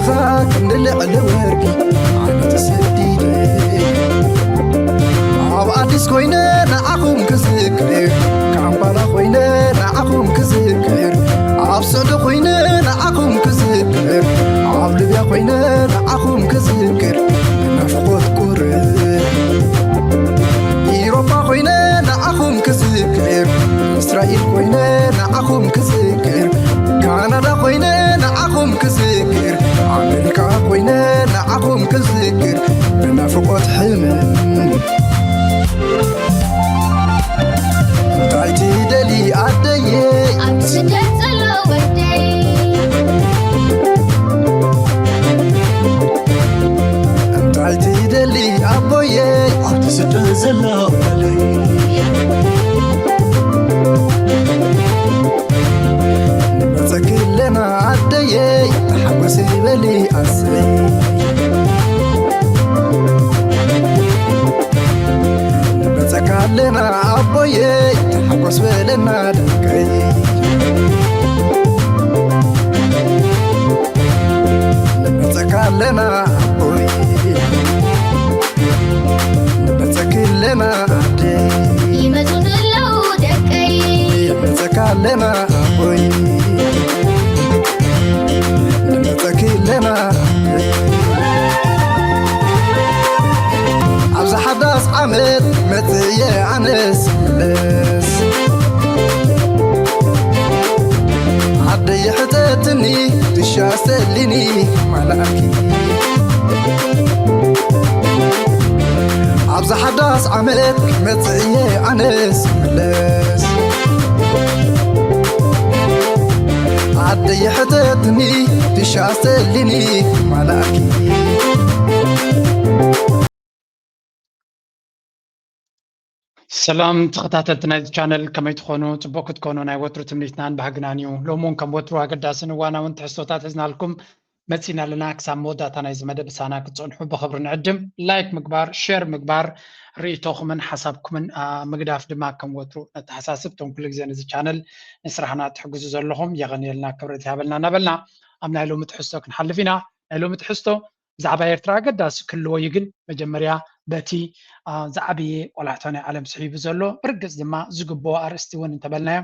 ክንዲ ልዕሊ ወርቂ ዓመት ሰዲደ ኣብ ኣዲስ ኮይነ ንዓኹም ክዝክር ካምፓላ ኮይነ ንዓኹም ክዝክር ኣብ ስዑዲ ኮይነ ንዓኹም ክዝክር ኣብ ሊብያ ኮይነ ንዓኹም ክዝክር ናፍቆት ቁርብ ኢሮፓ ኮይነ ንዓኹም ክዝክር እስራኤል ኮይነ ንዓኹም ክዝክር ካናዳ ኮይነ ንዓኹም ክዝክር ኣሜሪካ ኮይነ ንዓኹም ክዝክር ብናፍቆት ሕምም እንታይ ትደሊ ኣደየይ ኣብ ስደት ዘሎ ወደይ እንታይ ትደሊ ኣቦየይ ኣብቲ ስደት ዘሎ ጓለይ ንመፀኪ ኣለና ኣደየይ ተሓጎሲ በሊ ኣሰይ ንመፀካ ኣለና ኣቦየይ ተሓጎስ በለና ደቀይ ንመፀካ ኣለና ኣቦይ ንመፀኪ ኣለና ኣደይ ይመፁ ዘለዉ ደቀይ ንመፀካ ኣለና ኣቦይ ንመፀኪ ኣለና ኣብዚ ሓዳስ ዓመት መፅየ ኣነስ መለስ ዓደይ ሕተትኒ ትሻሰሊኒ ማላኪ ኣብዚ ሓዳስ ዓመት መፅእየ ኣነስ መለስ ዓደይ ሕተትኒ ትሻሰሊኒ ማላኪ ሰላም ተኸታተልቲ ናይዚ ቻነል ከመይ ትኾኑ? ፅቡቅ ክትኮኑ ናይ ወትሩ ትምኒትናን ባህግናን እዩ። ሎሚ እውን ከም ወትሩ ኣገዳስን እዋናውን ትሕዝቶታት ሒዝናልኩም መፂና ኣለና። ክሳብ መወዳእታ ናይዚ መደብ ምሳና ክትፀንሑ ብኽብሪ ንዕድም። ላይክ ምግባር፣ ሼር ምግባር፣ ርእይቶኹምን ሓሳብኩምን ምግዳፍ ድማ ከም ወትሩ ነተሓሳስብ። እቶም ኩሉ ግዜ ነዚ ቻነል ንስራሕና ትሕግዙ ዘለኹም የቐንየልና፣ ክብረት ይሃበልና እናበልና ኣብ ናይ ሎሚ ትሕዝቶ ክንሓልፍ ኢና። ናይ ሎሚ ትሕዝቶ ብዛዕባ ኤርትራ ኣገዳሲ ክህልዎ እዩ፣ ግን መጀመርያ በቲ ዝዓበየ ቆላሕታ ናይ ዓለም ስሒቡ ዘሎ ብርግጽ ድማ ዝግብኦ ኣርእስቲ እውን እንተበልናዮ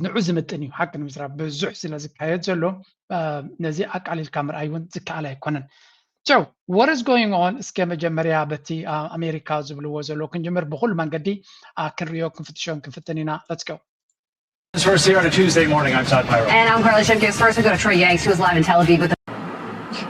ንዑ ዝምጥን እዩ። ሓቂ ንምዝራብ ብዙሕ ስለ ዝካየድ ዘሎ ነዚ ኣቃሊልካ ምርኣይ እውን ዝከኣል ኣይኮነን። So what is going on? እስከ መጀመርያ በቲ ኣሜሪካ ዝብልዎ ዘሎ ክንጅምር፣ ብኩሉ መንገዲ ክንሪዮ ክንፍትሾን ክንፍትን ኢና። Let's go. First here on a Tuesday morning. I'm Todd Pyro. And I'm Carla Shimkus. First, we go to Troy Yanks, who is live in Tel Aviv with the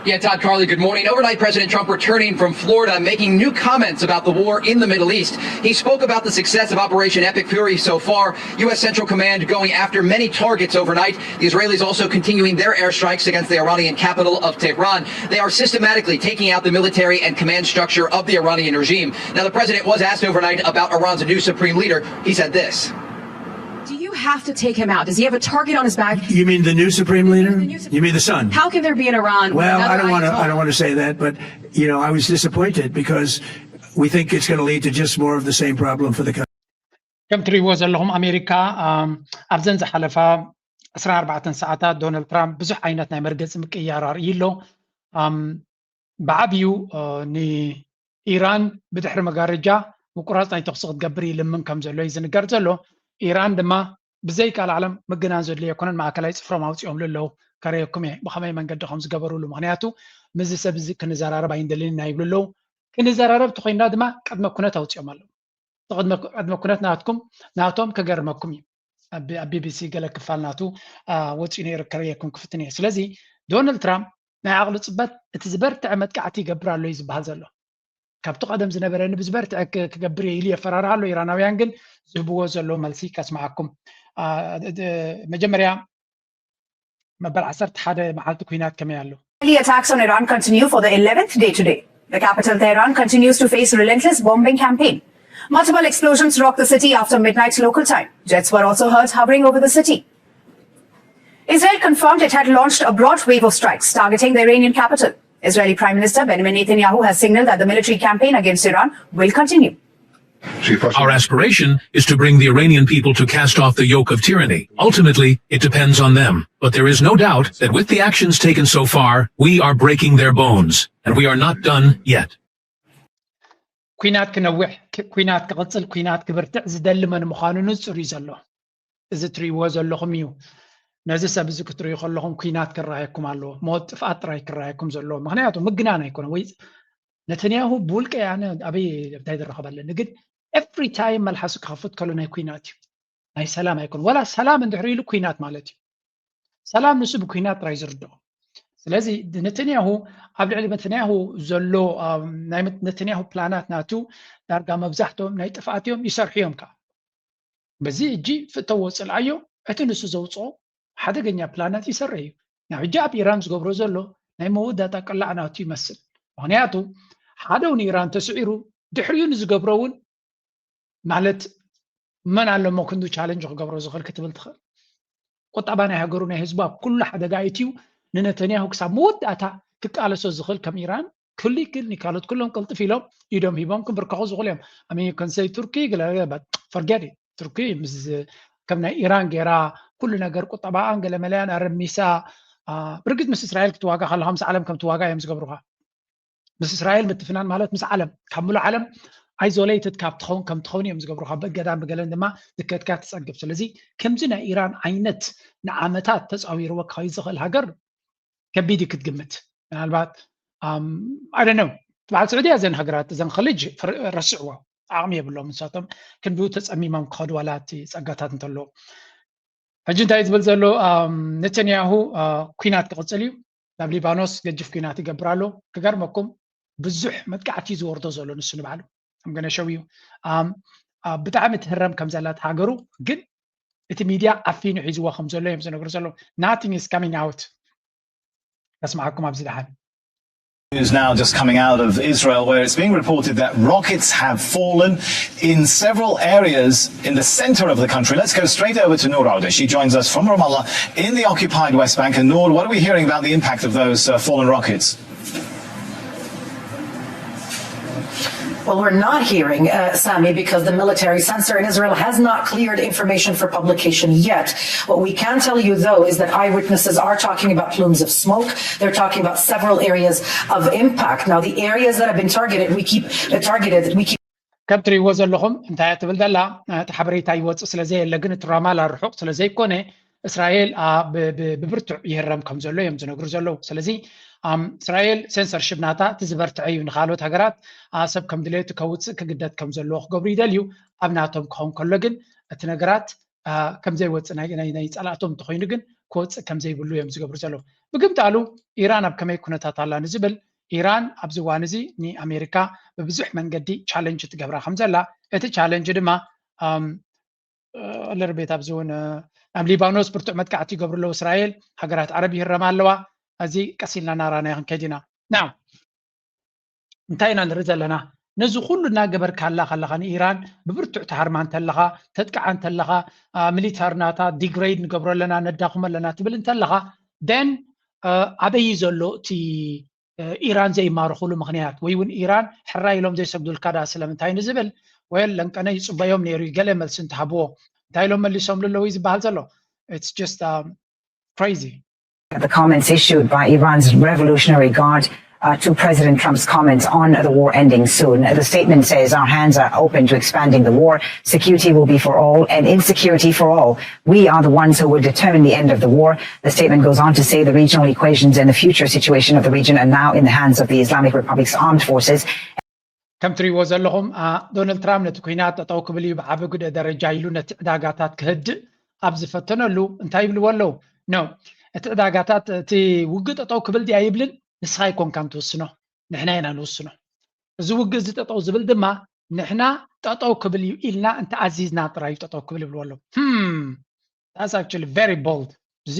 Yeah, Todd Carly, good morning. Overnight, President Trump returning from Florida, making new comments about the war in the Middle East. He spoke about the success of Operation Epic Fury so far, U S Central Command going after many targets overnight. The Israelis also continuing their airstrikes against the Iranian capital of Tehran. They are systematically taking out the military and command structure of the Iranian regime. Now, the president was asked overnight about Iran's new supreme leader. He said this. Do you have to take him out? Does he have a target on his back? You mean the new supreme leader? You mean the son? How can there be an Iran? Well, I another don't want to. Ayatollah? I don't want to say that, but you know, I was disappointed because we think it's going to lead to just more of the same problem for the country. ከም ትሪእዎ ዘለኹም ኣሜሪካ ኣብዘን ዝሓለፋ ዕስራ ኣርባዕተ ሰዓታት ዶናልድ ትራምፕ ብዙሕ ዓይነት ናይ መርገፂ ምቅያር ኣርእዩ ኣሎ። ብዓብዩ ንኢራን ብድሕሪ መጋረጃ ምቁራፅ ናይ ተኽሲ ክትገብር ይልምን ከም ዘሎ እዩ ዝንገር ዘሎ። ኢራን ድማ ብዘይ ቃል ዓለም ምግናን ዘድልዮ ኣይኮነን። ማእከላይ ፅፍሮም ኣውፂኦም ኣለዉ። ከረየኩም እየ ብኸመይ መንገዲ ከም ዝገበሩሉ። ምክንያቱ ምስዚ ሰብ እዚ ክንዘራረብ ኣይንደልን ኢና ይብሉ ኣለዉ። ክንዘራረብ ተኮይንና ድማ ቅድመ ኩነት ኣውፂኦም ኣለዉ። ቅድመ ኩነት ናትኩም ናቶም ክገርመኩም እዩ። ኣብ ቢቢሲ ገለ ክፋል ናቱ ወፂኡ ነይሩ፣ ከርእየኩም ክፍትን እየ። ስለዚ ዶናልድ ትራምፕ ናይ ዓቕሊ ፅበት እቲ ዝበርትዐ መጥቃዕቲ ይገብር ኣሎ እዩ ዝበሃል ዘሎ። ካብቲ ቀደም ዝነበረኒ ብዝበርትዐ ክገብር እየ ኢሉ የፈራርህ ኣሎ። ኢራናውያን ግን ዝህብዎ ዘሎ መልሲ ከስምዓኩም። መጀመርያ መበል ዓሰርተ ሓደ መዓልቲ ኩናት ከመይ ኣሎ? Israeli attacks on Iran continue for the eleventh day today. The capital Tehran continues to face relentless bombing campaign. Multiple explosions rocked the city after midnight local time. Jets were also heard hovering over the city. Israel confirmed it had launched a broad wave of strikes targeting the Iranian capital. Israeli Prime Minister Benjamin Netanyahu has signaled that the military campaign against Iran will continue. Our aspiration is to bring the Iranian people to cast off the yoke of tyranny. Ultimately, it depends on them. But there is no doubt that with the actions taken so far, we are breaking their bones. And we are not done yet. ኩናት ክነውሕ፣ ኩናት ክቕፅል፣ ኩናት ክብርትዕ ዝደሊ መን ምዃኑ ንፁር እዩ ዘሎ። እዚ ትሪእዎ ዘለኹም እዩ። ነዚ ሰብ እዚ ክትርእዩ ከለኹም ኩናት ክረኣየኩም ኣለዎ። ሞት፣ ጥፍኣት ጥራይ ክረኣየኩም ዘለዎ። ምክንያቱ ምግናን ኣይኮነ ወይ ነተንያሁ ብውልቀ ኣነ ኣበይ እንታይ ዝረኸብ ኣለኒ ግን every time መልሓሱ ክኸፍት ከሎ ናይ ኩናት እዩ። ናይ ሰላም ኣይኮነ። ወላ ሰላም እንድሕር ኢሉ ኩናት ማለት እዩ። ሰላም ንሱ ብኩናት ጥራይ ዝርድኦ። ስለዚ ነተንያሁ ኣብ ልዕሊ ነተንያሁ ዘሎ ናይ ነተንያሁ ፕላናት ናቱ ዳርጋ መብዛሕትኦም ናይ ጥፍኣት እዮም ይሰርሑ እዮም ከዓ። በዚ እጂ ፍተዎ ፅልኣዮ እቲ ንሱ ዘውፅኦ ሓደገኛ ፕላናት ይሰርሕ እዩ። ናብ ሕጂ ኣብ ኢራን ዝገብሮ ዘሎ ናይ መወዳእታ ቅላዕ ናቱ ይመስል። ምክንያቱ ሓደው ንኢራን ተስዒሩ ድሕሪኡ ንዝገብሮ እውን ማለት መን ኣለሞ ክንዱ ቻለንጅ ክገብሮ ዝኽእል ክትብል ትኽእል። ቁጠባ ናይ ሃገሩ ናይ ህዝቡ ኣብ ኩሉ ሓደጋ እትዩ ንነተንያሁ ክሳብ መወዳእታ ክቃለሶ ዝኽእል ከም ኢራን ክልክል ንካሎት ኩሎም ቅልጥፍ ኢሎም ኢዶም ሂቦም ክብርከኹ ዝኽእሉ እዮም። ኣሚ ከንሰይ ቱርኪ ገለ ፈርጌት ቱርኪ ምስ ከም ናይ ኢራን ገይራ ኩሉ ነገር ቁጠባኣን ገለመለያን ኣረሚሳ ብርግጽ ምስ እስራኤል ክትዋጋ ከለኻ ምስ ዓለም ከም ትዋጋ እዮም ዝገብሩኻ። ምስ እስራኤል ምትፍናን ማለት ምስ ዓለም ካብ ምሉእ ዓለም ኣይዞሌትድ ካብ ትኸውን ከም ትኸውን እዮም ዝገብሩኻ። በገዳን ብገለን ድማ ዝከድካ ትጸግብ። ስለዚ ከምዚ ናይ ኢራን ዓይነት ንዓመታት ተጻዊርወካ ዝኽእል ሃገር ከቢድ እዩ ክትግምት። ምናልባት ኣይ ዶንት ኖው በዓል ስዑድያ እዘን ሃገራት እዘን ኸሊጅ ረስዕዎ ዓቕሚ የብሎም ንሳቶም ክንድኡ ተጸሚሞም ክኸዱ ዋላ እቲ ጸጋታት እንተለዎ ሕጂ እንታይ ዝብል ዘሎ ነተንያሁ ኩናት ክቕፅል እዩ ናብ ሊባኖስ ገጅፍ ኩናት ይገብር ኣሎ ክገርመኩም ብዙሕ መጥቃዕቲ ዝወርዶ ዘሎ ንሱ ንባዕሉ ገነሸው እዩ ብጣዕሚ ትህረም ከም ዘላት ሃገሩ ግን እቲ ሚድያ ዓፊኑ ሒዝዎ ከም ዘሎ እዮም ዝነግሩ ዘለዉ nothing is coming out ከስምዓኩም ኣብዚ ደሓን News now just coming out of Israel, where it's being reported that rockets have fallen in several areas in the center of the country. Let's go straight over to Nour Auda. She joins us from Ramallah in the occupied West Bank. And Nour, what are we hearing about the impact of those uh, fallen rockets? Well, we're not hearing, uh, Sami, because the military censor in Israel has not cleared information for publication yet. What we can tell you, though, is that eyewitnesses are talking about plumes of smoke. They're talking about several areas of impact. Now, the areas that have been targeted, we keep uh, targeted. We keep. ከም ትሪእዎ ዘለኹም እንታይ ትብል ዘላ እቲ ሓበሬታ ይወፅእ ስለ ዘየለ ግን እቲ ራማላ ርሑቕ ስለ ዘይኮነ እስራኤል ብብርቱዕ ይህረም ከም ዘሎ እዮም ዝነግሩ ዘለዉ ስለዚ እስራኤል ሴንሰርሽፕ ናታ እቲ ዝበርትዐ እዩ ንካልኦት ሃገራት ሰብ ከም ድሌቱ ከውፅእ ክግደድ ከም ዘለዎ ክገብሩ ይደልዩ ኣብ ናቶም ክኸውን ከሎ ግን እቲ ነገራት ከም ዘይወፅእ ናይ ፀላእቶም እንተኮይኑ ግን ክወፅእ ከም ዘይብሉ እዮም ዝገብሩ ዘለዉ ብግምጣሉ ኢራን ኣብ ከመይ ኩነታት ኣላ ንዝብል ኢራን ኣብዚ እዋን እዚ ንኣሜሪካ ብብዙሕ መንገዲ ቻለንጅ ትገብራ ከም ዘላ እቲ ቻለንጅ ድማ ልርቤት ኣብዚ እውን ኣብ ሊባኖስ ብርቱዕ መጥቃዕቲ ይገብሩ ኣለዉ እስራኤል ሃገራት ዓረብ ይህረማ ኣለዋ እዚ ቀስ ኢልና እናራናዮ ክንከይድ ኢና ና እንታይ ኢና ንርኢ ዘለና ነዚ ኩሉ እናገበርካላ ከለኻ ንኢራን ብብርቱዕ ትሃርማ እንተለኻ ተጥቅዓ እንተለኻ ሚሊታር ናታ ዲግሬድ ንገብሮ ኣለና ነዳኽሞ ኣለና ትብል እንተለኻ ደን ኣበይ ዘሎ እቲ ኢራን ዘይማርኹሉ ምኽንያት ወይ እውን ኢራን ሕራይ ኢሎም ዘይሰግዱልካ ዳ ስለምንታይ ንዝብል ወል ለንቀነ ይፅበዮም ነይሩ ገለ መልሲ እንተሃብዎ እንታይ ኢሎም መሊሶምሉ ኣለዉ ዝበሃል ዘሎ it's just crazy The comments issued by Iran's Revolutionary Guard uh, to President Trump's comments on the war ending soon. The statement says our hands are open to expanding the war. Security will be for all and insecurity for all. We are the ones who will determine the end of the war. The statement goes on to say the regional equations and the future situation of the region are now in the hands of the Islamic Republic's armed forces. ከም ትሪእዎ ዘለኹም ዶናልድ ትራምፕ ነቲ ኩናት ጠጠው ክብል እዩ ብዓቢ ጉደ ደረጃ ኢሉ ነቲ ዕዳጋታት ክህድእ ኣብ ዝፈተነሉ እንታይ ይብልዎ ኣለዉ ኖ እቲ ዕዳጋታት እቲ ውግእ ጠጠው ክብል ድያ ይብልን ንስኻ ኣይኮንካን ትውስኖ ንሕና ኢና ንውስኖ እዚ ውግእ እዚ ጠጠው ዝብል ድማ ንሕና ጠጠው ክብል እዩ ኢልና እንተኣዚዝና ጥራይ እዩ ጠጠው ክብል ይብልዎ ኣለዉ that's actually very bold እዚ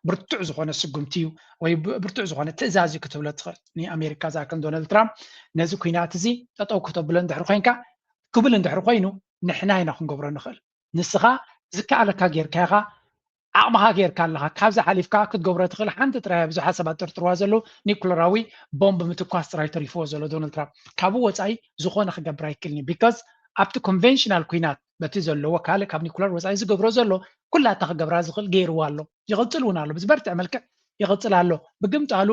ብርቱዕ ዝኾነ ስጉምቲ እዩ ወይ ብርቱዕ ዝኾነ ትእዛዝ እዩ ክትብሎ ትኽእል ንኣሜሪካ ዝኣክል ዶናልድ ትራምፕ ነዚ ኩናት እዚ ጠጠው ክተብሎ እንድሕር ኮይንካ ክብል እንድሕር ኮይኑ ንሕና ኢና ክንገብሮ ንኽእል ንስኻ ዝከኣለካ ጌርካ ኢኻ ዓቕምኻ ጌርካ ኣለኻ ካብዚ ሓሊፍካ ክትገብሮ ትኽእል ሓንቲ ጥራይ ብዙሓት ሰባት ጥርጥርዋ ዘለዉ ኒኩለራዊ ቦምብ ምትኳስ ጥራይ ተሪፍዎ ዘሎ ዶናልድ ትራምፕ ካብኡ ወፃኢ ዝኾነ ክገብር ኣይክእልን እዩ because ኣብቲ ኮንቨንሽናል ኩናት በቲ ዘለዎ ካልእ ካብ ኒኩለር ወፃኢ ዝገብሮ ዘሎ ኩላታ ክገብራ ዝኽእል ገይርዋ ኣሎ። ይቕፅል እውን ኣሎ፣ ብዝበርትዐ መልክዕ ይቕፅል ኣሎ። ብግምጣሉ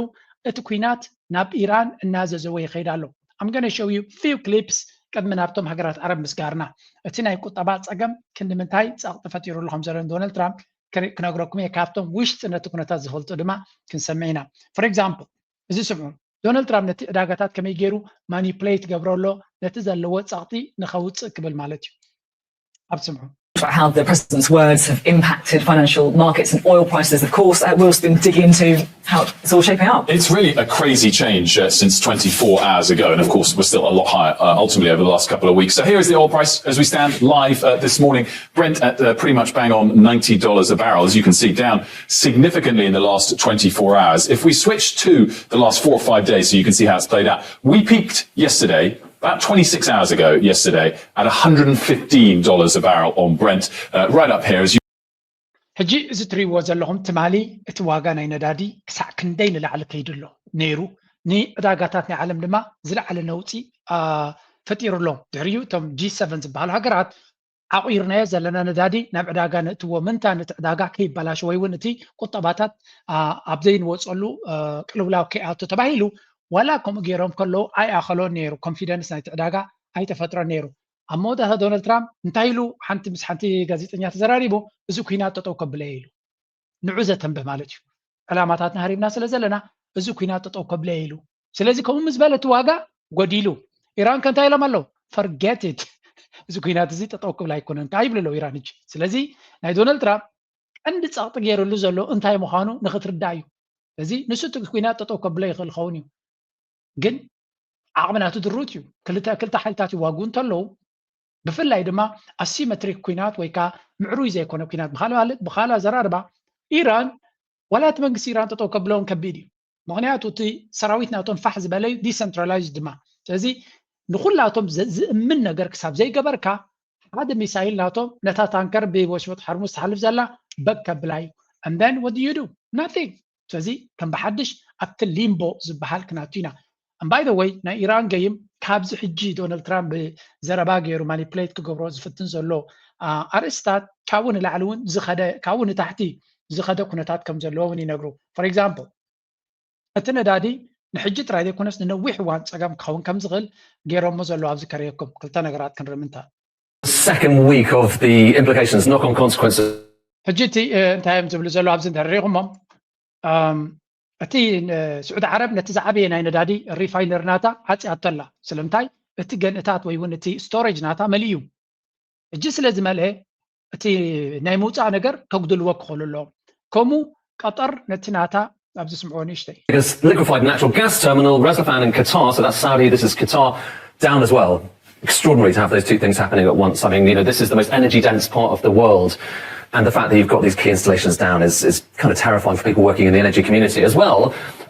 እቲ ኩናት ናብ ኢራን እናዘዘወ ይኸይድ ኣሎ። I'm gonna show you few clips ቅድሚ ናብቶም ሃገራት ዓረብ ምስጋርና። እቲ ናይ ቁጠባ ፀገም ክንዲ ምንታይ ፀቕጢ ፈጢሩሉ ከም ዘሎ ዶናልድ ትራምፕ ክነግረኩም እየ። ካብቶም ውሽጢ ነቲ ኩነታት ዝፈልጡ ድማ ክንሰምዕ ኢና። For example፣ እዚ ስምዑ፣ ዶናልድ ትራምፕ ነቲ ዕዳጋታት ከመይ ገይሩ ማኒፕሌት ይገብሮ ኣሎ፣ ነቲ ዘለዎ ፀቕጢ ንኸውፅእ ክብል ማለት እዩ። ኣብ ስምዑ። About how the president's words have impacted financial markets and oil prices, of course. Uh, Will's been digging into how it's all shaping up. It's really a crazy change uh, since twenty-four hours ago, and of course, we're still a lot higher uh, ultimately over the last couple of weeks. So here is the oil price as we stand live uh, this morning. Brent at uh, pretty much bang on ninety dollars a barrel, as you can see, down significantly in the last twenty-four hours. If we switch to the last four or five days, so you can see how it's played out, we peaked yesterday, about twenty-six hours ago yesterday, at one hundred fifteen dollars a barrel on Brent, uh, right up here as you ሕጂ እዚ ትሪእዎ ዘለኹም ትማሊ እቲ ዋጋ ናይ ነዳዲ ክሳዕ ክንደይ ንላዕሊ ከይዱ ኣሎ ነይሩ፣ ንዕዳጋታት ናይ ዓለም ድማ ዝለዓለ ነውፂ ፈጢሩ ኣሎ። ድሕሪኡ እቶም ጂ ሰቨን ዝበሃሉ ሃገራት ዓቑርናዮ ዘለና ነዳዲ ናብ ዕዳጋ ነእትዎ ምእንታን እቲ ዕዳጋ ከይበላሽ ወይ እውን እቲ ቁጠባታት ኣብ ዘይንወፀሉ ቅልውላው ከይኣቱ ተባሂሉ ዋላ ከምኡ ገይሮም ከለዉ ኣይኣኸሎን ነይሩ። ኮንፊደንስ ናይቲ ዕዳጋ ኣይተፈጥረን ነይሩ። ኣብ መወዳእታ ዶናልድ ትራምፕ እንታይ ኢሉ ሓንቲ ምስ ሓንቲ ጋዜጠኛ ተዘራሪቡ፣ እዚ ኩናት ጠጠው ከብለ ኢሉ ንዑ ዘተንብህ ማለት እዩ። ዕላማታትና ሃሪምና ስለ ዘለና እዚ ኩናት ጠጠው ከብለ ኢሉ። ስለዚ ከምኡ ምስ በለ እቲ ዋጋ ጎዲሉ። ኢራን ከ እንታይ ኢሎም ኣለዉ? Forget it፣ እዚ ኩናት እዚ ጠጠው ክብል ኣይኮነን ከዓ ይብሉ ኣለዉ ኢራን። ሕጂ ስለዚ ናይ ዶናልድ ትራምፕ ቀንዲ ፀቕጢ ገይርሉ ዘሎ እንታይ ምዃኑ ንክትርዳእ እዩ። እዚ ንሱ እቲ ኩናት ጠጠው ከብሎ ይኽእል ይኸውን እዩ፣ ግን ዓቕሚ ናቱ ድሩት እዩ። ክልተ ክልተ ሓይልታት ይዋግኡ እንተለዉ ብፍላይ ድማ ኣሲመትሪክ ኩናት ወይ ከዓ ምዕሩይ ዘይኮነ ኩናት ብካልእ ማለት ብካልእ ኣዘራርባ ኢራን ዋላ እቲ መንግስቲ ኢራን ጠጠው ከብለውን ከቢድ እዩ። ምክንያቱ እቲ ሰራዊት ናቶም ፋሕ ዝበለ እዩ፣ ዲሰንትራላይዝ ድማ። ስለዚ ንኩላቶም ዝእምን ነገር ክሳብ ዘይገበርካ ሓደ ሚሳይል ናቶም ነታ ታንከር ብወሽመጥ ሓርሙዝ ትሓልፍ ዘላ በግ ከብላ እዩ። And then what do you do? Nothing። ስለዚ ከም ብሓድሽ ኣብቲ ሊምቦ ዝበሃል ክናቱ ኢና። And by the way ናይ ኢራን ገይም ካብዚ ሕጂ ዶናልድ ትራምፕ ብዘረባ ገይሩ ማኒፕሌት ክገብሮ ዝፍትን ዘሎ ኣርእስታት ካብኡ ንላዕሊ እውን ዝኸደ ካብኡ ንታሕቲ ዝኸደ ኩነታት ከም ዘለዎ እውን ይነግሩ። For example እቲ ነዳዲ ንሕጂ ጥራይ ዘይኮነስ ንነዊሕ እዋን ፀገም ክኸውን ከም ዝኽእል ገይሮሞ ዘለዉ ኣብዚ ከርእየኩም ክልተ ነገራት ክንርኢ ምንታ second week of the implications, knock-on consequences. ሕጂ እቲ እንታይ እዮም ዝብሉ ዘለዉ ኣብዚ እንተሪኢኹሞም እቲ ስዑዲ ዓረብ ነቲ ዝዓበየ ናይ ነዳዲ ሪፋይነር ናታ ዓፅያቶ ኣላ። ስለምንታይ እቲ ገንእታት ወይ እውን እቲ ስቶሬጅ ናታ መሊኡ እዩ። ሕጂ ስለ ዝመልአ እቲ ናይ ምውፃእ ነገር ከጉድልዎ ክኽእሉ ኣለዎም። ከምኡ ቀጠር ነቲ ናታ ኣብዚ ስምዕዎ ንእሽተይ Because liquefied natural gas terminal, Ras Laffan in Qatar, so that's Saudi, this is Qatar, down as well. Extraordinary to have those two things happening at once. I mean, you know, this is the most energy dense part of the world. And the fact that you've got these key installations down is, is kind of terrifying for people working in the energy community as well.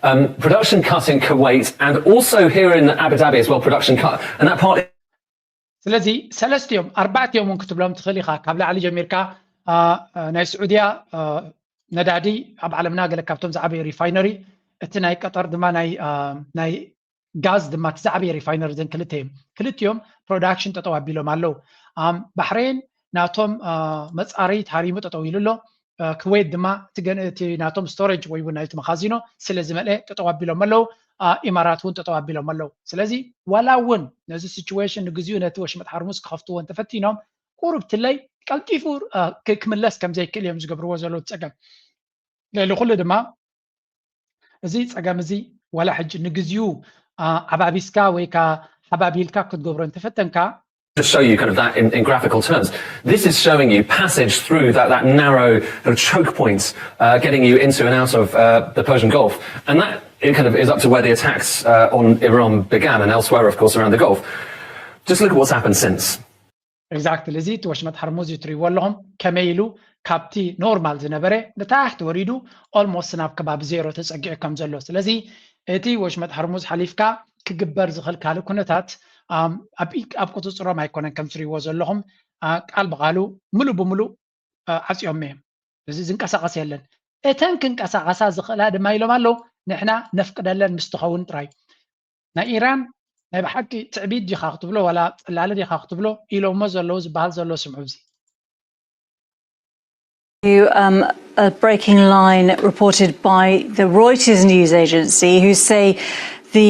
Um, production cut in Kuwait and also here in Abu Dhabi as well, production cut. And that part ስለዚ ሰለስቲኦም ኣርባዕቲኦም እውን ክትብሎም ትኽእል ኢኻ። ካብ ላዕሊ ጀሚርካ ናይ ስዑድያ ነዳዲ ኣብ ዓለምና ገለ ካብቶም ዝዓበየ ሪፋይነሪ፣ እቲ ናይ ቀጠር ድማ ናይ ጋዝ ድማ እቲ ዝዓበየ ሪፋይነሪ። ዘን ክልተ እዮም። ክልቲኦም ፕሮዳክሽን ጠጠው ኣቢሎም ኣለዉ። ባሕሬን ናቶም መፃረይ ተሃሪሙ ጠጠው ኢሉ ኣሎ። ክዌት ድማ እቲ ናቶም ስቶሬጅ ወይ እውን ናይቲ መኻዚኖ ስለ ዝመልአ ጠጠው ኣቢሎም ኣለዉ። ኢማራት እውን ጠጠው ኣቢሎም ኣለዉ። ስለዚ ዋላ እውን ነዚ ሲቹዌሽን ንግዚኡ ነቲ ወሽመጥ ሓርሙዝ ክኸፍትዎ እንተፈቲኖም ቁሩብ ትለይ ቀልጢፉ ክምለስ ከም ዘይክእል እዮም ዝገብርዎ ዘለዉ ፀገም። ልዕሊ ኩሉ ድማ እዚ ፀገም እዚ ዋላ ሕጂ ንግዚኡ ዓባቢስካ ወይ ከዓ ሓባቢልካ ክትገብሮ እንተፈተንካ to show you kind of that in, in graphical terms. This is showing you passage through that, that narrow kind of choke point, uh, getting you into and out of uh, the Persian Gulf. And that it kind of is up to where the attacks uh, on Iran began and elsewhere, of course, around the Gulf. Just look at what's happened since. Exactly. እዚ እቲ ወሽመጥ ሓርሙዝ እዩ ትሪእዎ ኣለኹም ከመይ ኢሉ ካብቲ ኖርማል ዝነበረ ንታሕቲ ወሪዱ ኦልሞስት ናብ ከባቢ ዜሮ ተፀጊዑ ከም ዘሎ። ስለዚ እቲ ወሽመጥ ሓርሙዝ ሓሊፍካ ክግበር ዝኽእል ካልእ ኩነታት ኣብ ቁፅፅሮም ኣይኮነን። ከም ትሪእዎ ዘለኹም ቃል ብቃሉ ሙሉእ ብሙሉእ ዓፅዮም እዮም። እዚ ዝንቀሳቐስ የለን። እተን ክንቀሳቐሳ ዝኽእላ ድማ ኢሎም ኣለዉ ንሕና ነፍቅደለን ምስ ትኸውን ጥራይ። ናይ ኢራን ናይ ብሓቂ ትዕቢት ዲኻ ክትብሎ ዋላ ጽላለ ዲኻ ክትብሎ ኢሎሞ ዘለዉ ዝበሃል ዘሎ ስምዑ እዚ። You, um, a breaking line reported by the Reuters news agency, who say the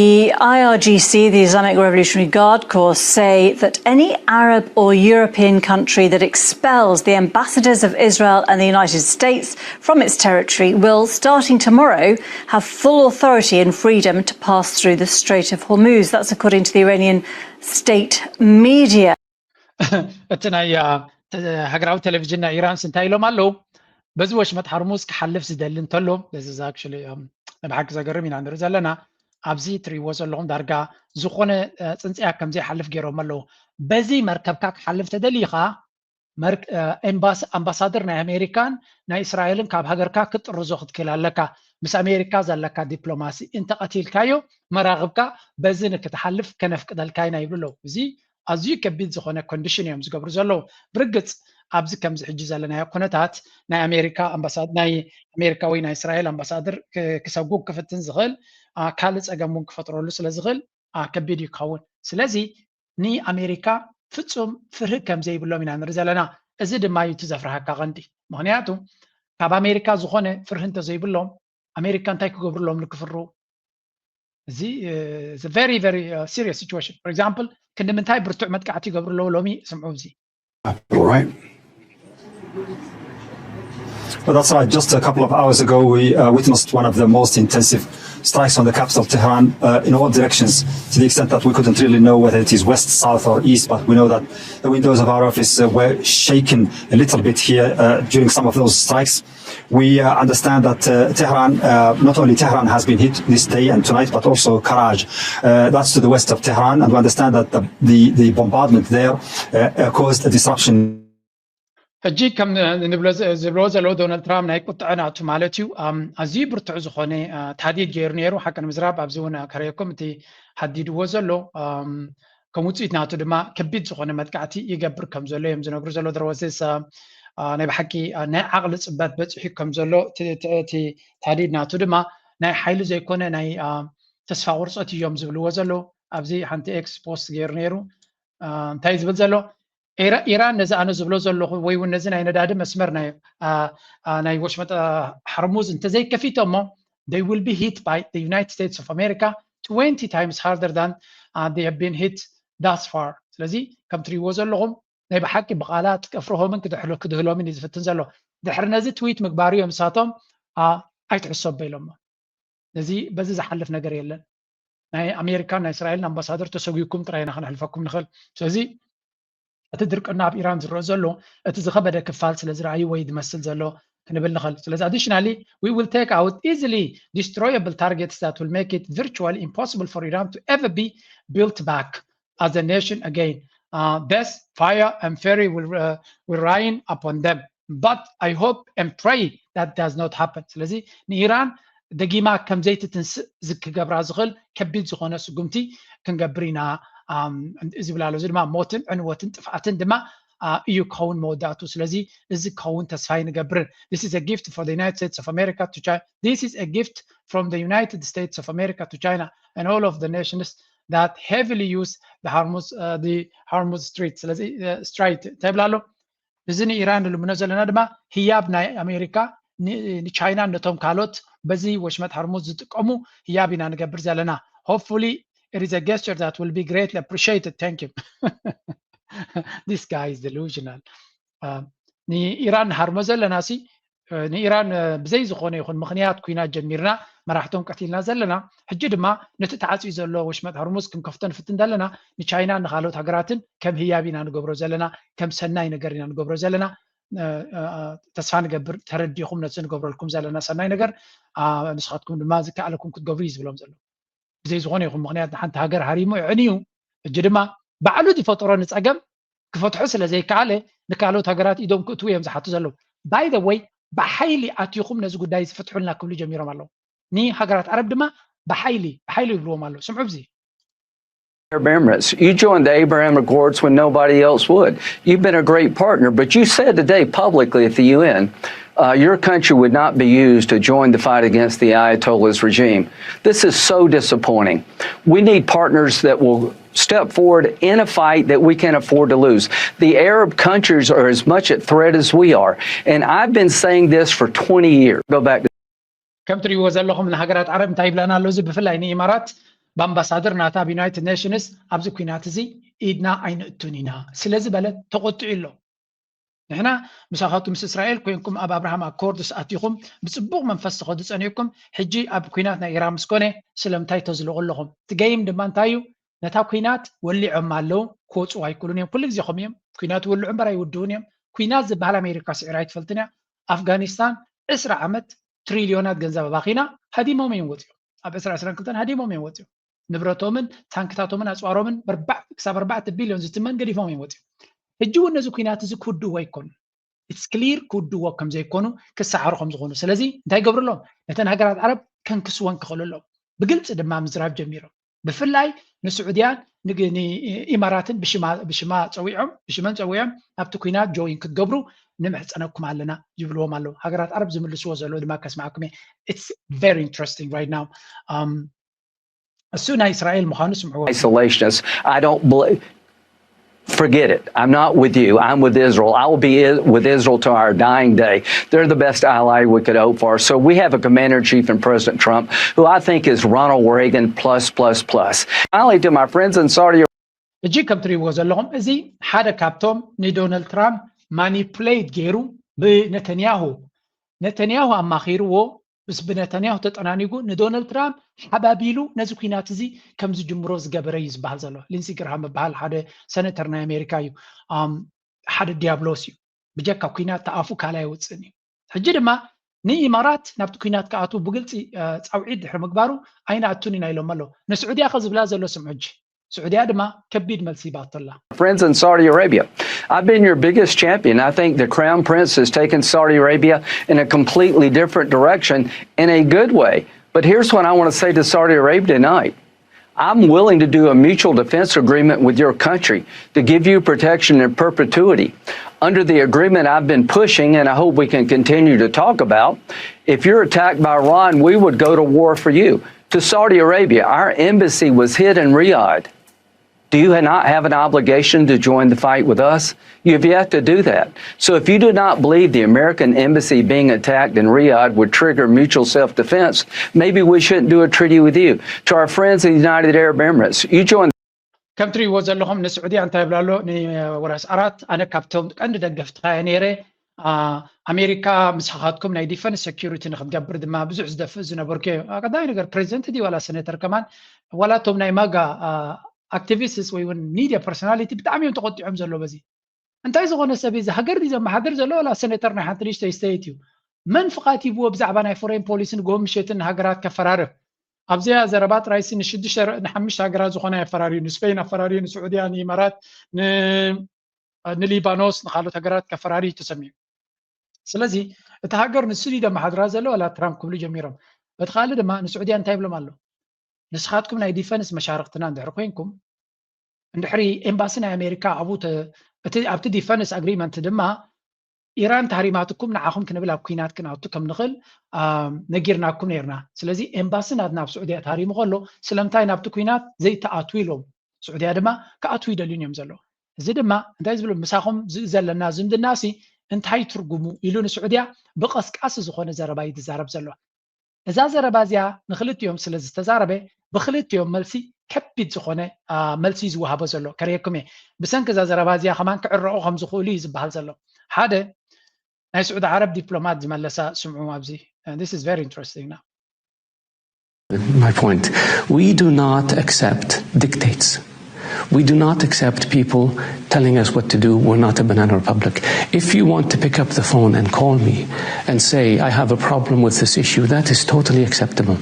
I R G C, the Islamic Revolutionary Guard Corps, say that any Arab or European country that expels the ambassadors of Israel and the United States from its territory will, starting tomorrow, have full authority and freedom to pass through the Strait of Hormuz. That's according to the Iranian state media. እቲ ናይ ሃገራዊ ቴሌቪዥን ናይ ኢራንስ እንታይ ኢሎም ኣለዉ? በዚ ወሽመጥ ሃርሙዝ ክሓልፍ ዝደሊ እንተሎ፣ ብሓቂ ዘገርም ኢና ንርኢ ዘለና። ኣብዚ ትርእይዎ ዘለኹም ዳርጋ ዝኾነ ጽንጽያ ከም ዘይሓልፍ ገይሮም ኣለዉ። በዚ መርከብካ ክሓልፍ ተደሊኻ ኣምባሳደር ናይ ኣሜሪካን ናይ እስራኤልን ካብ ሃገርካ ክትጥርዞ ክትክእል ኣለካ። ምስ ኣሜሪካ ዘለካ ዲፕሎማሲ እንተቐቲልካዮ መራኽብካ በዚ ንክትሓልፍ ከነፍቅደልካ ኢና ይብሉ ኣለዉ። እዚ ኣዝዩ ከቢድ ዝኾነ ኮንዲሽን እዮም ዝገብሩ ዘለዉ። ብርግጽ ኣብዚ ከምዚ ሕጂ ዘለናዮ ኩነታት ናይ ኣሜሪካ ኣምባሳድ ናይ ኣሜሪካ ወይ ናይ እስራኤል ኣምባሳደር ክሰጉግ ክፍትን ዝኽእል ካልእ ጸገም እውን ክፈጥረሉ ስለ ዝኽእል ከቢድ እዩ ክኸውን። ስለዚ ንኣሜሪካ ፍጹም ፍርሂ ከም ዘይብሎም ኢና ንርኢ ዘለና። እዚ ድማ እዩ እቲ ዘፍርሃካ ቀንዲ። ምኽንያቱ ካብ ኣሜሪካ ዝኾነ ፍርሂ እንተዘይብሎም ኣሜሪካ እንታይ ክገብሩሎም ንክፍርሁ? እዚ very very serious situation. For example ክንዲ ምንታይ ብርቱዕ መጥቃዕቲ ይገብሩ ኣለዉ ሎሚ ስምዑ እዚ። All right. Well, that's right. Just a couple of hours ago, we uh, witnessed one of the most intensive strikes on the capital, Tehran, uh, in all directions, to the extent that we couldn't really know whether it is west, south, or east. But we know that the windows of our office uh, were shaken a little bit here uh, during some of those strikes. We uh, understand that uh, Tehran, uh, not only Tehran has been hit this day and tonight, but also Karaj. Uh, that's to the west of Tehran, and we understand that the, the, the bombardment there uh, uh, caused a disruption. ሕጂ ከም ንብሎ ዝብልዎ ዘለዉ ዶናልድ ትራምፕ ናይ ቁጥዐ ናቱ ማለት እዩ። ኣዝዩ ብርቱዕ ዝኾነ ታዲድ ገይሩ ነይሩ። ሓቂ ንምዝራብ ኣብዚ እውን ከረየኩም እቲ ሃዲድዎ ዘሎ ከም ውፅኢት ናቱ ድማ ከቢድ ዝኾነ መጥቃዕቲ ይገብር ከም ዘሎ እዮም ዝነግሩ ዘሎ። ደረወዝስ ናይ ብሓቂ ናይ ዓቕሊ ፅበት በፂሑ ከም ዘሎ እቲ ታዲድ ናቱ ድማ ናይ ሓይሊ ዘይኮነ ናይ ተስፋ ቁርፀት እዮም ዝብልዎ ዘለዉ። ኣብዚ ሓንቲ ኤክስ ፖስት ገይሩ ነይሩ። እንታይ ዝብል ዘሎ ኢራን ነዚ ኣነ ዝብሎ ዘለኹ ወይ እውን ነዚ ናይ ነዳዲ መስመር ናይ ወሽመጥ ሓርሙዝ እንተዘይከፊቶ እሞ they will be hit by the United States of America twenty times harder than uh, they have been hit thus far. ስለዚ ከም ትሪእዎ ዘለኹም ናይ ብሓቂ ብቓላት ከፍርሆምን ክድህሎምን እዩ ዝፍትን ዘሎ። ድሕሪ ነዚ ትዊት ምግባሩ እዮም ንሳቶም ኣይትሕሰቦ ኢሎሞ። ነዚ በዚ ዝሓልፍ ነገር የለን። ናይ ኣሜሪካን ናይ እስራኤልን ኣምባሳደር ተሰጒኩም ጥራይ ኢና ከነሕልፈኩም ንኽእል። ስለዚ እቲ ድርቅና ኣብ ኢራን ዝረአ ዘሎ እቲ ዝኸበደ ክፋል ስለ ዝረኣዩ ወይ ዝመስል ዘሎ ክንብል ንኽእል። ስለዚ additionally we will take out easily destroyable targets that will make it virtually impossible for Iran to ever be built back as a nation again. Uh, death, fire and fury will, uh, will rain upon them. But I hope and pray that does not happen. ስለዚ ንኢራን ደጊማ ከም ዘይትትንስእ ዝክገብራ ዝኽእል ከቢድ ዝኾነ ስጉምቲ ክንገብር ኢና ዝብል ኣሎ። እዚ ድማ ሞትን ዕንወትን ጥፍኣትን ድማ እዩ ክኸውን መወዳእቱ። ስለዚ እዚ ክኸውን ተስፋ ይንገብርን። This is a gift for the United States of America to China. This is a gift from the United States of America to China and all of the nations that heavily use the Hormuz, uh, the Hormuz Strait. ስለዚ Strait እንታይ ይብል ኣሎ? እዚ ንኢራን ንልምኖ ዘለና ድማ ህያብ ናይ ኣሜሪካ ንቻይና ነቶም ካልኦት በዚ ወሽመጥ ሃርሙዝ ዝጥቀሙ ህያብ ኢና ንገብር ዘለና። Hopefully it is a gesture that will be greatly appreciated. Thank you. This guy is delusional. ንኢራን ንሃርሞ ዘለና ሲ ንኢራን ብዘይ ዝኾነ ይኹን ምኽንያት ኩናት ጀሚርና መራሕቶም ቀቲልና ዘለና፣ ሕጂ ድማ ነቲ ተዓፅዩ ዘሎ ወሽመጥ ሃርሙዝ ክንከፍቶ ንፍትን ዘለና ንቻይና ንካልኦት ሃገራትን ከም ህያብ ኢና ንገብሮ ዘለና፣ ከም ሰናይ ነገር ኢና ንገብሮ ዘለና። ተስፋ ንገብር ተረዲኹም ነቲ ንገብረልኩም ዘለና ሰናይ ነገር ንስኻትኩም ድማ ዝከኣለኩም ክትገብሩ እዩ ዝብሎም ዘሎ። ብዘይ ዝኾነ ይኹን ምኽንያት ንሓንቲ ሃገር ሃሪሙ የዕንዩ። ሕጂ ድማ ባዕሉ ዝፈጠሮ ንፀገም ክፈትሖ ስለ ዘይከኣለ ንካልኦት ሃገራት ኢዶም ክእትዉ እዮም ዝሓቱ ዘለዉ። By the way ብሓይሊ ኣቲኹም ነዚ ጉዳይ ዝፍትሑልና ክብሉ ጀሚሮም ኣለዉ። ንሃገራት ዓረብ ድማ ብሓይሊ ብሓይሊ ይብልዎም ኣለዉ። ስምዑ ብዚ። Arab Emirates. You joined the Abraham Accords when nobody else would. You've been a great partner, but you said today publicly at the U N, Uh, your country would not be used to join the fight against the Ayatollah's regime. This is so disappointing. We need partners that will step forward in a fight that we can't afford to lose. The Arab countries are as much at threat as we are. And I've been saying this for twenty years. Go back to ከም ትሪእዎ ዘለኹም ንሃገራት ዓረብ እንታይ ይብላና ኣሎ? እዚ ብፍላይ ንኢማራት ብኣምባሳደር ናታ ኣብ ዩናይትድ ኔሽንስ ኣብዚ ኩናት እዚ ኢድና ኣይንእቱን ኢና ስለ ዝበለት ተቆጢዑ ኣሎ። ንሕና ምሳኻቱ ምስ እስራኤል ኮይንኩም ኣብ ኣብርሃም ኣኮርድስ ኣቲኹም ብፅቡቕ መንፈስ ትኸዱ ፀኒሕኩም፣ ሕጂ ኣብ ኩናት ናይ ኢራን ምስ ኮነ ስለምንታይ ተዝልቑ ኣለኹም? እቲ ገይም ድማ እንታይ እዩ? ነታ ኩናት ወሊዖም ኣለዉ፣ ክወፅኡ ኣይክእሉን እዮም። ኩሉ ግዜ ከምኡ እዮም። ኩናት ይውልዑ እምበር ኣይውድኡን እዮም። ኩናት ዝበሃል ኣሜሪካ ስዒራ ኣይትፈልጥን እያ። ኣፍጋኒስታን ዕስራ ዓመት ትሪልዮናት ገንዘብ ኣባኺና ሃዲሞም እዮም ወፂኦም። ኣብ ዕስራ ዕስራን ክልተን ሃዲሞም እዮም ወፂኦም። ንብረቶምን ታንክታቶምን ኣፅዋሮምን ብኣርባዕተ ክሳብ ኣርባዕተ ቢልዮን ዝትመን ገዲፎም እዮም ወፂኦም። ሕጂ እውን ነዚ ኩናት እዚ ክውድእዎ ኣይኮኑን። ኢትስ ክሊር ክውድእዎ ከም ዘይኮኑ ክሰዓሩ ከም ዝኾኑ። ስለዚ እንታይ ይገብሩ ኣለዎም? ነተን ሃገራት ዓረብ ከንክስወን ክኽእሉ ኣለዎም። ብግልፂ ድማ ምዝራብ ጀሚሮም። ብፍላይ ንስዑድያን ንግ- ንኢማራትን ብሽማ ብሽማ ፀዊዖም ብሽመን ፀዊዖም ኣብቲ ኩናት ጆይን ክትገብሩ ንምሕፀነኩም ኣለና ይብልዎም ኣለዉ። ሃገራት ዓረብ ዝምልስዎ ዘለዉ ድማ ከስማዕኩም እየ። It's very interesting right now. Um, እሱ ናይ እስራኤል ምዃኑ ስምዕዎ። Isolationists. I don't believe. Forget it. I'm not with you. I'm with Israel. I will be I- with Israel to our dying day. They're the best ally we could hope for. So we have a commander in chief in President Trump, who I think is Ronald Reagan plus plus plus. Finally, to my friends in Saudi ሕጂ ከም ትሪእዎ ዘለኹም እዚ ሓደ ካብቶም ንዶናልድ ትራምፕ ማኒፕሌት ገይሩ ብነተንያሁ ነተንያሁ ኣማኺርዎ ምስ ብነተንያሁ ተጠናኒጉ ንዶናልድ ትራምፕ ሓባቢሉ ነዚ ኩናት እዚ ከም ዝጅምሮ ዝገበረ እዩ ዝበሃል ዘሎ። ሊንሲ ግርሃም ዝበሃል ሓደ ሰነተር ናይ ኣሜሪካ እዩ። ኣም፣ ሓደ ዲያብሎስ እዩ። ብጀካ ኩናት ተኣፉ ካልእ ኣይወፅእን እዩ። ሕጂ ድማ ንኢማራት ናብቲ ኩናት ክኣትዉ ብግልፂ እ፣ ፃውዒት ድሕሪ ምግባሩ ኣይንኣቱን ኢና ኢሎም ኣለዉ። ንስዑድያ ከ ዝብላ ዘሎ ስምዑ ሕጂ። ስዑድያ ድማ ከቢድ መልሲ ሂባቶ ኣላ። friends in Saudi Arabia. I've been your biggest champion. I think the Crown Prince has taken Saudi Arabia in a completely different direction in a good way. But here's what I want to say to Saudi Arabia tonight. I'm willing to do a mutual defense agreement with your country to give you protection in perpetuity. Under the agreement I've been pushing, and I hope we can continue to talk about, if you're attacked by Iran, we would go to war for you. To Saudi Arabia, our embassy was hid in Riyadh. Do you not have an obligation to join the fight with us? You have yet to do that. So if you do not believe the American embassy being attacked in Riyadh would trigger mutual self-defense, maybe we shouldn't do a treaty with you. To our friends in the United Arab Emirates, you join ከም ትሪእዎ ዘለኹም ንስዑድያ እንታይ ይብላ ኣሎ ንወራስ ኣራት? ኣነ ካብቶም ቀንዲ ደገፍትኻ እየ ነይረ። ኣ፣ ኣሜሪካ ምሳኻትኩም ናይ ዲፈንስ ሴኪሪቲ ንክትገብር ድማ ብዙሕ ዝደፍእ ዝነበርኩ እየ። ቀዳማይ ነገር ፕሬዚደንት ድዩ ዋላ ሴኔተር ከማን ዋላ እቶም ናይ ማጋ ኣክቲቪስትስ ወይ እውን ሚድያ ፐርሶናሊቲ ብጣዕሚ እዮም ተቆጢዖም ዘሎ በዚ። እንታይ ዝኾነ ሰብ እዚ ሃገር ድዩ ዘመሓድር ዘሎ ዋላ ሴኔተር ናይ ሓንቲ ንእሽተይ ስተይት እዩ? መን ፍቓድ ሂብዎ ብዛዕባ ናይ ፎሬን ፖሊሲ ንግሆ ምሸትን ንሃገራት ከፈራርህ? ኣብዚኣ ዘረባ ጥራይሲ ንሽዱሽተ ንሓሙሽተ ሃገራት ዝኾነ ኣፈራርዩ፣ ንስፔን ኣፈራርዩ፣ ንስዑድያ፣ ንኢማራት፣ ን- ንሊባኖስ ንካልኦት ሃገራት ከፈራሪ እዩ ተሰሚዑ። ስለዚ እቲ ሃገር ንሱ ድዩ ደመሓድራ ዘሎ ዋላ ትራምፕ ክብሉ ጀሚሮም። በቲ ካልእ ድማ ንስዑድያ እንታይ ይብሎም ኣሎ? ንስኻትኩም ናይ ዲፈንስ መሻርክትና እንድሕር ኮይንኩም እንድሕሪ ኤምባሲ ናይ ኣሜሪካ ኣብኡ ተ- እቲ ኣብቲ ዲፈንስ ኣግሪመንት ድማ ኢራን ተሃሪማትኩም ንዓኹም ክንብል ኣብ ኩናት ክንኣቱ ከም ንኽእል ኣም፣ ነጊርናኩም ነርና። ስለዚ ኤምባሲ ናትና ኣብ ስዑድያ ተሃሪሙ ከሎ ስለምንታይ ናብቲ ኩናት ዘይተኣትዉ ኢሎም ስዑድያ ድማ ክኣትዉ ይደልዩን እዮም ዘለዉ። እዚ ድማ እንታይ ዝብሉ ምሳኹም ዝ- ዘለና ዝምድና ሲ እንታይ ትርጉሙ ኢሉ ንስዑድያ ብቐስቃሲ ዝኾነ ዘረባ እዩ ዝዛረብ ዘሎ። እዛ ዘረባ እዚኣ ንክልቲኦም ስለ ዝተዛረበ ብክልቲኦም መልሲ ከቢድ ዝኾነ ኣ፣ መልሲ እዩ ዝወሃቦ ዘሎ። ከርእየኩም እየ ብሰንኪ እዛ ዘረባ እዚኣ ከማን ክዕረቑ ከም ዝኽእሉ እዩ ዝበሃል ዘሎ። ሓደ ናይ ስዑዲ ዓረብ ዲፕሎማት ዝመለሳ ስምዑ ኣብዚ። This is very interesting now. My point. We do not accept dictates. We do not accept people telling us what to do. We're not a banana republic. If you want to pick up the phone and call me and say, I have a problem with this issue, that is totally acceptable.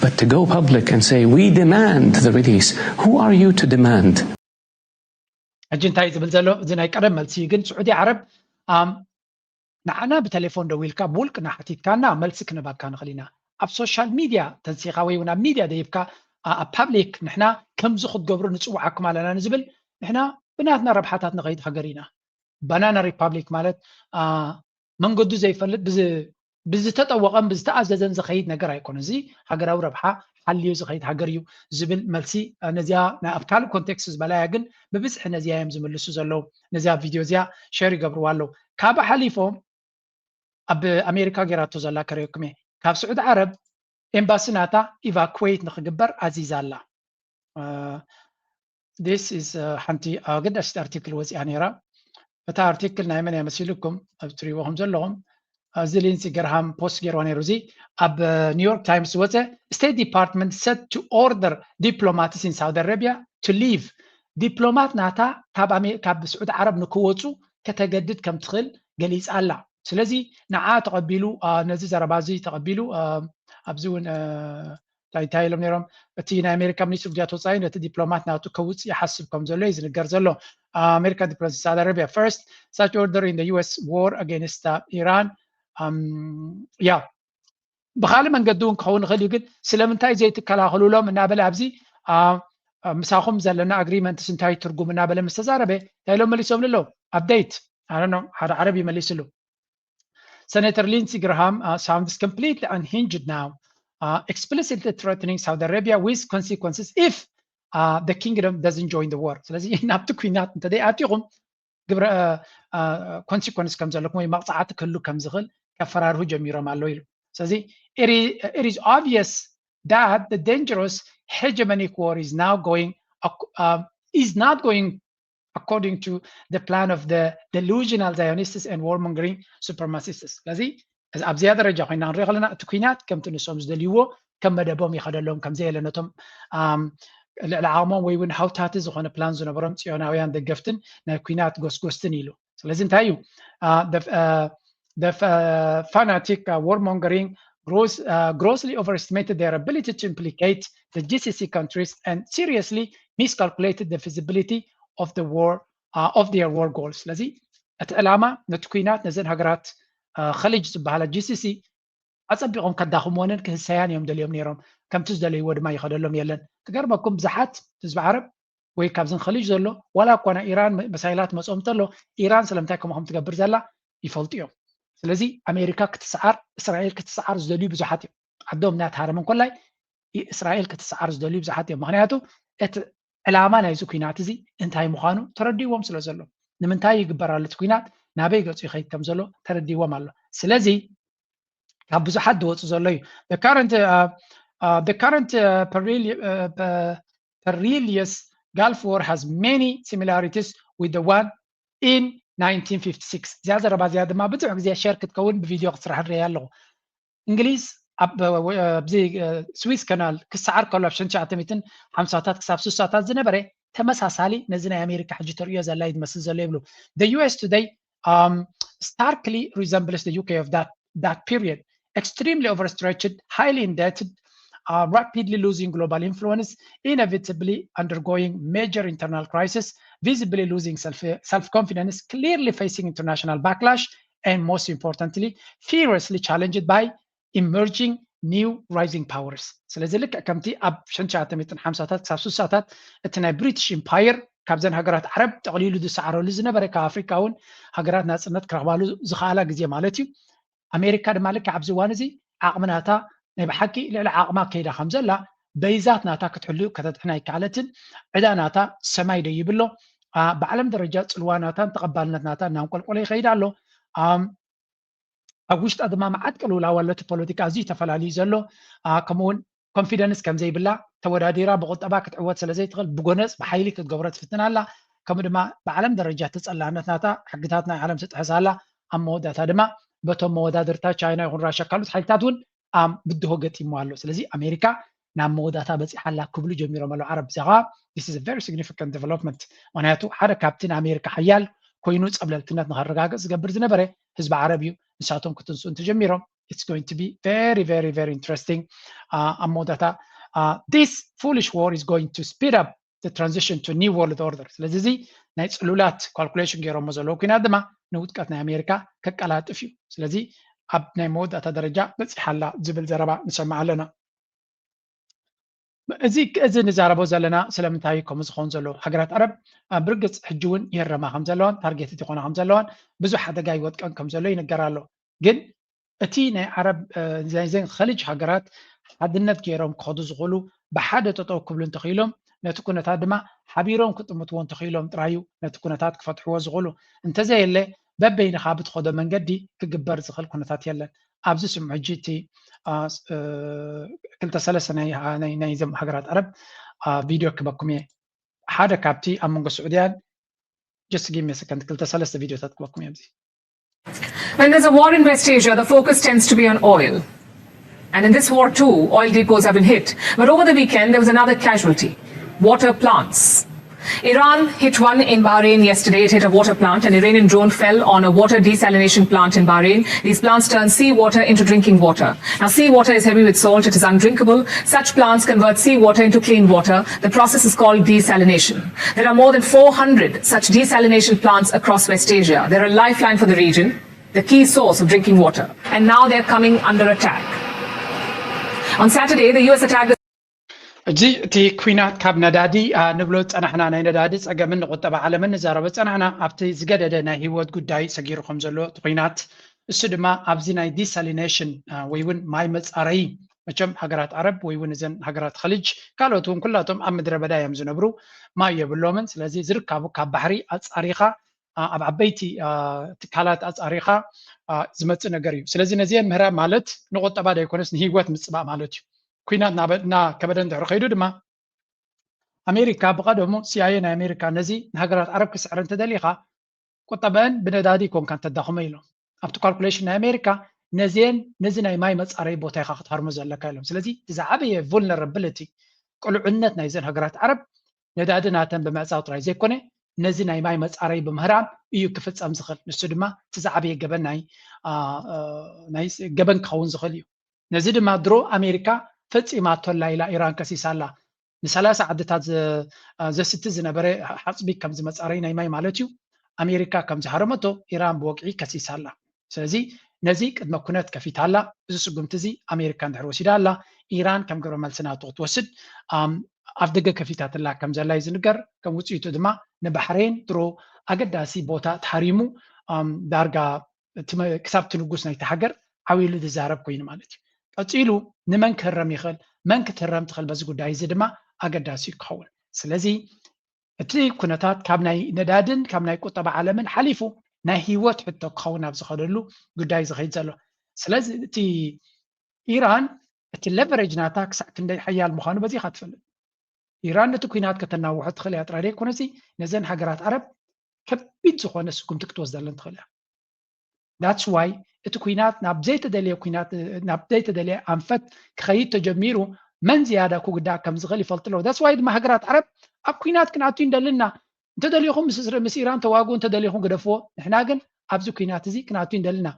But to go public and say, we demand the release, who are you to demand? ሕጂ እንታይ ዝብል ዘሎ እዚ ናይ ቀደም መልሲ እዩ። ግን ስዑዲ ዓረብ ኣም፣ ንዓና ብቴሌፎን ደዊልካ ብውልቅና ሓቲትካና መልሲ ክንበካ ንኽእል ኢና። ኣብ ሶሻል ሚድያ ተንሲኻ ወይ እውን ኣብ ሚድያ ደይብካ ኣ- ኣብ ፓብሊክ ንሕና ከምዚ ክትገብሩ ንፅውዓኩም ኣለና ንዝብል ንሕና ብናትና ረብሓታት ንኸይድ ሃገር ኢና። ባናና ሪፓብሊክ ማለት ኣ፣ መንገዱ ዘይፈልጥ ብዝተጠወቐን ብዝተኣዘዘን ዝኸይድ ነገር ኣይኮነ። እዚ ሃገራዊ ረብሓ ሓልዩ ዝኸይድ ሃገር እዩ ዝብል መልሲ ነዚኣ ኣብ ካልእ ኮንቴክስት ዝበላያ ግን ብብዝሒ ነዚኣ እዮም ዝምልሱ ዘለዉ። ነዚኣ ቪድዮ እዚኣ ሸር ይገብርዋ ኣለዉ። ካብ ሓሊፎም ኣብ ኣሜሪካ ገይራቶ ዘላ ከርእየኩም እየ። ካብ ስዑዲ ዓረብ ኤምባሲ ናታ ኢቫኩዌት ንክግበር ኣዚዛ ኣላ። This is ሓንቲ ኣገዳሲት ኣርቲክል ወፂኣ ነይራ። እታ ኣርቲክል ናይ መን እያ መሲልኩም ኣብ ትሪእዎ ከም ዘለኹም፣ እዚ ሊንሲ ገርሃም ፖስት ገይርዋ ነይሩ። እዚ ኣብ ኒውዮርክ ታይምስ ዝወፀ State Department set to order diplomats in Saudi Arabia to leave። ዲፕሎማት ናታ ካብ ስዑዲ ዓረብ ንክወፁ ከተገድድ ከም ትኽእል ገሊፃ ኣላ። ስለዚ ንዓ ተቐቢሉ ነዚ ዘረባ እዚ ተቐቢሉ ኣብዚ እውን እንታይ እንታይ ኢሎም ነይሮም? እቲ ናይ ኣሜሪካ ሚኒስትሪ ጉዳያት ወፃኢ ነቲ ዲፕሎማት ናቱ ከውፅእ ይሓስብ ከም ዘሎ እዩ ዝንገር ዘሎ። ኣሜሪካ ዲፕሎማት ሳውዲ ኣረቢያ first such order in the U S war against ኢራን። ያ ብካልእ መንገዲ እውን ክኸውን ይኽእል እዩ፣ ግን ስለምንታይ ዘይትከላኸሉሎም እናበለ ኣብዚ ምሳኹም ዘለና ኣግሪመንትስ እንታይ ትርጉም እናበለ ምስ ተዛረበ እንታይ ኢሎም መሊሶም ኣለዉ? ኣፕዴት ሓደ ዓረብ ይመሊስሉ። Senator Lindsey Graham uh, sounds completely unhinged now, uh, explicitly threatening Saudi Arabia with consequences if uh, the kingdom doesn't join the war. ስለዚ ናብቲ ኩናት እንተደይኣቲኹም ግብረ ኮንሲኮንስ ከም ዘለኩም ወይ መቕፃዕቲ ክህሉ ከም ዝኽእል ከፈራርሁ ጀሚሮም ኣለዉ ኢሉ። ስለዚ it is obvious that the dangerous hegemonic war is now going uh, is not going according to the plan of the delusional Zionists and warmongering supremacists. ስለዚ ኣብዚኣ ደረጃ ኮይና ክንሪኦ ከለና እቲ ኩናት ከምቲ ንሶም ዝደልይዎ ከም መደቦም ይኸደሎም ከም ዘየለ ነቶም ልዕሊ ዓቕሞም ወይ እውን ሃውታቲ ዝኾነ ፕላን ዝነበሮም ፅዮናውያን ደገፍትን ናይ ኩናት ጎስጎስትን ኢሉ። ስለዚ እንታይ እዩ the fanatic warmongering grossly overestimated their ability to implicate the G C C countries and seriously miscalculated the feasibility of the war uh, of their war goals. ስለዚ እቲ ዕላማ ነቲ ኩናት ነዘን ሃገራት ኸሊጅ ዝበሃላ ጂ ሲ ሲ ኣፀቢቖም ከዳኽምወንን ክህሰያን እዮም ደልዮም ነይሮም። ከምቲ ዝደለይዎ ድማ ይኸደሎም የለን። ክገርመኩም ብዙሓት ህዝቢ ዓረብ ወይ ካብዘን ኸሊጅ ዘሎ ዋላ እኳ ናይ ኢራን መሳይላት መፅኦም እንተሎ ኢራን ስለምንታይ ከምኡ ከም ትገብር ዘላ ይፈልጡ እዮም። ስለዚ ኣሜሪካ ክትስዓር እስራኤል ክትስዓር ዝደልዩ ብዙሓት እዮም። ዓዶም እናተሃረመ እንኮላይ እስራኤል ክትስዓር ዝደልዩ ብዙሓት እዮም። ምክንያቱ እቲ ዕላማ ናይዚ ኩናት እዚ እንታይ ምዃኑ ተረዲዎም ስለ ዘሎ ንምንታይ ይግበር ኣሎ እቲ ኩናት ናበይ ገፁ ይኸይድ ከም ዘሎ ተረዲዎም ኣሎ። ስለዚ ካብ ብዙሓት ዝወፁ ዘሎ እዩ። The current uh, uh, the current uh, perilous Gulf War has many similarities with the one in nineteen fifty-six። እዚኣ ዘረባ እዚኣ ድማ ብዙሕ ግዜ ሸር ክትከውን ብቪድዮ ክትስራሕ ንሪኣ ኣለኹ። እንግሊዝ ኣብዚ ስዊዝ ካናል ክሰዓር ከሎ ኣብ ሽሕን ትሽዓተ ሚእትን ሓምሳታት ክሳብ ስሳታት ዝነበረ ተመሳሳሊ ነዚ ናይ ኣሜሪካ ሕጂ ተርእዮ ዘላ እዩ ዝመስል ዘሎ ይብሉ። The U S today um, starkly resembles the U K of that, that period. Extremely overstretched, highly indebted, uh, rapidly losing global influence, inevitably undergoing major internal crisis, visibly losing self, self-confidence, clearly facing international backlash, and most importantly, furiously challenged by emerging new rising powers። ስለዚ ልክዕ ከምቲ ኣብ ሽሕን ትሽዓተ ሚእትን ሓምሳታት ክሳብ ስሳታት እቲ ናይ ብሪቲሽ ኢምፓየር ካብዘን ሃገራት ዓረብ ጠቕሊሉ ዝሰዓረሉ ዝነበረ ካብ ኣፍሪካ እውን ሃገራት ናፅነት ክረኽባሉ ዝኸኣላ ግዜ ማለት እዩ። ኣሜሪካ ድማ ልክዕ ኣብዚ እዋን እዚ ዓቕሚ ናታ ናይ ብሓቂ ልዕሊ ዓቕማ ከይዳ ከም ዘላ በይዛት ናታ ክትሕሉ ከተድሕን ኣይከኣለትን። ዕዳ ናታ ሰማይ ደይብሎ። ብዓለም ደረጃ ፅልዋ ናታን ተቐባልነት ናታ እናንቆልቆለ ይኸይድ ኣሎ። ኣብ ውሽጣ ድማ መዓት ቅልውላው ኣሎ። እቲ ፖለቲካ ኣዝዩ ተፈላለዩ ዘሎ። ከምኡውን ኮንፊደንስ ከም ዘይብላ፣ ተወዳዲራ ብቁጠባ ክትዕወት ስለ ዘይትኽእል ብጎነፅ ብሓይሊ ክትገብሮ ትፍትን ኣላ። ከምኡ ድማ ብዓለም ደረጃ ተፀላእነት ናታ ሕግታት ናይ ዓለም ትጥሕስ ኣላ። ኣብ መወዳእታ ድማ በቶም መወዳድርታ ቻይና ይኹን ራሻ ካልኦት ሓይልታት እውን ብድሆ ገጢሙ ኣሎ። ስለዚ ኣሜሪካ ናብ መወዳእታ በፂሓ ኣላ ክብሉ ጀሚሮም ኣለዉ ዓረብ። እዚኣ ከዓ this is a very significant development። ምክንያቱ ሓደ ካብቲ ንኣሜሪካ ሓያል ኮይኑ ፀብለልትነት ንኸረጋግፅ ዝገብር ዝነበረ ህዝቢ ዓረብ እዩ። ንሳቶም ክትንስኡ እንተጀሚሮም it's going to be very very very interesting። ኣብ መወዳእታ this foolish war is going to speed up the transition to new world order። ስለዚ እዚ ናይ ፅሉላት ካልኩሌሽን ገይሮሞ ዘለዉ ኩናት ድማ ንውድቀት ናይ ኣሜሪካ ከቀላጥፍ እዩ። ስለዚ ኣብ ናይ መወዳእታ ደረጃ በፂሓ ኣላ ዝብል ዘረባ ንሰምዕ ኣለና። እዚ እዚ ንዛረቦ ዘለና ስለምንታይ ከምኡ ዝኸውን ዘሎ? ሃገራት ዓረብ ብርግፅ ሕጂ እውን ይህረማ ከም ዘለዋን ታርጌት ይኾና ከም ዘለዋን ብዙሕ ሓደጋ ይወጥቀን ከም ዘሎ ይንገር ኣሎ። ግን እቲ ናይ ዓረብ ናይዘን ኸሊጅ ሃገራት ሓድነት ገይሮም ክኸዱ ዝኽእሉ ብሓደ ጠጠው ክብሉ እንተኽኢሎም ነቲ ኩነታት ድማ ሓቢሮም ክጥምትዎ እንተኽኢሎም ጥራዩ ነቲ ኩነታት ክፈትሕዎ ዝኽእሉ። እንተዘየለ በበይንኻ ብትኸዶ መንገዲ ክግበር ዝኽእል ኩነታት የለን። ኣብዚ ስምዑ ሕጂ እቲ ክልተ ሰለስተ ናይዘም ሃገራት ዓረብ ቪድዮ ክበኩም እየ። ሓደ ካብቲ ኣብ መንጎ ስዑድያን just give me a second ክልተ ሰለስተ ቪድዮታት ክበኩም እዮም እዚ When there's a war in West Asia, the focus tends to be on oil. And in this war too, oil depots have been hit. But over the weekend, there was another casualty water plants. Iran hit one in Bahrain yesterday. It hit a water plant. An Iranian drone fell on a water desalination plant in Bahrain. These plants turn seawater into drinking water. Now, seawater is heavy with salt. It is undrinkable. Such plants convert seawater into clean water. The process is called desalination. There are more than four hundred such desalination plants across West Asia. They're a lifeline for the region, the key source of drinking water. And now they're coming under attack. On Saturday, the U S attacked the እዚ እቲ ኩናት ካብ ነዳዲ ንብሎ ዝፀናሕና ናይ ነዳዲ ፀገምን ንቁጠባ ዓለምን ንዛረበ ዝፀናሕና ኣብቲ ዝገደደ ናይ ህይወት ጉዳይ ሰጊሩ ከም ዘሎ እቲ ኩናት እሱ ድማ ኣብዚ ናይ ዲሳሊኔሽን ወይ እውን ማይ መፃረይ መቸም ሃገራት ዓረብ ወይ እውን እዘን ሃገራት ኸልጅ ካልኦት እውን ኩላቶም ኣብ ምድረ በዳ እዮም ዝነብሩ ማይ የብሎምን ስለዚ ዝርካቡ ካብ ባሕሪ ኣፃሪኻ ኣብ ዓበይቲ ትካላት ኣፃሪኻ ዝመፅእ ነገር እዩ ስለዚ ነዚአን ምህራብ ማለት ንቁጠባ ዳይኮነስ ንህይወት ምፅባእ ማለት እዩ ኩናት እናከበደ እንድሕር ከይዱ ድማ ኣሜሪካ ብቐደሙ ሲኣይኤ ናይ ኣሜሪካ ነዚ ንሃገራት ዓረብ ክስዕረ እንተደሊኻ ቁጠበአን ብነዳዲ ይኮንካ እንተዳኽሞ ኢሎም ኣብቲ ካልኩሌሽን ናይ ኣሜሪካ ነዚአን ነዚ ናይ ማይ መፃረይ ቦታ ኢኻ ክትሃርሞ ዘለካ ኢሎም ስለዚ እቲ ዝዓበየ vulnerability ቅሉዕነት ናይዘን ሃገራት ዓረብ ነዳዲ ናተን ብምዕፃው ጥራይ ዘይኮነ ነዚ ናይ ማይ መፃረይ ብምህራም እዩ ክፍፀም ዝኽእል ንሱ ድማ እቲ ዝዓበየ ገበን ናይ ገበን ክኸውን ዝኽእል እዩ ነዚ ድማ ድሮ ኣሜሪካ ፈፂማቶ ኣላ ኢላ ኢራን ከሲሳ ኣላ ንሰላሳ ዓድታት ዘስቲ ዝነበረ ሓፅቢ ከም ዝመፃረይ ናይ ማይ ማለት እዩ ኣሜሪካ ከም ዝሃረመቶ ኢራን ብወግዒ ከሲሳ ኣላ ስለዚ ነዚ ቅድመ ኩነት ከፊታ ኣላ እዚ ስጉምቲ እዚ ኣሜሪካ እንድሕር ወሲዳ ኣላ ኢራን ከም ግብረ መልሲ ናቱ ክትወስድ ኣብ ደገ ከፊታትላ ከም ዘላ እዩ ዝንገር ከም ውፅኢቱ ድማ ንባሕሬን ድሮ ኣገዳሲ ቦታ ተሃሪሙ ዳርጋ ክሳብ እቲ ንጉስ ናይቲ ሃገር ዓው ኢሉ ዝዛረብ ኮይኑ ማለት እዩ ቀፂሉ ንመን ክህረም ይኽእል መን ክትህረም ትኽእል በዚ ጉዳይ እዚ ድማ ኣገዳሲ እዩ ክኸውን ስለዚ እቲ ኩነታት ካብ ናይ ነዳድን ካብ ናይ ቁጠባ ዓለምን ሓሊፉ ናይ ህይወት ሕቶ ክኸውን ኣብ ዝኸደሉ ጉዳይ ዝኸይድ ዘሎ ስለዚ እቲ ኢራን እቲ leverage ናታ ክሳዕ ክንደይ ሓያል ምዃኑ በዚ ኢኻ ትፈልጥ ኢራን ነቲ ኩናት ከተናውሖ ትኽእል እያ ጥራይ ዘይኮነሲ ነዘን ሃገራት ዓረብ ከቢድ ዝኾነ ስጉምቲ ክትወስደለን ትኽእል እያ that's why እቲ ኩናት ናብ ዘይተደልየ ኩናት ናብ ዘይተደልየ ኣንፈት ክኸይድ ተጀሚሩ መን ዝያዳ ክጉዳእ ከም ዝኽእል ይፈልጡ ኣለዉ that's why ድማ ሃገራት ዓረብ ኣብ ኩናት ክንኣቱ እንደልና እንተደሊኹም ምስ ኢራን ተዋግኡ እንተደሊኹም ግደፍዎ ንሕና ግን ኣብዚ ኩናት እዚ ክንኣቱ እንደልና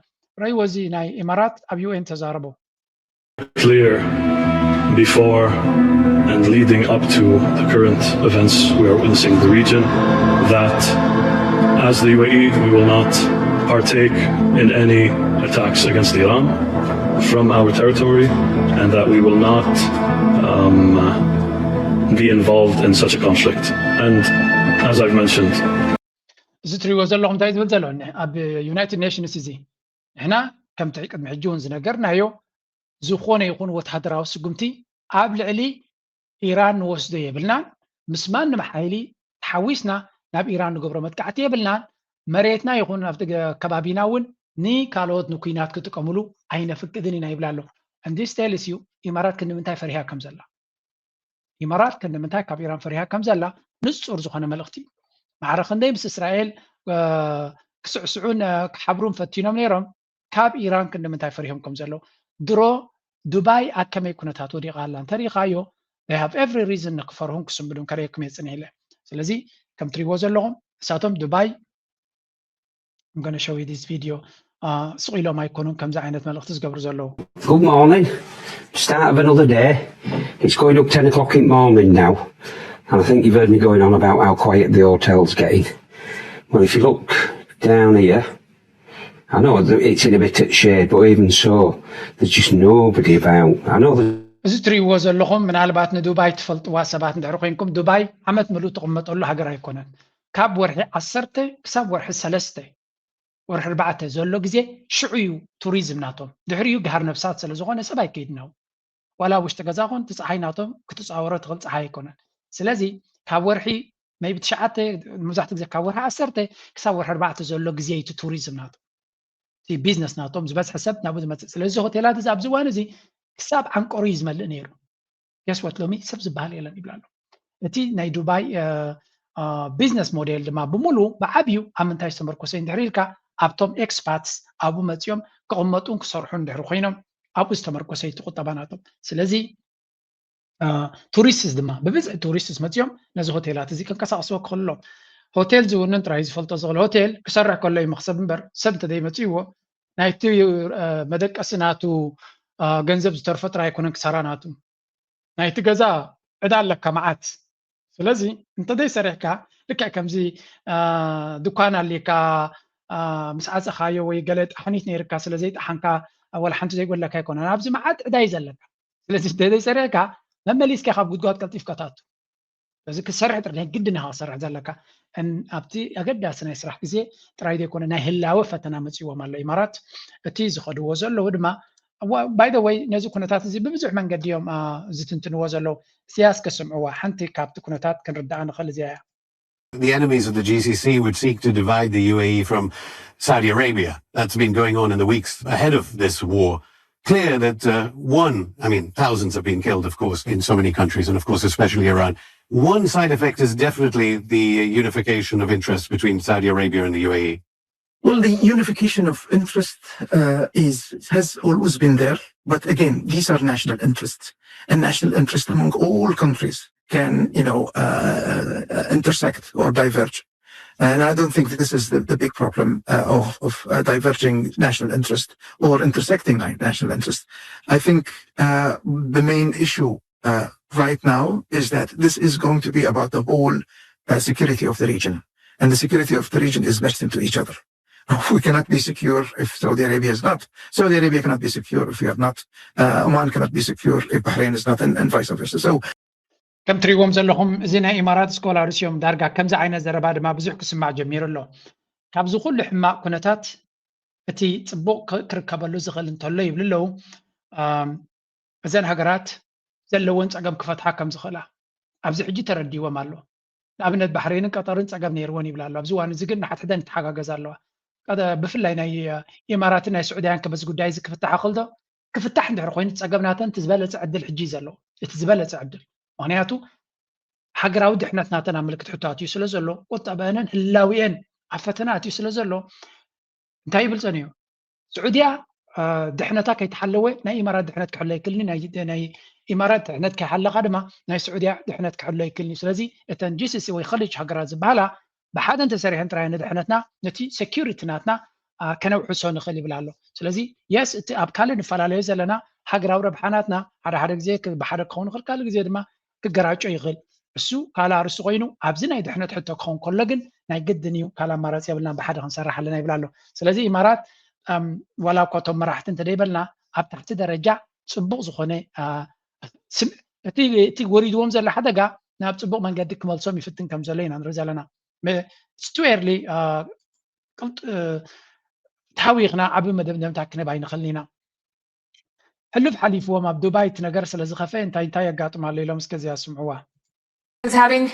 ረይዎ እዚ ናይ ኢማራት ኣብ ዩኤን ተዛረቦ clear before and leading up to the current events we are witnessing in the region that as the U A E we will not partake in any attacks against Iran from our territory and that we will not um, be involved in such a conflict. And as I've mentioned, እዚ ትሪእዎ ዘለኹም እንታይ ዝብል ዘሎ ኣብ ዩናይትድ ኔሽንስ እዚ ንሕና ከምቲ ቅድሚ ሕጂ እውን ዝነገርናዮ ዝኾነ ይኹን ወታደራዊ ስጉምቲ ኣብ ልዕሊ ኢራን ንወስዶ የብልናን ምስ ማንም ሓይሊ ተሓዊስና ናብ ኢራን ንገብሮ መጥቃዕቲ የብልናን መሬትና ይኹን ኣብቲ ከባቢና እውን ንካልኦት ንኩናት ክጥቀምሉ ኣይነፍቅድን ኢና ይብላ ኣሎ እንዲስ ቴልስ እዩ ኢማራት ክንምንታይ ፈሪሃ ከም ዘላ ኢማራት ክንምንታይ ካብ ኢራን ፈሪሃ ከም ዘላ ንፁር ዝኾነ መልእኽቲ እዩ ማዕረ ክንደይ ምስ እስራኤል ክስዕስዑን ክሓብሩን ፈቲኖም ነይሮም ካብ ኢራን ክንዲ ምንታይ ፈሪሆም ከም ዘለዉ ድሮ ዱባይ ኣብ ከመይ ኩነታት ወዲቓ ኣላ እንተሪኢኻዮ they have every reason ንክፈርሁን ክስንብዱን ከርእየኩም እየ ፅንሕ ኢለ ስለዚ ከም ትሪእዎ ዘለኹም እሳቶም ዱባይ I'm gonna show you this video ስቕ ኢሎም ኣይኮኑን ከምዚ ዓይነት መልእኽቲ ዝገብሩ ዘለዉ Good morning. Start of another day. It's going up ten o'clock in the morning now. And I think you've heard me going on about how quiet the hotel's getting. Well, if you look down here, I know that it's in a bit of shade, but even so, there's just nobody about. I know there's እዚ ትሪእዎ ዘለኹም ምናልባት ንዱባይ ትፈልጥዋ ሰባት እንድሕር ኮይንኩም፣ ዱባይ ዓመት ምሉእ ትቕመጠሉ ሃገር ኣይኮነን። ካብ ወርሒ ዓሰርተ ክሳብ ወርሒ ሰለስተ፣ ወርሒ ኣርባዕተ ዘሎ ግዜ ሽዑ እዩ ቱሪዝም ናቶም። ድሕሪኡ ገሃር ነፍሳት ስለ ዝኾነ ሰብ ኣይከይድን። ዋላ ኣብ ውሽጢ ገዛ ኮን እቲ ፀሓይ ናቶም ክትፃወሮ ትኽእል ፀሓይ ኣይኮነን። ስለዚ ካብ ወርሒ maybe ትሽዓተ፣ መብዛሕትኡ ግዜ ካብ ወርሒ ዓሰርተ ክሳብ ወርሒ ኣርባዕተ ዘሎ ግዜ እዩ እቲ ቱሪዝም ናቶም። እቲ ቢዝነስ ናቶም ዝበዝሐ ሰብ ናብኡ ዝመፅእ። ስለዚ ሆቴላት እዚ ኣብዚ እዋን እዚ ክሳብ ዓንቀሩ እዩ ዝመልእ ነይሩ። Guess what? ሎሚ ሰብ ዝበሃል የለን ይብላ ኣሎ። እቲ ናይ ዱባይ ቢዝነስ ሞዴል ድማ ብምሉ ብዓብዩ ኣብ ምንታይ ዝተመርኮሰ እንድሕር ኢልካ ኣብቶም ኤክስፓትስ ኣብኡ መፅኦም ክቕመጡን ክሰርሑን እንድሕር ኮይኖም ኣብኡ ዝተመርኮሰ እቲ ቁጠባ ናቶም። ስለዚ ቱሪስትስ ድማ ብብዝሒ ቱሪስትስ መፅኦም ነዚ ሆቴላት እዚ ከንቀሳቀስዎ ክኽእሉ ኣለዎም። ሆቴል ዝውንን ጥራይ ዝፈልጦ ዝኽእል ሆቴል ክሰርሕ ከሎ እዩ መክሰብ እምበር ሰብ እንተዘይመፅእዎ ናይቲ መደቀሲ ናቱ ገንዘብ ዝተርፎ ጥራይ ኣይኮነን ክሳራ ናቱ። ናይቲ ገዛ ዕዳ ኣለካ መዓት። ስለዚ እንተዘይ ሰሪሕካ ልክዕ ከምዚ ድኳን ኣሊካ ምስ ዓፀኻዮ ወይ ገለ ጣሕኒት ነይርካ ስለ ዘይጠሓንካ ወላ ሓንቲ ዘይጎለካ ኣይኮነን። ኣብዚ መዓት ዕዳ እዩ ዘለካ። ስለዚ እንተዘይ ሰሪሕካ መመሊስካ ካብ ጉድጓድ ቀልጢፍካ ትኣቱ። ስለዚ ክትሰርሕ ጥራይ ናይ ግድን ኢኻ ክሰርሕ ዘለካ። ኣብቲ ኣገዳሲ ናይ ስራሕ ግዜ ጥራይ ዘይኮነ ናይ ህላወ ፈተና መፅዎም ኣሎ ኢማራት። እቲ ዝኸድዎ ዘለዉ ድማ by the way ነዚ ኩነታት እዚ ብብዙሕ መንገዲ እዮም ዝትንትንዎ ዘለዉ። እስያስ ከስምዕዋ ሓንቲ ካብቲ ኩነታት ክንርዳኣ ንኽእል እዚኣ እያ። The enemies of the G C C would seek to divide the U A E from Saudi Arabia. That's been going on in the weeks ahead of this war. Clear that uh, one, I mean, thousands have been killed, of course, in so many countries, and of course, especially Iran. One side effect is definitely the unification of interest between Saudi Arabia and the U A E. Well, the unification of interest uh, is has always been there, but again, these are national interests, and national interest among all countries can, you know, uh, intersect or diverge. And I don't think this is the, the big problem uh, of, of uh, diverging national interest or intersecting national interest. I think uh, the main issue uh, right now is that this is going to be about the whole uh, security of the region. And the security of the region is meshed into each other. We cannot be secure if Saudi Arabia is not. Saudi Arabia cannot be secure if we are not. Uh, Oman cannot be secure if Bahrain is not, and, and vice versa. So ከም ትሪእዎም ዘለኹም እዚ ናይ ኢማራት ስኮላርስ እዮም። ዳርጋ ከምዚ ዓይነት ዘረባ ድማ ብዙሕ ክስማዕ ጀሚሩ ኣሎ። ካብዚ ኩሉ ሕማቕ ኩነታት እቲ ፅቡቕ ክርከበሉ ዝኽእል እንተሎ ይብሉ ኣለዉ። እዘን ሃገራት ዘለወን ፀገም ክፈትሓ ከም ዝኽእላ ኣብዚ ሕጂ ተረዲዎም ኣሎ። ንኣብነት ባሕሬንን ቀጠርን ፀገም ነይርወን ይብላ ኣሎ። ኣብዚ እዋን እዚ ግን ንሓድሕደን ይተሓጋገዛ ኣለዋ። ብፍላይ ናይ ኢማራትን ናይ ስዑድያን ከበዚ ጉዳይ እዚ ክፍታሕ ክልዶ ክፍታሕ እንድሕር ኮይኑ ፀገም ናተን እቲ ዝበለፀ ዕድል ሕጂ እዩ ዘለዎ። እቲ ዝበለፀ ዕድል ምክንያቱ ሃገራዊ ድሕነት ናተን ኣብ ምልክት ሕቶ ኣትዩ ስለ ዘሎ ቁጠበአንን ህላዊአን ኣብ ፈተና ኣትዩ ስለ ዘሎ እንታይ ይብል ፀኒሑ? ስዑድያ ድሕነታ ከይተሓለወ ናይ ኢማራት ድሕነት ክሕሎ ኣይክልኒ፣ ናይ ኢማራት ድሕነት ከይሓለኻ ድማ ናይ ስዑድያ ድሕነት ክሕሎ ኣይክልኒ። ስለዚ እተን ጂሲሲ ወይ ኸሊጅ ሃገራት ዝበሃላ ብሓደ እንተሰሪሐን ጥራይ ንድሕነትና ነቲ ሴኪሪቲ ናትና ከነውሕሶ ንኽእል ይብል ኣሎ። ስለዚ የስ እቲ ኣብ ካልእ ንፈላለዮ ዘለና ሃገራዊ ረብሓ ናትና ሓደ ሓደ ግዜ ብሓደ ክኸውን ይኽእል፣ ካልእ ግዜ ድማ ክገራጮ ይኽእል። እሱ ካልእ ኣርእስቲ ኮይኑ ኣብዚ ናይ ድሕነት ሕቶ ክኸውን ከሎ ግን ናይ ግድን እዩ፣ ካልእ ኣማራፂ የብልናን፣ ብሓደ ክንሰርሕ ኣለና ይብል ኣሎ። ስለዚ ኢማራት ዋላ እኳ እቶም መራሕቲ እንተደይበልና ኣብ ታሕቲ ደረጃ ፅቡቕ ዝኾነ እቲ ወሪድዎም ዘሎ ሓደጋ ናብ ፅቡቕ መንገዲ ክመልሶም ይፍትን ከም ዘሎ ኢና ንርኢ ዘለና። It's too early ፍትሃዊ ኢኽና ዓቢ መደምደምታ ክንህብ ኣይንኽእልን ኢና። ሕሉፍ ሓሊፍዎም ኣብ ዱባይ እቲ ነገር ስለ ዝኸፈ እንታይ እንታይ የጋጥም ኣሎ ኢሎም እስከ እዚኣ ስምዕዋ። Is having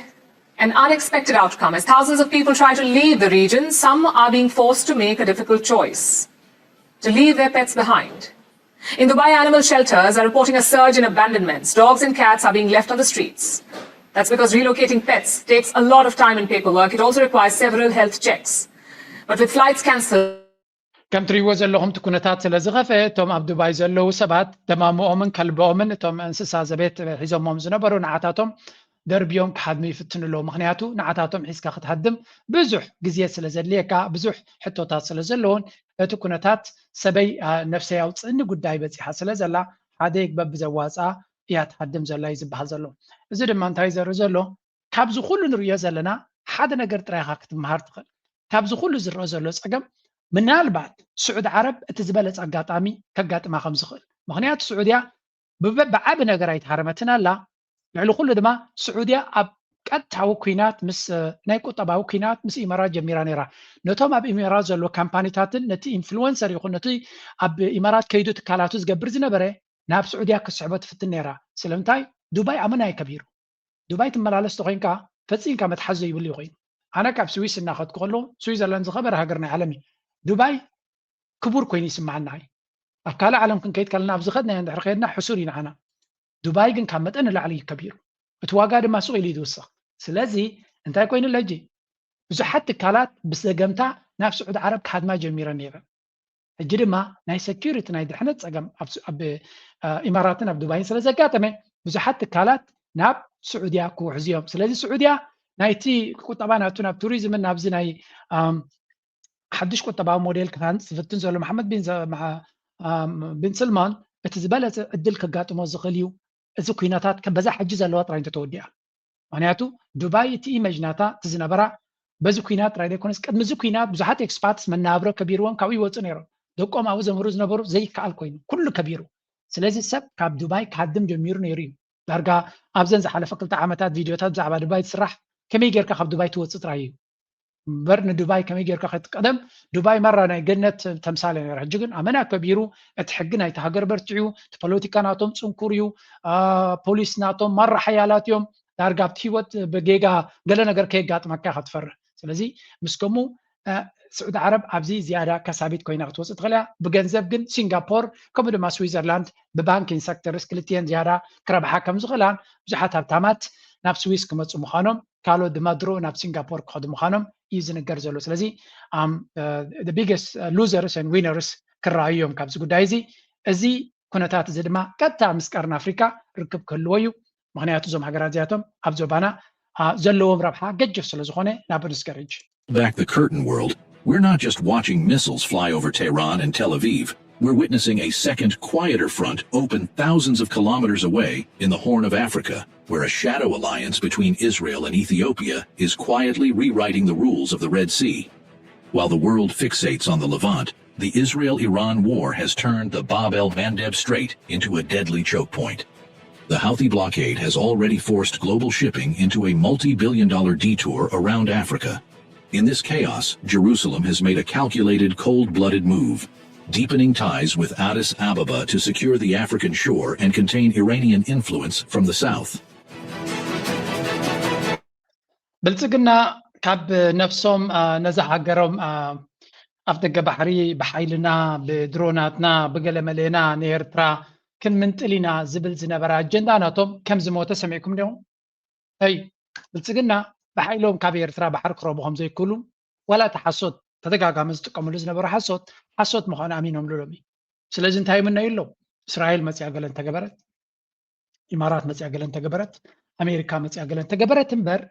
an unexpected outcome. As thousands of people try to leave the region, some are being forced to make a difficult choice to leave their pets behind. In Dubai, animal shelters are reporting a surge in abandonments. Dogs and cats are being left on the streets. That's because relocating pets takes a lot of time and paperwork. It also requires several health checks. But with flights cancelled, ከም ትሪእዎ ዘለኹም እቲ ኩነታት ስለ ዝኸፈ እቶም ኣብ ዱባይ ዘለዉ ሰባት ደማምኦምን ከልብኦምን እቶም እንስሳ ዘቤት ሒዞሞም ዝነበሩ ንዓታቶም ደርብዮም ክሃድሙ ይፍትኑ ኣለዉ። ምክንያቱ ንዓታቶም ሒዝካ ክትሃድም ብዙሕ ግዜ ስለ ዘድልየካ ብዙሕ ሕቶታት ስለ ዘለዎን እቲ ኩነታት ሰበይ ነፍሰይ ኣውፅእኒ ጉዳይ በፂሓ ስለ ዘላ ሓደ ይግበብ ብዘዋፅኣ እያ ትሃድም ዘላ እዩ ዝበሃል ዘሎ። እዚ ድማ እንታይ ዘርኢ ዘሎ ካብዚ ኩሉ ንርእዮ ዘለና ሓደ ነገር ጥራይ ኢኻ ክትመሃር ትኽእል። ካብዚ ኩሉ ዝረአ ዘሎ ጸገም ምናልባት ስዑዲ ዓረብ እቲ ዝበለጸ ኣጋጣሚ ከጋጥማ ከም ዝኽእል። ምኽንያቱ ስዑድያ ብዓቢ ነገር ኣይተሃረመትን ኣላ። ልዕሊ ኩሉ ድማ ስዑድያ ኣብ ቀጥታዊ ኩናት ምስ ናይ ቁጠባዊ ኩናት ምስ ኢመራት ጀሚራ ነይራ። ነቶም ኣብ ኢመራት ዘሎ ካምፓኒታትን ነቲ ኢንፍሉወንሰር ይኹን ነቲ ኣብ ኢመራት ከይዱ ትካላቱ ዝገብር ዝነበረ ናብ ስዑድያ ክስሕቦ ትፍትን ነይራ። ስለምንታይ? ዱባይ ኣመና እዩ ከቢሩ። ዱባይ ትመላለስ ተኮይንካ ፈጺምካ መትሓዚ ዘይብሉ እዩ ኮይኑ። ኣነ ካብ ስዊስ እናኸድኩ ከለዉ ስዊዘርላንድ ዝኸበረ ሃገር ናይ ዓለም እዩ። ዱባይ ክቡር ኮይኑ ይስምዓና እዩ። ኣብ ካልእ ዓለም ክንከይድ ከለና ኣብ ዝኸድናዮ እንድሕር ከድና ሕሱር ኢና ዓና። ዱባይ ግን ካብ መጠን ንላዕሊ እዩ ከቢሩ። እቲ ዋጋ ድማ ሱቕ ኢሉ እዩ ዝውስኽ። ስለዚ እንታይ ኮይኑ ለጂ ብዙሓት ትካላት ብዘገምታ ናብ ስዑድ ዓረብ ክሃድማ ጀሚረን ነይረን። ሕጂ ድማ ናይ ሰኪሪቲ ናይ ድሕነት ፀገም ኣብ ኢማራትን ኣብ ዱባይን ስለ ዘጋጠመ ብዙሓት ትካላት ናብ ስዑድያ ክውሕዙ እዮም። ስለዚ ስዑድያ ናይቲ ቁጠባ ናቱ ናብ ቱሪዝምን ናብዚ ናይ ሓድሽ ቁጠባዊ ሞዴል ክሃንፅ ዝፍትን ዘሎ መሓመድ ቢን ሰልማን እቲ ዝበለፀ ዕድል ከጋጥሞ ዝኽእል እዩ። እዚ ኩነታት ከም በዛ ሕጂ ዘለዋ ጥራይ እንተተወዲኣ። ምክንያቱ ዱባይ እቲ ኢመጅ ናታ እቲ ዝነበራ በዚ ኩናት ጥራይ ዘይኮነስ ቅድሚ እዚ ኩናት ብዙሓት ኤክስፓትስ መናብሮ ከቢርዎም ካብኡ ይወፁ ነይሮም። ደቆም ኣብኡ ዘምህሩ ዝነበሩ ዘይከኣል ኮይኑ ኩሉ ከቢሩ። ስለዚ ሰብ ካብ ዱባይ ክሃድም ጀሚሩ ነይሩ እዩ። ዳርጋ ኣብዘን ዝሓለፈ ክልተ ዓመታት ቪድዮታት ብዛዕባ ዱባይ ትስራሕ ከመይ ጌርካ ካብ ዱባይ ትወፅእ ጥራይ እዩ። እምበር ንዱባይ ከመይ ጌርካ ከትቀደም ዱባይ መራ ናይ ገነት ተምሳሌ ነይራ። ሕጂ ግን ኣመና ከቢሩ እቲ ሕጊ ናይቲ ሃገር በርቲዑ እቲ ፖለቲካ ናቶም ፅንኩር እዩ። ፖሊስ ናቶም ማራ ሓያላት እዮም። ዳርጋ ኣብቲ ህይወት ብጌጋ ገለ ነገር ከየጋጥመካ ኢኻ ትፈርህ። ስለዚ ምስ ከምኡ ስዑዲ ዓረብ ኣብዚ ዝያዳ ከሳቢት ኮይና ክትወፅእ ትኽእል እያ። ብገንዘብ ግን ሲንጋፖር ከምኡ ድማ ስዊዘርላንድ ብባንኪን ሰክተርስ ክልቲኤን ዝያዳ ክረብሓ ከም ዝኽእላን ብዙሓት ሃብታማት ናብ ስዊስ ክመፁ ምዃኖም ካልኦት ድማ ድሮ ናብ ሲንጋፖር ክኸዱ ምዃኖም እዩ ዝንገር ዘሎ። ስለዚ ቢገስት ሉዘርስ ን ዊነርስ ክረኣዩ እዮም ካብዚ ጉዳይ እዚ። እዚ ኩነታት እዚ ድማ ቀጥታ ምስ ቀርኒ ኣፍሪካ ርክብ ክህልዎ እዩ። ምክንያቱ እዞም ሃገራት እዚኣቶም ኣብ ዞባና ዘለዎም ረብሓ ገጅፍ ስለ ዝኾነ ናብ ንስገርጅ Back the curtain world, we're not just watching missiles fly over Tehran and Tel Aviv. We're witnessing a second, quieter front open thousands of kilometers away in the Horn of Africa, where a shadow alliance between Israel and Ethiopia is quietly rewriting the rules of the Red Sea. While the world fixates on the Levant, the Israel Iran war has turned the Bab el Mandeb Strait into a deadly choke point. The Houthi blockade has already forced global shipping into a multi billion dollar detour around Africa. In this chaos, Jerusalem has made a calculated, cold blooded move, deepening ties with Addis Ababa to secure the African shore and contain Iranian influence from the south. ብልጽግና ካብ ነፍሶም ነዛ ሃገሮም ኣፍ ደገ ባሕሪ ብሓይልና ብድሮናትና ብገለመሌና ንኤርትራ ክንምንጥል ኢና ዝብል ዝነበረ ኣጀንዳ ናቶም ከም ዝሞተ ሰሚዕኩም ዲኹም? ይ ብልጽግና ብሓይሎም ካብ ኤርትራ ባሕሪ ክረቡ ከም ዘይክእሉ ዋላ እቲ ሓሶት ተደጋጋሚ ዝጥቀምሉ ዝነበሩ ሓሶት ሓሶት ምዃኑ ኣሚኖምሉ ሎሚ። ስለዚ እንታይ ይምነዩ ኣለዉ? እስራኤል መፅያ ገለ እንተገበረት፣ ኢማራት መፅያ ገለ እንተገበረት፣ ኣሜሪካ መፅያ ገለ እንተገበረት እምበር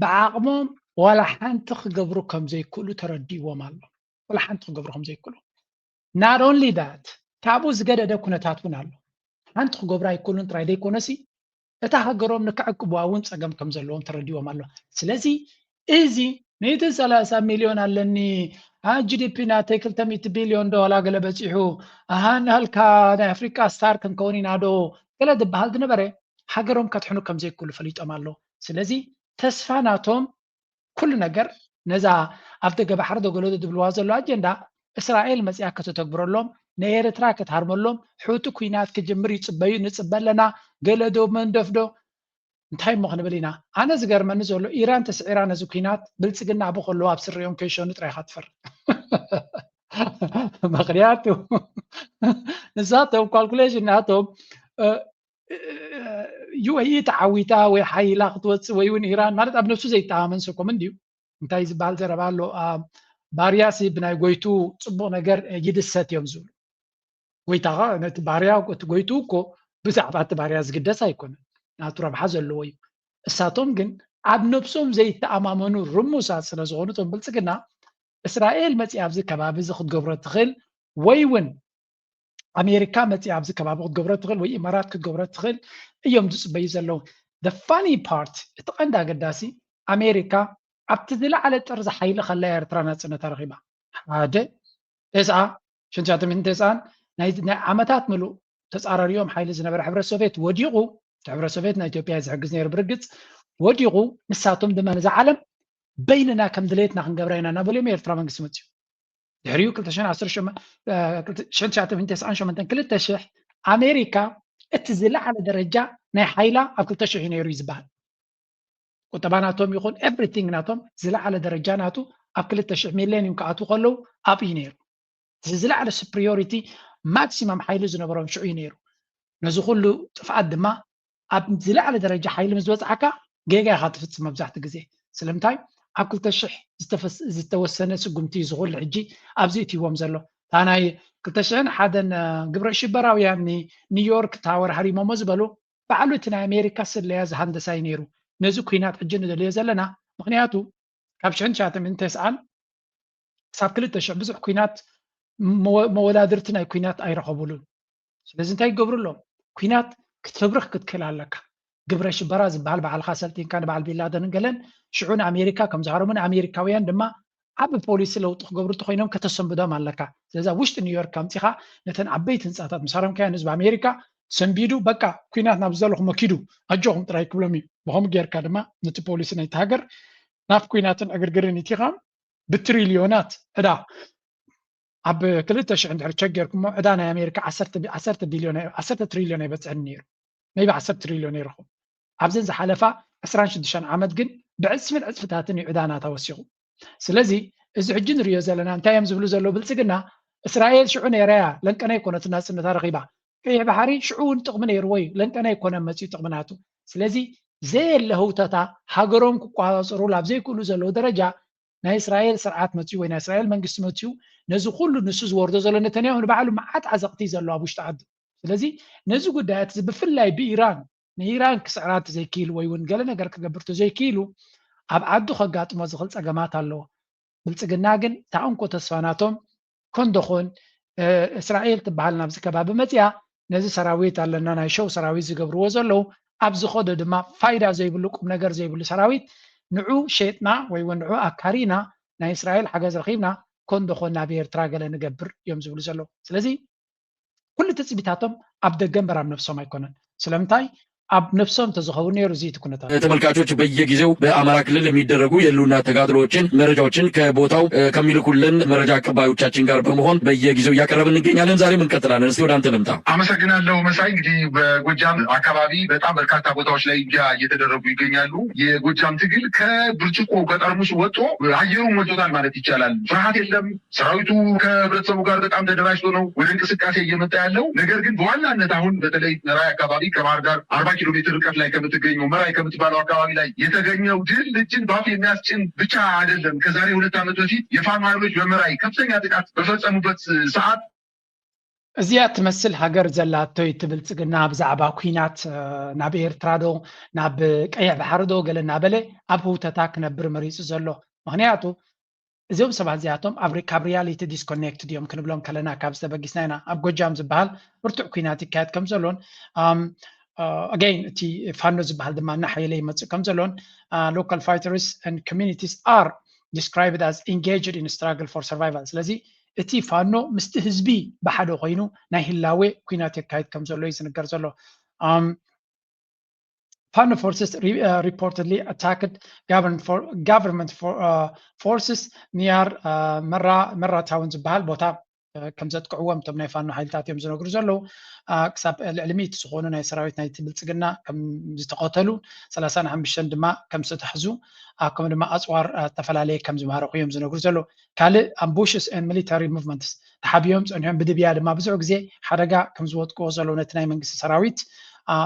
ብዓቕሞም ዋላ ሓንቲ ክገብሩ ከም ዘይክእሉ ተረዲእዎም ኣሎ። ዋላ ሓንቲ ክገብሩ ከም ዘይክእሉ። Not only that፣ ካብኡ ዝገደደ ኩነታት እውን ኣሎ። ሓንቲ ክገብሩ ኣይክእሉን ጥራይ ዘይኮነሲ እታ ሃገሮም ንክዕቅቡዋ እውን ፀገም ከም ዘለዎም ተረዲዎም ኣሎ። ስለዚ እዚ ሚእቲ ሰላሳ ሚልዮን ኣለኒ፣ ጂዲፒ ናተይ ክልተ ሚእቲ ቢልዮን ዶ ዋላ ገለ በፂሑ፣ ኣሃ ንሃልካ ናይ ኣፍሪቃ ስታር ክንከውን ኢና ዶ ገለ ዝበሃል ዝነበረ ሃገሮም ከድሕኑ ከም ዘይክእሉ ፈሊጦም ኣሎ። ስለዚ ተስፋ ናቶም ኩሉ ነገር ነዛ ኣብ ደገ ባሕሪ ዶ ገለ ዶ ዝብልዋ ዘሎ ኣጀንዳ እስራኤል መፅያ ከተተግብረሎም፣ ንኤርትራ ክትሃርመሎም፣ ሑቲ ኩናት ክጅምር ይፅበዩ ንፅበ ኣለና፣ ገለ ዶ መንደፍ ዶ እንታይ እሞ ክንብል ኢና? ኣነ ዝገርመኒ ዘሎ ኢራን ተስዒራ ነዚ ኩናት ብልፅግና ኣብኡ ከለዉ ኣብ ስሪኦም ከይሸኑ ጥራይ ኢኻ ትፈርድ። ምክንያቱ ንሳቶም ካልኩሌሽን ናቶም ዩኤኢ ተዓዊታ ወይ ሓይላ ክትወፅእ ወይ እውን ኢራን ማለት ኣብ ነፍሱ ዘይተኣማመን ሰብ ኮም እንድዩ እንታይ ዝበሃል ዘረባ ኣሎ ባርያሲ ብናይ ጎይቱ ፅቡቅ ነገር ይድሰት እዮም ዝብሉ ጎይታኻ ነቲ ባርያ እቲ ጎይቱ እኮ ብዛዕባ እቲ ባርያ ዝግደስ ኣይኮነን ናቱ ረብሓ ዘለዎ እዩ እሳቶም ግን ኣብ ነብሶም ዘይተኣማመኑ ርሙሳት ስለ ዝኾኑ እቶም ብልፅግና እስራኤል መፂኣ ኣብዚ ከባቢ እዚ ክትገብሮ ትኽእል ወይ እውን ኣሜሪካ መፂኣ ኣብዚ ከባቢ ክትገብሮ ትኽእል ወይ ኢማራት ክትገብሮ ትኽእል እዮም ዝፅበዩ ዘለዉ the funny part እቲ ቀንዲ ኣገዳሲ ኣሜሪካ ኣብቲ ዝለዓለ ጥርዚ ሓይሊ ከላ ኤርትራ ናፅነታ ረኺባ ሓደ ተስዓ ሽንሻተ ሚእትን ተስዓን ናይ ዓመታት ምሉእ ተፃራሪኦም ሓይሊ ዝነበረ ሕብረት ሶቪየት ወዲቑ፣ እቲ ሕብረት ሶቪየት ናይ ኢትዮጵያ ዝሕግዝ ነይሩ ብርግፅ፣ ወዲቑ፣ ንሳቶም ድማ ነዛ ዓለም በይንና ከም ድሌትና ክንገብራ ኢና እናበሉ እዮም ኤርትራ መንግስቲ መፅኡ። ድሕሪኡ ክልተ ሽሕን ዓሰርተ ሸሞንተን ክልተ ሽሕ ኣሜሪካ እቲ ዝለዓለ ደረጃ ናይ ሓይላ ኣብ ክልተ ሽሕ እዩ ነይሩ እዩ ዝበሃል። ቁጠባ ናቶም ይኹን ኤቭሪቲንግ ናቶም ዝለዓለ ደረጃ ናቱ ኣብ ክልተ ሽሕ ሚሌኒየም ክኣትዉ ከለዉ ኣብኡ እዩ ነይሩ። እዚ ዝለዓለ ሱፕሪዮሪቲ ማክሲመም ሓይሊ ዝነበሮም ሽዑ እዩ ነይሩ። ነዚ ኩሉ ጥፍኣት ድማ ኣብ ዝለዓለ ደረጃ ሓይሊ ምስ በፅሓካ ጌጋ ኢኻ ትፍፅም መብዛሕትኡ ግዜ። ስለምንታይ ኣብ ክልተ ሽሕ ዝተወሰነ ስጉምቲ እዩ ዝኹሉ ሕጂ ኣብዚ እትዎም ዘሎ። እታ ናይ ክልተ ሽሕን ሓደን ግብረ ሽበራውያን ኒውዮርክ ታወር ሃሪሞሞ ዝበሉ ባዕሉ እቲ ናይ ኣሜሪካ ስለያ ዝሃንደሳ እዩ ነይሩ። ነዚ ኩናት ሕጂ ንደልዮ ዘለና ምክንያቱ ካብ ሽሕን ትሽዓተ ሚእትን ተስዓን ክሳብ ክልተ ሽሕ ብዙሕ ኩናት መወዳድርቲ ናይ ኩናት ኣይረኸቡሉን። ስለዚ እንታይ ይገብሩ ኣለዉ? ኩናት ክትፍብርኽ ክትክእል ኣለካ። ግብረ ሽበራ ዝበሃል ባዕልካ ሰልጢንካ ንበዓል ቢንላደንን ገለን ሽዑ ንኣሜሪካ ከም ዝሃረሙ ንኣሜሪካውያን ድማ ዓቢ ፖሊሲ ለውጢ ክገብሩ እንተኮይኖም ከተሰንብዶም ኣለካ። ስለዚ ኣብ ውሽጢ ኒውዮርክ ኣምፂኻ ነተን ዓበይቲ ህንፃታት ምስ ሃረምካዮ ንህዝቢ ኣሜሪካ ሰንቢዱ በቃ ኩናት ናብ ዝደለኹሞ ኪዱ ኣጆኹም ጥራይ ክብሎም እዩ። ብኸምኡ ጌርካ ድማ ነቲ ፖሊሲ ናይቲ ሃገር ናብ ኩናትን ዕግርግርን ይቲኻ ብትሪልዮናት ዕዳ ኣብ ክልተ ሽሕ እንድሕር ቸክ ጌርኩሞ ዕዳ ናይ ኣሜሪካ ዓሰርተ ትሪልዮን ኣይበፅሕን ነይሩ። maybe ዓሰርተ ትሪልዮን ይረኽቡ። ኣብዘን ዝሓለፋ ዕስራን ሽዱሽተን ዓመት ግን ብዕፅፍን ዕፅፍታትን እዩ ዕዳ ናታ ወሲኹ። ስለዚ እዚ ሕጂ ንሪኦ ዘለና እንታይ እዮም ዝብሉ ዘለዉ ብልፅግና እስራኤል ሽዑ ነይራ እያ ለንቀና ኣይኮነትን ናፅነታ ረኺባ ቀይሕ ባሕሪ ሽዑ እውን ጥቕሚ ነይርዎ እዩ ለንቀና ኣይኮነን መፅኡ ጥቕሚ ናቱ። ስለዚ ዘየለ ህውተታ ሃገሮም ክቋፃፀሩሉ ኣብ ዘይክእሉ ዘለዉ ደረጃ ናይ እስራኤል ስርዓት መፅኡ ወይ ናይ እስራኤል መንግስቲ መፅኡ ነዚ ኩሉ ንሱ ዝወርዶ ዘሎ ነተንያሁ ንባዕሉ መዓት ዓዘቕቲ እዩ ዘሎ ኣብ ውሽጢ ዓዱ። ስለዚ ነዚ ጉዳያት እዚ ብፍላይ ብኢራን ንኢራን ክስዕራ እንተዘይክኢሉ ወይ እውን ገለ ነገር ክገብር እንተዘይክኢሉ ኣብ ዓዱ ከጋጥሞ ዝኽእል ፀገማት ኣለዎ። ብልፅግና ግን እታ እንኮ ተስፋ ናቶም ኮን ደኾን እስራኤል ትበሃል ናብዚ ከባቢ መፅያ ነዚ ሰራዊት ኣለና ናይ ሸው ሰራዊት ዝገብርዎ ዘለዉ ኣብ ዝኸዶ ድማ ፋይዳ ዘይብሉ ቁም ነገር ዘይብሉ ሰራዊት ንዑ ሸጥና ወይ እውን ንዑ ኣካሪና ናይ እስራኤል ሓገዝ ረኺብና ኮን ደኾን ናብ ኤርትራ ገለ ንገብር እዮም ዝብሉ ዘለዉ። ስለዚ ኩሉ ትፅቢታቶም ኣብ ደገ እምበር ኣብ ነብሶም ኣይኮነን። ስለምንታይ ኣብ ነብሶም እንተዝኸውን ነይሩ እዚ እቲ ኩነታት። ተመልካቾች በየጊዜው በአማራ ክልል የሚደረጉ የህልውና ተጋድሎዎችን መረጃዎችን ከቦታው ከሚልኩልን መረጃ አቀባዮቻችን ጋር በመሆን በየጊዜው እያቀረብን እንገኛለን። ዛሬም እንቀጥላለን። እስቲ ወደ አንተ ልምጣ። አመሰግናለሁ መሳይ። እንግዲህ በጎጃም አካባቢ በጣም በርካታ ቦታዎች ላይ ውጊያ እየተደረጉ ይገኛሉ። የጎጃም ትግል ከብርጭቆ ከጠርሙስ ወጥቶ አየሩን ሞልቶታል ማለት ይቻላል። ፍርሃት የለም። ሰራዊቱ ከህብረተሰቡ ጋር በጣም ተደራጅቶ ነው ወደ እንቅስቃሴ እየመጣ ያለው። ነገር ግን በዋናነት አሁን በተለይ መራይ አካባቢ ከባህር ዳር አርባ ኪሎ ሜትር ርቀት ላይ ከምትገኘው መራይ ከምትባለው አካባቢ ላይ የተገኘው ድል እጅን ባፍ የሚያስጭን ብቻ አይደለም። ከዛሬ ሁለት ዓመት በፊት የፋኖ ኃይሎች በመራይ ከፍተኛ ጥቃት በፈጸሙበት ሰዓት እዚኣ ትመስል ሃገር ዘላቶ እቲ ብልፅግና ብዛዕባ ኩናት ናብ ኤርትራ ዶ ናብ ቀይሕ ባሕሪ ዶ ገለ እናበለ ኣብ ህውተታ ክነብር መሪፁ ዘሎ። ምክንያቱ እዚኦም ሰባት እዚኣቶም ኣብ ካብ ሪያሊቲ ዲስኮኔክትድ እዮም ክንብሎም ከለና ካብ ዝተበጊስና ኢና። ኣብ ጎጃም ዝበሃል ብርቱዕ ኩናት ይካየድ ከም ዘሎን ኣገይን እቲ ፋኖ ዝበሃል ድማ እናሓየለ ይመፅእ ከም ዘሎን local fighters and communities are described as engaged in struggle for survival። ስለዚ እቲ ፋኖ ምስቲ ህዝቢ ብሓደ ኮይኑ ናይ ህላዌ ኩናት የካይድ ከም ዘሎ እዩ ዝንገር ዘሎ። Fano forces re- uh, reportedly attacked government, for, government for, uh, forces near uh, መራ መራ ታውን ዝበሃል ቦታ ከም ዘጥቅዕዎም እቶም ናይ ፋኖ ሓይልታት እዮም ዝነግሩ ዘለዉ። ክሳብ ልዕሊ ሚእቲ ዝኾኑ ናይ ሰራዊት ናይቲ ብልፅግና ከም ዝተቐተሉ ሰላሳን ሓሙሽተን ድማ ከም ዝተሕዙ ከምኡ ድማ ኣፅዋር ዝተፈላለየ ከም ዝማረኹ እዮም ዝነግሩ ዘለዉ። ካልእ ambushes and military movements ተሓቢኦም ፀኒሖም ብድብያ ድማ ብዙሕ ግዜ ሓደጋ ከም ዝወጥቅዎ ዘለዉ ነቲ ናይ መንግስቲ ሰራዊት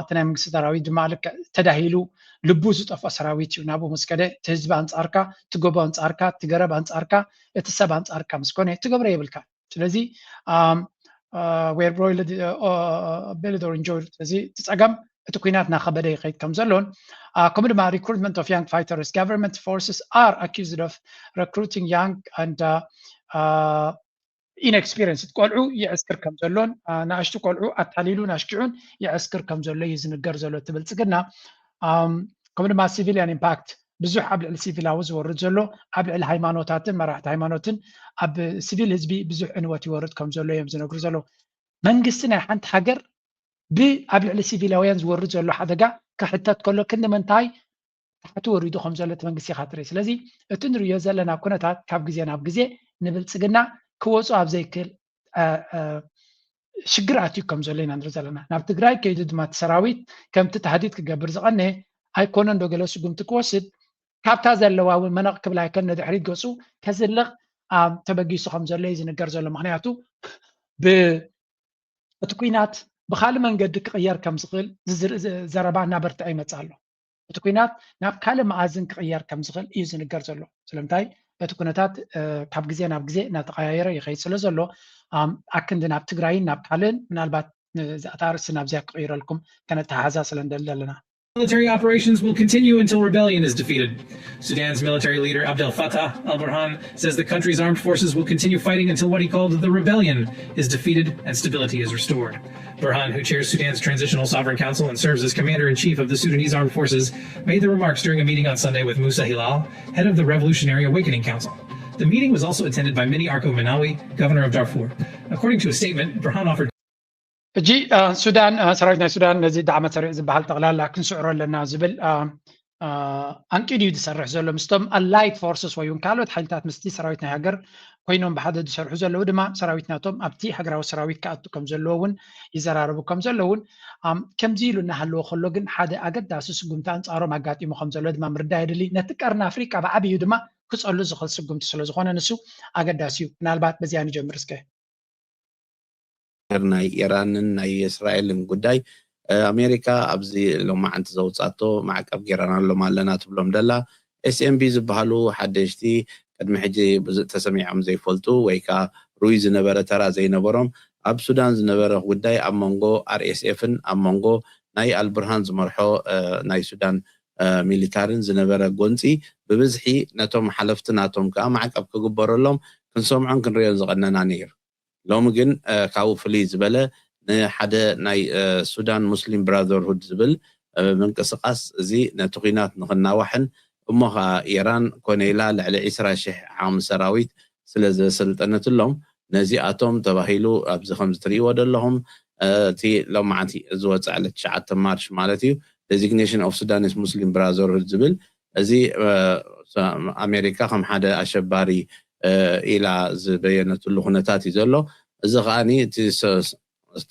እቲ ናይ መንግስቲ ሰራዊት ድማ ልክዕ ተዳሂሉ ልቡ ዝጠፍኦ ሰራዊት እዩ። ናብኡ ምስ ከደ እቲ ህዝቢ ኣንፃርካ፣ እቲ ጎቦ ኣንፃርካ፣ እቲ ገረብ ኣንፃርካ፣ እቲ ሰብ ኣንፃርካ ምስ ኮነ ትገብሮ የብልካ። ስለዚ were broiled billed or injured እዚ እቲ ፀገም እቲ ኩናት እናኸበደ ይኸይድ ከም ዘሎን ከምኡ ድማ recruitment of young fighters government forces are accused of recruiting young and inexperienced ቆልዑ ይዕስክር ከም ዘሎን ንኣሽቱ ቆልዑ ኣታሊሉን ኣሽኪዑን ይዕስክር ከም ዘሎ እዩ ዝንገር ዘሎ እቲ ብልፅግና። ከምኡ ድማ civilian impact ብዙሕ ኣብ ልዕሊ ሲቪላዊ ዝወርድ ዘሎ ኣብ ልዕሊ ሃይማኖታትን መራሕቲ ሃይማኖትን ኣብ ሲቪል ህዝቢ ብዙሕ ዕንወት ይወርድ ከም ዘሎ እዮም ዝነግሩ ዘለዉ። መንግስቲ ናይ ሓንቲ ሃገር ብኣብ ልዕሊ ሲቪላውያን ዝወርድ ዘሎ ሓደጋ ክሕተት ከሎ ክንዲ ምንታይ ታሕቲ ወሪዱ ከም ዘሎ እቲ መንግስቲ ኢኻ ትርኢ። ስለዚ እቲ ንሪኦ ዘለና ኩነታት ካብ ግዜ ናብ ግዜ ንብልፅግና ክወፁ ኣብ ዘይክእል ሽግር ኣትዩ ከም ዘሎ ኢና ንርኢ ዘለና። ናብ ትግራይ ከይዱ ድማ እቲ ሰራዊት ከምቲ ታህዲድ ክገብር ዝቐነ ኣይኮነን ዶ ገለ ስጉምቲ ክወስድ ካብታ ዘለዋ እውን መነቕ ክብል ኣይከን ንድሕሪት ገፁ ከዝልቕ ተበጊሱ ከም ዘሎ እዩ ዝንገር ዘሎ። ምክንያቱ እቲ ኩናት ብካልእ መንገዲ ክቕየር ከም ዝኽእል ዘረባ እናበርትዐ ይመፅእ ኣሎ። እቲ ኩናት ናብ ካልእ መኣዝን ክቕየር ከም ዝኽእል እዩ ዝንገር ዘሎ። ስለምንታይ እቲ ኩነታት ካብ ግዜ ናብ ግዜ እናተቐያየረ ይኸይድ ስለ ዘሎ ኣክንዲ ናብ ትግራይን ናብ ካልእን ምናልባት እዛ ኣርእስቲ ናብዚኣ ክቕይረልኩም ከነተሓዛ ስለ ንደሊ ኣለና። Military operations will continue until rebellion is defeated. Sudan's military leader Abdel Fattah al Burhan says the country's armed forces will continue fighting until what he called the rebellion is defeated and stability is restored. Burhan, who chairs Sudan's Transitional Sovereign Council and serves as commander in chief of the Sudanese armed forces, made the remarks during a meeting on Sunday with Musa Hilal, head of the Revolutionary Awakening Council. The meeting was also attended by Mini Arko Manawi, governor of Darfur. According to a statement, Burhan offered ሕጂ ሱዳን ሰራዊት ናይ ሱዳን ነዚ ዳዕመ ሰሪዕ ዝበሃል ጠቕላላ ክንስዕሮ ኣለና ዝብል ኣንቂድ እዩ ዝሰርሕ ዘሎ ምስቶም ኣላይት ፎርስስ ወይ እውን ካልኦት ሓይልታት ምስቲ ሰራዊት ናይ ሃገር ኮይኖም ብሓደ ዝሰርሑ ዘለዉ ድማ ሰራዊት ናቶም ኣብቲ ሃገራዊ ሰራዊት ክኣቱ ከም ዘለዎ እውን ይዘራረቡ ከም ዘለውን ከምዚ ኢሉ እናሃለዎ ከሎ ግን ሓደ ኣገዳሲ ስጉምቲ ኣንፃሮም ኣጋጢሙ ከም ዘሎ ድማ ምርዳእ የድሊ። ነቲ ቀርኒ ኣፍሪቃ ብዓብዩ ድማ ክፀሉ ዝኽእል ስጉምቲ ስለ ዝኾነ ንሱ ኣገዳሲ እዩ። ምናልባት በዚኣ ንጀምር እስከ። ናይ ኢራንን ናይ እስራኤልን ጉዳይ ኣሜሪካ ኣብዚ ሎማዓንቲ ዘውፃቶ ማዕቀብ ጌራናሎም ኣለና ትብሎም ደላ ኤስኤምቢ ዝበሃሉ ሓደሽቲ ቅድሚ ሕጂ ብዙእ ተሰሚዖም ዘይፈልጡ ወይ ከዓ ሩይ ዝነበረ ተራ ዘይነበሮም ኣብ ሱዳን ዝነበረ ጉዳይ ኣብ መንጎ ኣርኤስኤፍን ኣብ መንጎ ናይ ኣልብርሃን ዝመርሖ ናይ ሱዳን ሚሊታርን ዝነበረ ጎንፂ ብብዝሒ ነቶም ሓለፍቲ ናቶም ከዓ ማዕቀብ ክግበረሎም ክንሰምዖን ክንሪኦን ዝቐነና ነይሩ። ሎሚ ግን ካብኡ ፍልይ ዝበለ ንሓደ ናይ ሱዳን ሙስሊም ብራዘርሁድ ዝብል ምንቅስቃስ እዚ ነቲ ኩናት ንክናዋሕን እሞ ከዓ ኢራን ኮነ ኢላ ልዕሊ ዒስራ ሽሕ ዓቕሚ ሰራዊት ስለ ዘሰልጠነትሎም ነዚኣቶም ተባሂሉ ኣብዚ ከምዚ ትርእይዎ ዘለኹም እቲ ሎማዓንቲ ዝወፅእ ዕለት ትሽዓተ ማርች ማለት እዩ designation of Sudanese Muslim Brotherhood ዝብል እዚ ኣሜሪካ ከም ሓደ ኣሸባሪ ኢላ ዝበየነትሉ ኩነታት እዩ ዘሎ። እዚ ከዓኒ እቲ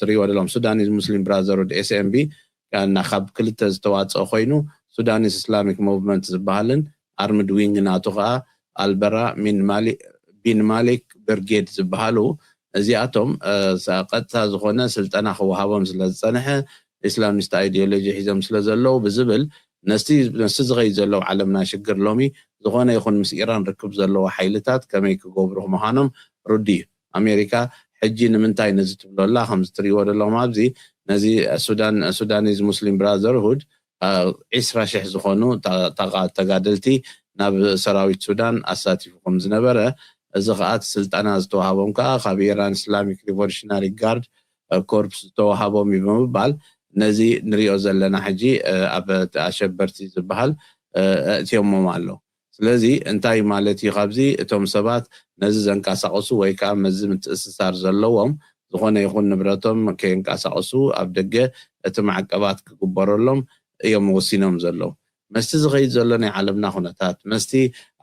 ትሪእዎ ዘለኹም ሱዳኒዝ ሙስሊም ብራዘርሁድ ኤስኤምቢ ካብ ክልተ ዝተዋፀአ ኮይኑ ሱዳኒዝ እስላሚክ ሙቭመንት ዝበሃልን ኣርምድ ዊንግ ናቱ ከዓ ኣልበራ ቢን ማሊክ ብርጌድ ዝበሃሉ እዚኣቶም ቀጥታ ዝኾነ ስልጠና ክወሃቦም ስለ ዝፀንሐ ኢስላሚስት ኣይዲዮሎጂ ሒዞም ስለ ዘለዉ ብዝብል ነቲ ዝኸይድ ዘለዉ ዓለምና ሽግር ሎሚ ዝኾነ ይኹን ምስ ኢራን ርክብ ዘለዎ ሓይልታት ከመይ ክገብሩ ምዃኖም ርዱ እዩ። ኣሜሪካ ሕጂ ንምንታይ ነዚ ትብሎ ኣላ ከምዚ ትሪእዎ ዘለኹም ኣብዚ ነዚ ሱዳን ሱዳኒዝ ሙስሊም ብራዘርሁድ ዒስራ ሽሕ ዝኾኑ ተጋደልቲ ናብ ሰራዊት ሱዳን ኣሳቲፉ ከም ዝነበረ እዚ ከዓ እቲ ስልጠና ዝተዋሃቦም ከዓ ካብ ኢራን እስላሚክ ሪቮሉሽናሪ ጋርድ ኮርፕስ ዝተዋሃቦም እዩ ብምባል ነዚ ንሪኦ ዘለና ሕጂ ኣብ ኣሸበርቲ ዝበሃል ኣእትዮሞም ኣሎ። ስለዚ እንታይ ማለት እዩ ካብዚ እቶም ሰባት ነዚ ዘንቀሳቕሱ ወይ ከዓ መዚ ምትእስሳር ዘለዎም ዝኾነ ይኹን ንብረቶም ከየንቀሳቕሱ ኣብ ደገ እቲ ማዕቀባት ክግበረሎም እዮም ወሲኖም ዘለዉ። መስቲ ዝኸይድ ዘሎ ናይ ዓለምና ኩነታት መስቲ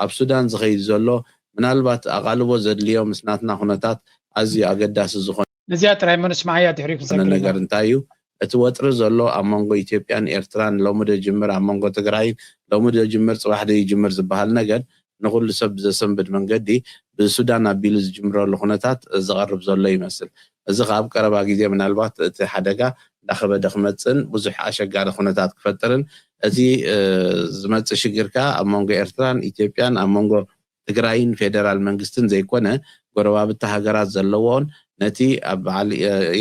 ኣብ ሱዳን ዝኸይድ ዘሎ ምናልባት ኣቓልቦ ዘድልዮ ምስ ናትና ኩነታት ኣዝዩ ኣገዳሲ ዝኾነ ነዚኣ ጥራይ መን ስማዓያ ድሕሪ ነገር እንታይ እዩ እቲ ወጥሪ ዘሎ ኣብ መንጎ ኢትዮጵያን ኤርትራን ሎሚ ዶ ጅምር ኣብ መንጎ ትግራይን ሎሚ ዶ ጅምር ፅባሕ ዶ ይጅምር ዝበሃል ነገር ንኩሉ ሰብ ብዘሰንብድ መንገዲ ብሱዳን ኣቢሉ ዝጅምረሉ ኩነታት ዝቐርብ ዘሎ ይመስል። እዚ ከ ኣብ ቀረባ ግዜ ምናልባት እቲ ሓደጋ እንዳኸበደ ክመፅእን ብዙሕ ኣሸጋሪ ኩነታት ክፈጥርን እቲ ዝመፅእ ሽግር ከዓ ኣብ መንጎ ኤርትራን ኢትዮጵያን ኣብ መንጎ ትግራይን ፌደራል መንግስትን ዘይኮነ ጎረባብቲ ሃገራት ዘለዎን ነቲ ኣብ በዓል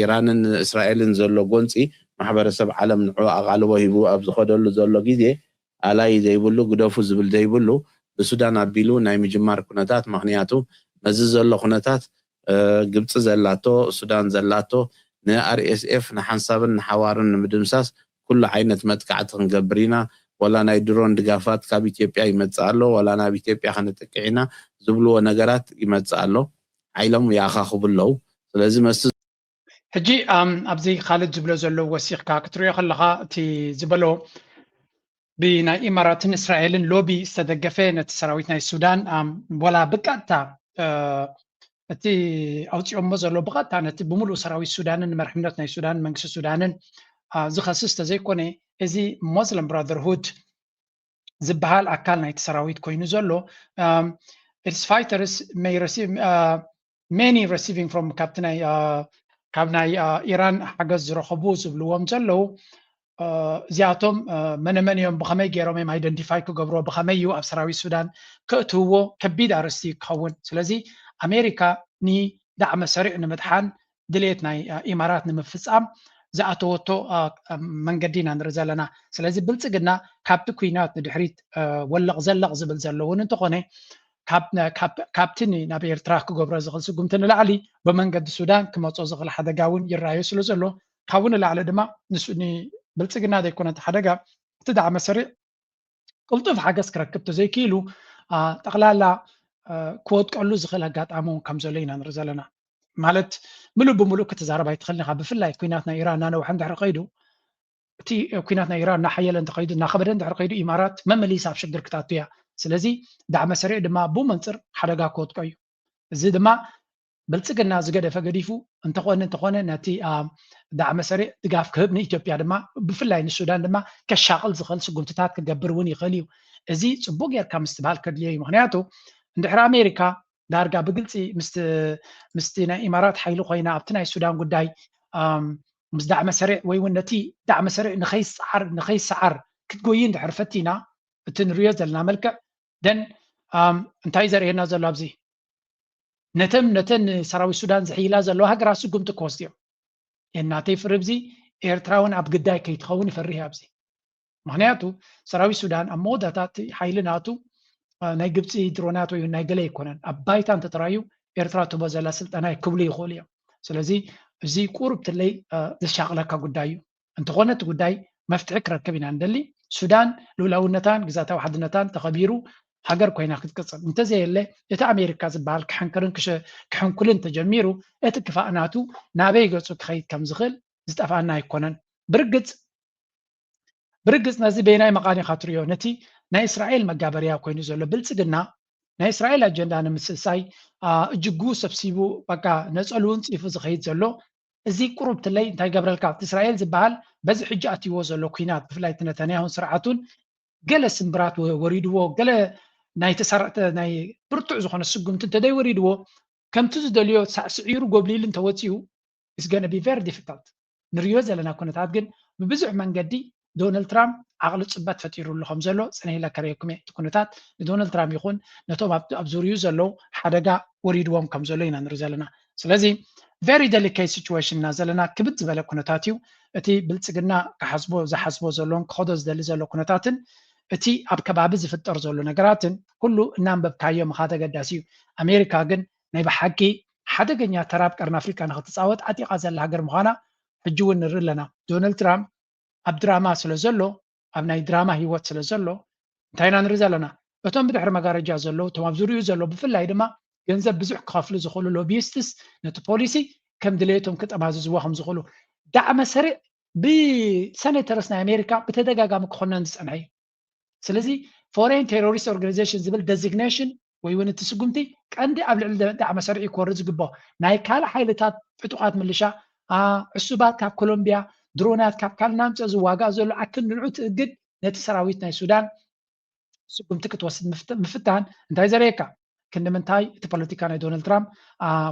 ኢራንን እስራኤልን ዘሎ ጎንፂ ማሕበረሰብ ዓለም ንዑ ኣቓልቦ ሂቡ ኣብ ዝኸደሉ ዘሎ ግዜ ኣላይ ዘይብሉ ግደፉ ዝብል ዘይብሉ ብሱዳን ኣቢሉ ናይ ምጅማር ኩነታት ምክንያቱ መዚ ዘሎ ኩነታት ግብፂ ዘላቶ ሱዳን ዘላቶ ንኣርኤስኤፍ ንሓንሳብን ንሓዋሩን ንምድምሳስ ኩሉ ዓይነት መጥቃዕቲ ክንገብር ኢና ወላ ናይ ድሮን ድጋፋት ካብ ኢትዮጵያ ይመፅእ ኣሎ ወላ ናብ ኢትዮጵያ ከነጥቅዕ ኢና ዝብልዎ ነገራት ይመፅእ ኣሎ ሓይሎም ይኣኻኽቡ ኣለዉ ስለዚ መስቲ ሕጂ ኣብዚ ካልድ ዝብሎ ዘሎ ወሲኽካ ክትሪኦ ከለኻ፣ እቲ ዝበሎ ብናይ ኢማራትን እስራኤልን ሎቢ ዝተደገፈ፣ ነቲ ሰራዊት ናይ ሱዳን ዋላ ብቀጥታ እቲ ኣውፂኦሞ ዘሎ ብቐጥታ ነቲ ብምሉእ ሰራዊት ሱዳንን መርሕነት ናይ ሱዳን መንግስቲ ሱዳንን ዝኸስስ ተዘይኮነ፣ እዚ ሞስለም ብራደርሁድ ዝበሃል ኣካል ናይቲ ሰራዊት ኮይኑ ዘሎ፣ its fighters may receive many receiving from ካብቲ ናይ ካብ ናይ ኢራን ሓገዝ ዝረኸቡ ዝብልዎም ዘለዉ፣ እዚኣቶም መነመን እዮም፣ ብኸመይ ገይሮም እዮም ኣይደንቲፋይ ክገብርዎ፣ ብኸመይ እዩ ኣብ ሰራዊት ሱዳን ከእትውዎ፣ ከቢድ ኣርእስቲ ክኸውን። ስለዚ ኣሜሪካ ንዳዕመ ሰሪዕ ንምድሓን ድሌት ናይ ኢማራት ንምፍፃም ዝኣተወቶ መንገዲ ኢና ንርኢ ዘለና። ስለዚ ብልፅግና ካብቲ ኩናት ንድሕሪት ወለቕ ዘለቕ ዝብል ዘለውን እንተኾነ፣ ካብቲ ናብ ኤርትራ ክገብሮ ዝኽእል ስጉምቲ ንላዕሊ ብመንገዲ ሱዳን ክመፆ ዝኽእል ሓደጋ እውን ይረኣዩ ስለ ዘሎ፣ ካብኡ ንላዕሊ ድማ ንብልፅግና ዘይኮነ እቲ ሓደጋ፣ እቲ ዳዕመ ሰሪዕ ቅልጡፍ ሓገዝ ክረክብ ተዘይክኢሉ፣ ጠቕላላ ክወጥቀሉ ዝኽእል ኣጋጣሚ እውን ከም ዘሎ ኢና ንርኢ ዘለና። ማለት ምሉእ ብምሉእ ክትዛረብ ኣይትኽእልን ኢኻ። ብፍላይ ኩናት ናይ ኢራን እናነውሐ እንድሕር ከይዱ፣ እቲ ኩናት ናይ ኢራን እናሓየለ እንተኸይዱ፣ እናኸበደ እንድሕር ከይዱ፣ ኢማራት መመሊሳ ኣብ ሽግር ክትኣቱ እያ። ስለዚ ዳዕመ ሰሪዕ ድማ ብኡ መንፅር ሓደጋ ክወጥቀ እዩ። እዚ ድማ ብልፅግና ዝገደፈ ገዲፉ እንተኾነ እንተኾነ ነቲ ዳዕመ ሰሪዕ ድጋፍ ክህብ ንኢትዮጵያ ድማ ብፍላይ ንሱዳን ድማ ከሻቕል ዝኽእል ስጉምትታት ክገብር እውን ይኽእል እዩ። እዚ ፅቡቅ ጌርካ ምስትብሃል ከድልዮ እዩ። ምክንያቱ እንድሕር ኣሜሪካ ዳርጋ ብግልፂ ምስቲ ናይ ኢማራት ሓይሊ ኮይና ኣብቲ ናይ ሱዳን ጉዳይ ምስ ዳዕመ ሰሪዕ ወይ እውን ነቲ ዳዕመ ሰሪዕ ንኸይሰዓር ክትጎይ እንድሕር ፈቲና፣ እቲ ንሪኦ ዘለና መልክዕ ደን እንታይ ዘርእየና ዘሎ ኣብዚ ነተን ነተን ሰራዊት ሱዳን ዝሕይላ ዘለዋ ሃገራት ስጉምቲ ክወስድ እዮም። የናተይ ፍርብዚ ኤርትራ እውን ኣብ ግዳይ ከይትኸውን ይፈርህ ኣብዚ። ምክንያቱ ሰራዊት ሱዳን ኣብ መወዳእታ እቲ ሓይሊ ናቱ ናይ ግብፂ ድሮናት ወይ ናይ ገለ ኣይኮነን። ኣብ ባይታ እንተተራዩ ኤርትራ ትቦ ዘላ ስልጠና ክብሉ ይኽእሉ እዮም። ስለዚ እዚ ቁሩብ ትለይ ዘሻቕለካ ጉዳይ እዩ። እንተኾነ እቲ ጉዳይ መፍትሒ ክረክብ ኢና ንደሊ። ሱዳን ልኡላውነታን ግዛታዊ ሓድነታን ተኸቢሩ ሃገር ኮይና ክትቅፅል እንተዘየለ፣ እቲ ኣሜሪካ ዝበሃል ክሕንክርን ክሕንኩልን ተጀሚሩ እቲ ክፋእ ናቱ ናበይ ገፁ ክኸይድ ከም ዝኽእል ዝጠፍኣና ኣይኮነን። ብርግፅ ብርግፅ ነዚ በየናይ መቓን ኢኻ ትሪኦ? ነቲ ናይ እስራኤል መጋበርያ ኮይኑ ዘሎ ብልፅግና ናይ እስራኤል ኣጀንዳ ንምስሳይ እጅጉ ሰብሲቡ በቃ ነፀልኡ እንፂፉ ዝኸይድ ዘሎ እዚ ቁሩብ ትለይ እንታይ ገብረልካ ኣብቲ እስራኤል ዝበሃል በዚ ሕጂ ኣትይዎ ዘሎ ኩናት ብፍላይ እቲ ነተንያሁን ስርዓቱን ገለ ስምብራት ወሪድዎ ገለ ናይ ተሳርዕተ ናይ ብርቱዕ ዝኾነ ስጉምቲ እንተደይ ወሪድዎ ከምቲ ዝደልዮ ሳዕስዒሩ ጎብሊሉ እንተወፂኡ it's gonna be very difficult። ንሪኦ ዘለና ኩነታት ግን ብብዙሕ መንገዲ ዶናልድ ትራምፕ ዓቕሊ ፅበት ፈጢሩሉ ከም ዘሎ ፅነ ኢለ ከርእየኩም እየ። እቲ ኩነታት ንዶናልድ ትራምፕ ይኹን ነቶም ኣብ ዙርዩ ዘለዉ ሓደጋ ወሪድዎም ከም ዘሎ ኢና ንርኢ ዘለና። ስለዚ very delicate situation ኢና ዘለና። ክብድ ዝበለ ኩነታት እዩ። እቲ ብልፅግና ክሓስቦ ዝሓስቦ ዘሎን ክኸዶ ዝደሊ ዘሎ ኩነታትን እቲ ኣብ ከባቢ ዝፍጠር ዘሎ ነገራትን ኩሉ እናንበብካዮ ምኻድ ኣገዳሲ እዩ። ኣሜሪካ ግን ናይ ብሓቂ ሓደገኛ ተራ ኣብ ቀርኒ ኣፍሪቃ ንክትፃወት ዓጢቓ ዘላ ሃገር ምዃና ሕጂ እውን ንርኢ ኣለና። ዶናልድ ትራምፕ ኣብ ድራማ ስለ ዘሎ ኣብ ናይ ድራማ ህይወት ስለ ዘሎ እንታይ ኢና ንርኢ ዘለና? እቶም ብድሕሪ መጋረጃ ዘለዉ እቶም ኣብ ዙርኡ ዘለዉ ብፍላይ ድማ ገንዘብ ብዙሕ ክኸፍሉ ዝኽእሉ ሎቢስትስ ነቲ ፖሊሲ ከም ድሌቶም ክጠማዝዝዎ ከም ዝኽእሉ ዳዕመ ሰሪዕ ብሰኔተርስ ናይ ኣሜሪካ ብተደጋጋሚ ክኾነን ዝፀንሐ እዩ። ስለዚ ፎሬን ቴሮሪስት ኦርጋናይዜሽን ዝብል ደዚግኔሽን ወይ እውን እቲ ስጉምቲ ቀንዲ ኣብ ልዕሊ ዳዕመ ሰሪዕ ክወርድ ዝግብኦ ናይ ካልእ ሓይልታት ዕጡቓት ምልሻ ዕሱባት ካብ ኮሎምቢያ ድሮናት ካብ ካልእ ናምፅኦ ዝዋጋእ ዘሎ ኣክል ንዑ ትእግድ ነቲ ሰራዊት ናይ ሱዳን ስጉምቲ ክትወስድ ምፍታን እንታይ ዘርእየካ? ክንዲ ምንታይ እቲ ፖለቲካ ናይ ዶናልድ ትራምፕ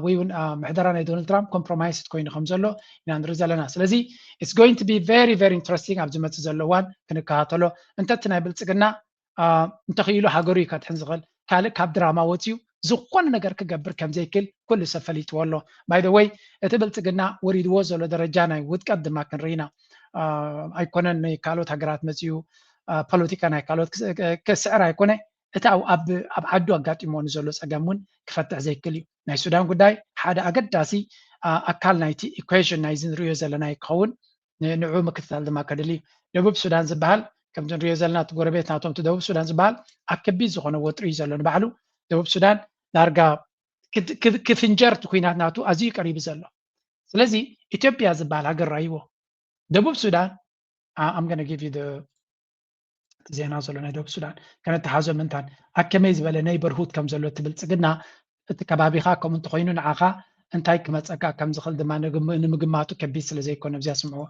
ወይ እውን ምሕደራ ናይ ዶናልድ ትራምፕ ኮምፕሮማይስድ ኮይኑ ከም ዘሎ ኢና ንርኢ ዘለና። ስለዚ it's going to be very very interesting ኣብ ዝመፅእ ዘሎ እዋን ክንከታተሎ። እንተ እቲ ናይ ብልፅግና እንተኽኢሉ ሃገሩ እዩ ከድሕን ዝኽእል። ካልእ ካብ ድራማ ወፂኡ ዝኾነ ነገር ክገብር ከም ዘይክል ኩሉ ሰብ ፈሊጥዎ ኣሎ። By the way እቲ ብልፅግና ወሪድዎ ዘሎ ደረጃ ናይ ውድቀት ድማ ክንርኢ ኢና። ኣይኮነን ንካልኦት ሃገራት መፂኡ ፖለቲካ ናይ ካልኦት ክስዕር ኣይኮነ፣ እቲ ኣብ ዓዱ ኣጋጢምዎ ንዘሎ ፀገም እውን ክፈትሕ ዘይክእል እዩ። ናይ ሱዳን ጉዳይ ሓደ ኣገዳሲ ኣካል ናይቲ ኢኩዌሽን ናይዚ ንሪኦ ዘለና ክኸውን ንዑ ምክትታል ድማ ከድሊ እዩ። ደቡብ ሱዳን ዝበሃል ከምዚ ንሪኦ ዘለና እቲ ጎረቤት ናቶም እቲ ደቡብ ሱዳን ዝበሃል ኣብ ከቢድ ዝኾነ ወጥሪ እዩ ዘሎ ንባዕሉ። ደቡብ ሱዳን ዳርጋ ክፍንጀር እቲ ኩናት ናቱ ኣዝዩ ቀሪቡ ዘሎ። ስለዚ ኢትዮጵያ ዝበሃል ሃገር ራይዎ። ደቡብ ሱዳን I'm gonna give you the ዜና ዘሎ ናይ ደቡብ ሱዳን ከነተሓዞ ምንታን ኣብ ከመይ ዝበለ neighborhood ከም ዘሎ እቲ ብልፅግና እቲ ከባቢኻ ከምኡ እንተኮይኑ ንዓኻ እንታይ ክመፀካ ከም ዝኽእል ድማ ንምግማቱ ከቢድ ስለ ዘይኮነ እዚኣ ስምዕዎ።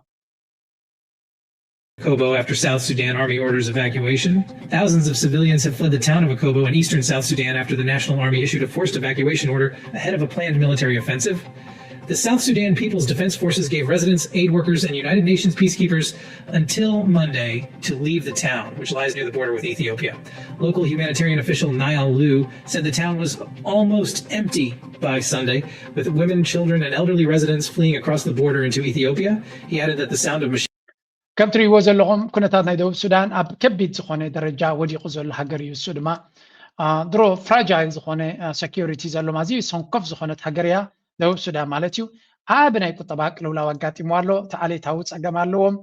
Akobo after South Sudan Army orders evacuation. Thousands of civilians have fled the town of Akobo in eastern South Sudan after the National Army issued a forced evacuation order ahead of a planned military offensive. The South Sudan People's Defense Forces gave residents, aid workers, and United Nations peacekeepers until Monday to leave the town, which lies near the border with Ethiopia. Local humanitarian official Niall Liu said the town was almost empty by Sunday, with women, children, and elderly residents fleeing across the border into Ethiopia. He added that the sound of machine ከም ትሪእዎ ዘለኹም ኩነታት ናይ ደቡብ ሱዳን ኣብ ከቢድ ዝኾነ ደረጃ ወዲቑ ዘሎ ሃገር እዩ። እሱ ድማ ድሮ fragile ዝኾነ security ዘሎ ኣዝዩ ሰንኮፍ ዝኾነት ሃገር እያ ደቡብ ሱዳን ማለት እዩ። ዓቢ ናይ ቁጠባ ቅልውላው ኣጋጢሞ ኣሎ። እቲ ዓሌታዊ ጸገም ኣለዎም።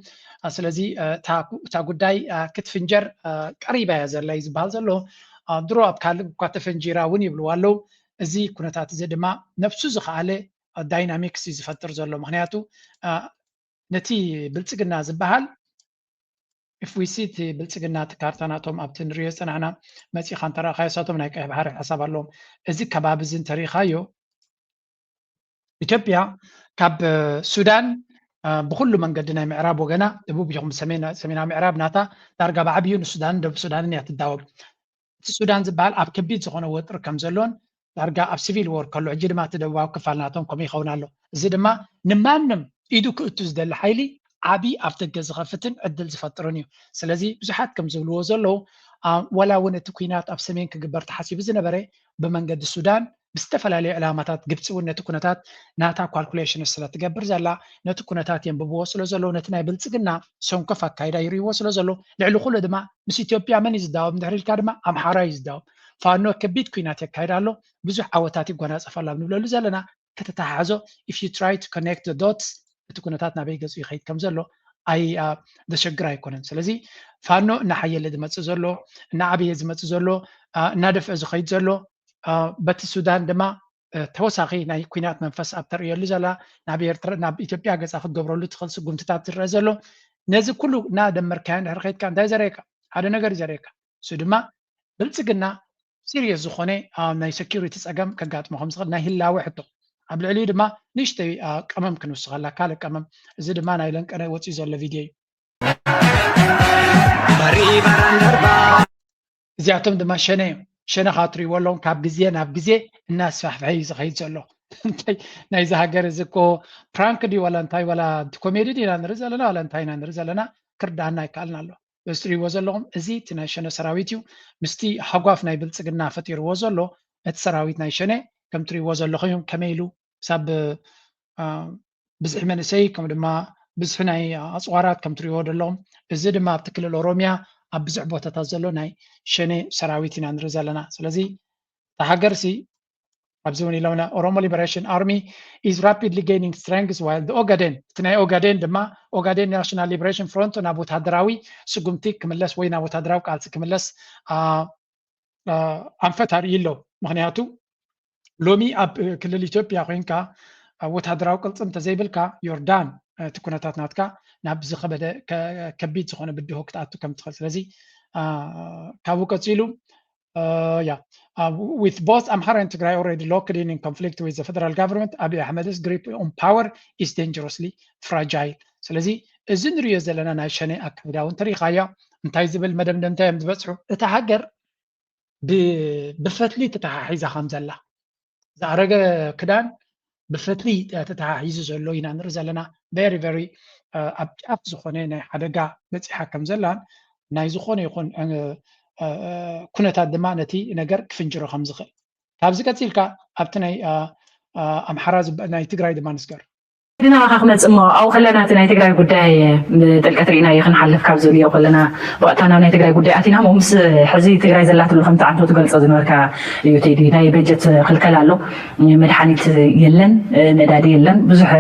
ስለዚ እታ ጉዳይ ክትፍንጀር ቀሪባ እያ ዘላ እዩ ዝበሃል ዘሎ። ድሮ ኣብ ካልእ እኳ ተፈንጂራ እውን ይብልዋ ኣለዉ። እዚ ኩነታት እዚ ድማ ነብሱ ዝኸኣለ dynamics እዩ ዝፈጥር ዘሎ። ምክንያቱ ነቲ ብልፅግና ዝበሃል if we see እቲ ብልፅግና እቲ ካርታ ናቶም ኣብቲ ንሪኦ ዝፀናሕና መፂኻ እንተረኣኻዮ እሳቶም ናይ ቀይሕ ባሕሪ ሓሳብ ኣለዎም። እዚ ከባቢ እዚ እንተሪኢኻዮ ኢትዮጵያ ካብ ሱዳን ብኩሉ መንገዲ ናይ ምዕራብ ወገና ደቡብ ይኹን ሰሜናዊ ምዕራብ ናታ ዳርጋ ብዓብዩ ንሱዳንን ደቡብ ሱዳንን እያ ትዳወብ። እቲ ሱዳን ዝበሃል ኣብ ከቢድ ዝኾነ ወጥሪ ከም ዘሎን ዳርጋ ኣብ civil war ከሎ ሕጂ ድማ እቲ ደቡባዊ ክፋል ናቶም ከምኡ ይኸውን ኣሎ። እዚ ድማ ንማንም ኢዱ ክእቱ ዝደሊ ሓይሊ ዓቢ ኣፍደገ ዝኸፍትን ዕድል ዝፈጥርን እዩ። ስለዚ ብዙሓት ከም ዝብልዎ ዘለዉ ዋላ እውን እቲ ኩናት ኣብ ሰሜን ክግበር ተሓሲቡ ዝነበረ ብመንገዲ ሱዳን ብዝተፈላለዩ ዕላማታት ግብፂ እውን ነቲ ኩነታት ናታ calculation ስለ ትገብር ዘላ ነቲ ኩነታት የንብብዎ ስለ ዘለዉ ነቲ ናይ ብልፅግና ሰንኮፍ ኣካይዳ ይርእይዎ ስለ ዘለዉ ልዕሊ ኩሉ ድማ ምስ ኢትዮጵያ መን እዩ ዝዳወብ እንድሕር ኢልካ ድማ ኣምሓራ እዩ ዝዳወብ። ፋኖ ከቢድ ኩናት የካይድ ኣሎ፣ ብዙሕ ዓወታት ይጎናፀፍ ኣሎ ኣብ ንብለሉ ዘለና ከተተሓሕዞ if you try to connect the dots እቲ ኩነታት ናበይ ገፁ ይኸይድ ከም ዘሎ ኣይ ዘሸግር ኣይኮነን። ስለዚ ፋኖ እናሓየለ ዝመፅእ ዘሎ እናዓበየ ዝመፅእ ዘሎ እናደፍአ ዝኸይድ ዘሎ በቲ ሱዳን ድማ ተወሳኺ ናይ ኩናት መንፈስ ኣብ ተርእየሉ ዘላ ናብ ኤርትራ ናብ ኢትዮጵያ ገፃ ክትገብረሉ ትኽእል ስጉምትታት ዝረአ ዘሎ ነዚ ኩሉ እናደመርካዮ እንድሕር ከይድካ እንታይ ዘርእየካ ሓደ ነገር እዩ ዘርእየካ። እሱ ድማ ብልፅግና serious ዝኾነ ናይ security ፀገም ከጋጥሞ ከም ዝኽእል ናይ ህላወ ሕቶ ኣብ ልዕሊኡ ድማ ንእሽተይ ቀመም ክንውስኸላ ካልእ ቀመም እዚ ድማ ናይ ለንቀነ ወፂኡ ዘሎ ቪድዮ እዩ። እዚኣቶም ድማ ሸነ እዮም። ሸነ ካብ ትሪእዎ ኣለዎም ካብ ግዜ ናብ ግዜ እናስፋሕፍሐ እዩ ዝኸይድ ዘሎ። ናይዚ ሃገር እዚ እኮ ፕራንክ ድዩ ዋላ እንታይ ዋላ ኮሜዲ ዲና ንርኢ ዘለና ዋላ እንታይ ኢና ንርኢ ዘለና ክርዳኣና ኣይከኣልን ኣሎ። እዚ ትሪእዎ ዘለኹም እዚ እቲ ናይ ሸነ ሰራዊት እዩ። ምስቲ ሃጓፍ ናይ ብልፅግና ፈጢርዎ ዘሎ እቲ ሰራዊት ናይ ሸነ ከም ትሪእዎ ዘለኹም እዮም። ከመይ ኢሉ ክሳብ ብዝሒ መንእሰይ ከም ድማ ብዝሒ ናይ ኣፅዋራት ከም ትሪእዎ ዘለኹም እዚ ድማ ኣብቲ ክልል ኦሮሚያ ኣብ ብዙሕ ቦታታት ዘሎ ናይ ሸኔ ሰራዊት ኢና ንርኢ ዘለና። ስለዚ እታ ሃገርሲ ኣብዚ እውን ኢለውና Oromo Liberation Army is rapidly gaining strength while the Ogaden እቲ ናይ ኦጋዴን ድማ Ogaden National Liberation Front ናብ ወታደራዊ ስጉምቲ ክምለስ ወይ ናብ ወታደራዊ ቃልሲ ክምለስ ኣንፈት ኣርእዩ ኣሎ። ምክንያቱ ሎሚ ኣብ ክልል ኢትዮጵያ ኮይንካ ወታደራዊ ቅልፅም እንተዘይብልካ ዮርዳን እቲ ኩነታት ናትካ ናብ ዝኸበደ ከቢድ ዝኾነ ብድሆ ክትኣቱ ከም ትኽእል ስለዚ ካብኡ ቀፂሉ yeah with both Amhara and Tigray already locked in in conflict with the federal government Abiy Ahmed's grip on power is dangerously fragile ስለዚ እዚ ንሪኦ ዘለና ናይ ሸኔ ኣካይዳ እውን ተሪኢኻዮ እንታይ ዝብል መደምደምታ እዮም ዝበፅሑ እታ ሃገር ብፈትሊ ተተሓሒዛ ከም ዘላ ዝኣረገ ክዳን ብፈትሊ ተተሓሒዙ ዘሎ ኢና ንርኢ ዘለና very very ኣብ ጫፍ ዝኾነ ናይ ሓደጋ በፂሓ ከም ዘላን ናይ ዝኾነ ይኹን ኩነታት ድማ ነቲ ነገር ክፍንጅሮ ከም ዝኽእል ካብዚ ቀፂልካ ኣብቲ ናይ ኣምሓራ ናይ ትግራይ ድማ ንስገር ናባኻ ክመፅእ እሞ ኣብኡ ከለና እቲ ናይ ትግራይ ጉዳይ ብጥልቀት ርኢናዮ ክንሓልፍ ካብ ዝብልዮ ከለና ብቐጥታ ናብ ናይ ትግራይ ጉዳይ ኣቲና እሞ ምስ ሕዚ ትግራይ ዘላትሉ ከምቲ ዓንቶ ትገልፆ ዝነበርካ እዩ ቴዲ ናይ በጀት ክልከላ ኣሎ መድሓኒት የለን ነዳዲ የለን ብዙሕ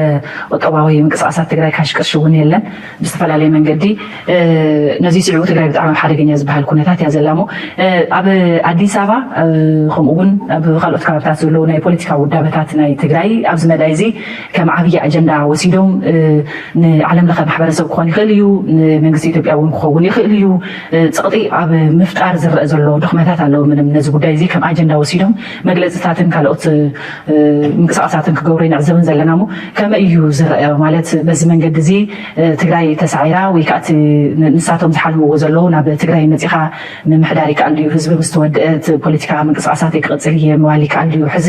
ቁጠባዊ ምንቅስቃሳት ትግራይ ካሽቅርሽ እውን የለን ብዝተፈላለየ መንገዲ ነዚ ስዒቡ ትግራይ ብጣዕሚ ኣብ ሓደገኛ ዝበሃል ኩነታት እያ ዘላ እሞ ኣብ ኣዲስ ኣበባ ከምኡ እውን ኣብ ካልኦት ከባብታት ዘለዉ ናይ ፖለቲካዊ ውዳበታት ናይ ትግራይ ኣብዚ መዳይ እዚ ከም ዓብዪ ኣጀንዳ ወሲዶም ንዓለም ለኸ ማሕበረሰብ ክኾን ይኽእል እዩ፣ ንመንግስቲ ኢትዮጵያ እውን ክኸውን ይኽእል እዩ። ፀቕጢ ኣብ ምፍጣር ዝረአ ዘሎ ድኽመታት ኣለዉ። ምንም ነዚ ጉዳይ እዚ ከም ኣጀንዳ ወሲዶም መግለፅታትን ካልኦት ምንቅስቃሳትን ክገብሩ ንዕዘብን ዘለና። እሞ ከመይ እዩ ዝረአ? ማለት በዚ መንገዲ እዚ ትግራይ ተሳዒራ ወይ ከዓ ንሳቶም ዝሓልምዎ ዘለዉ ናብ ትግራይ መፂኻ ምምሕዳር ይከኣል ድዩ? ህዝቢ ምስ ተወደአ እቲ ፖለቲካ ምንቅስቃሳተይ ክቕፅል እየ ምባል ይከኣል ድዩ? ሕዚ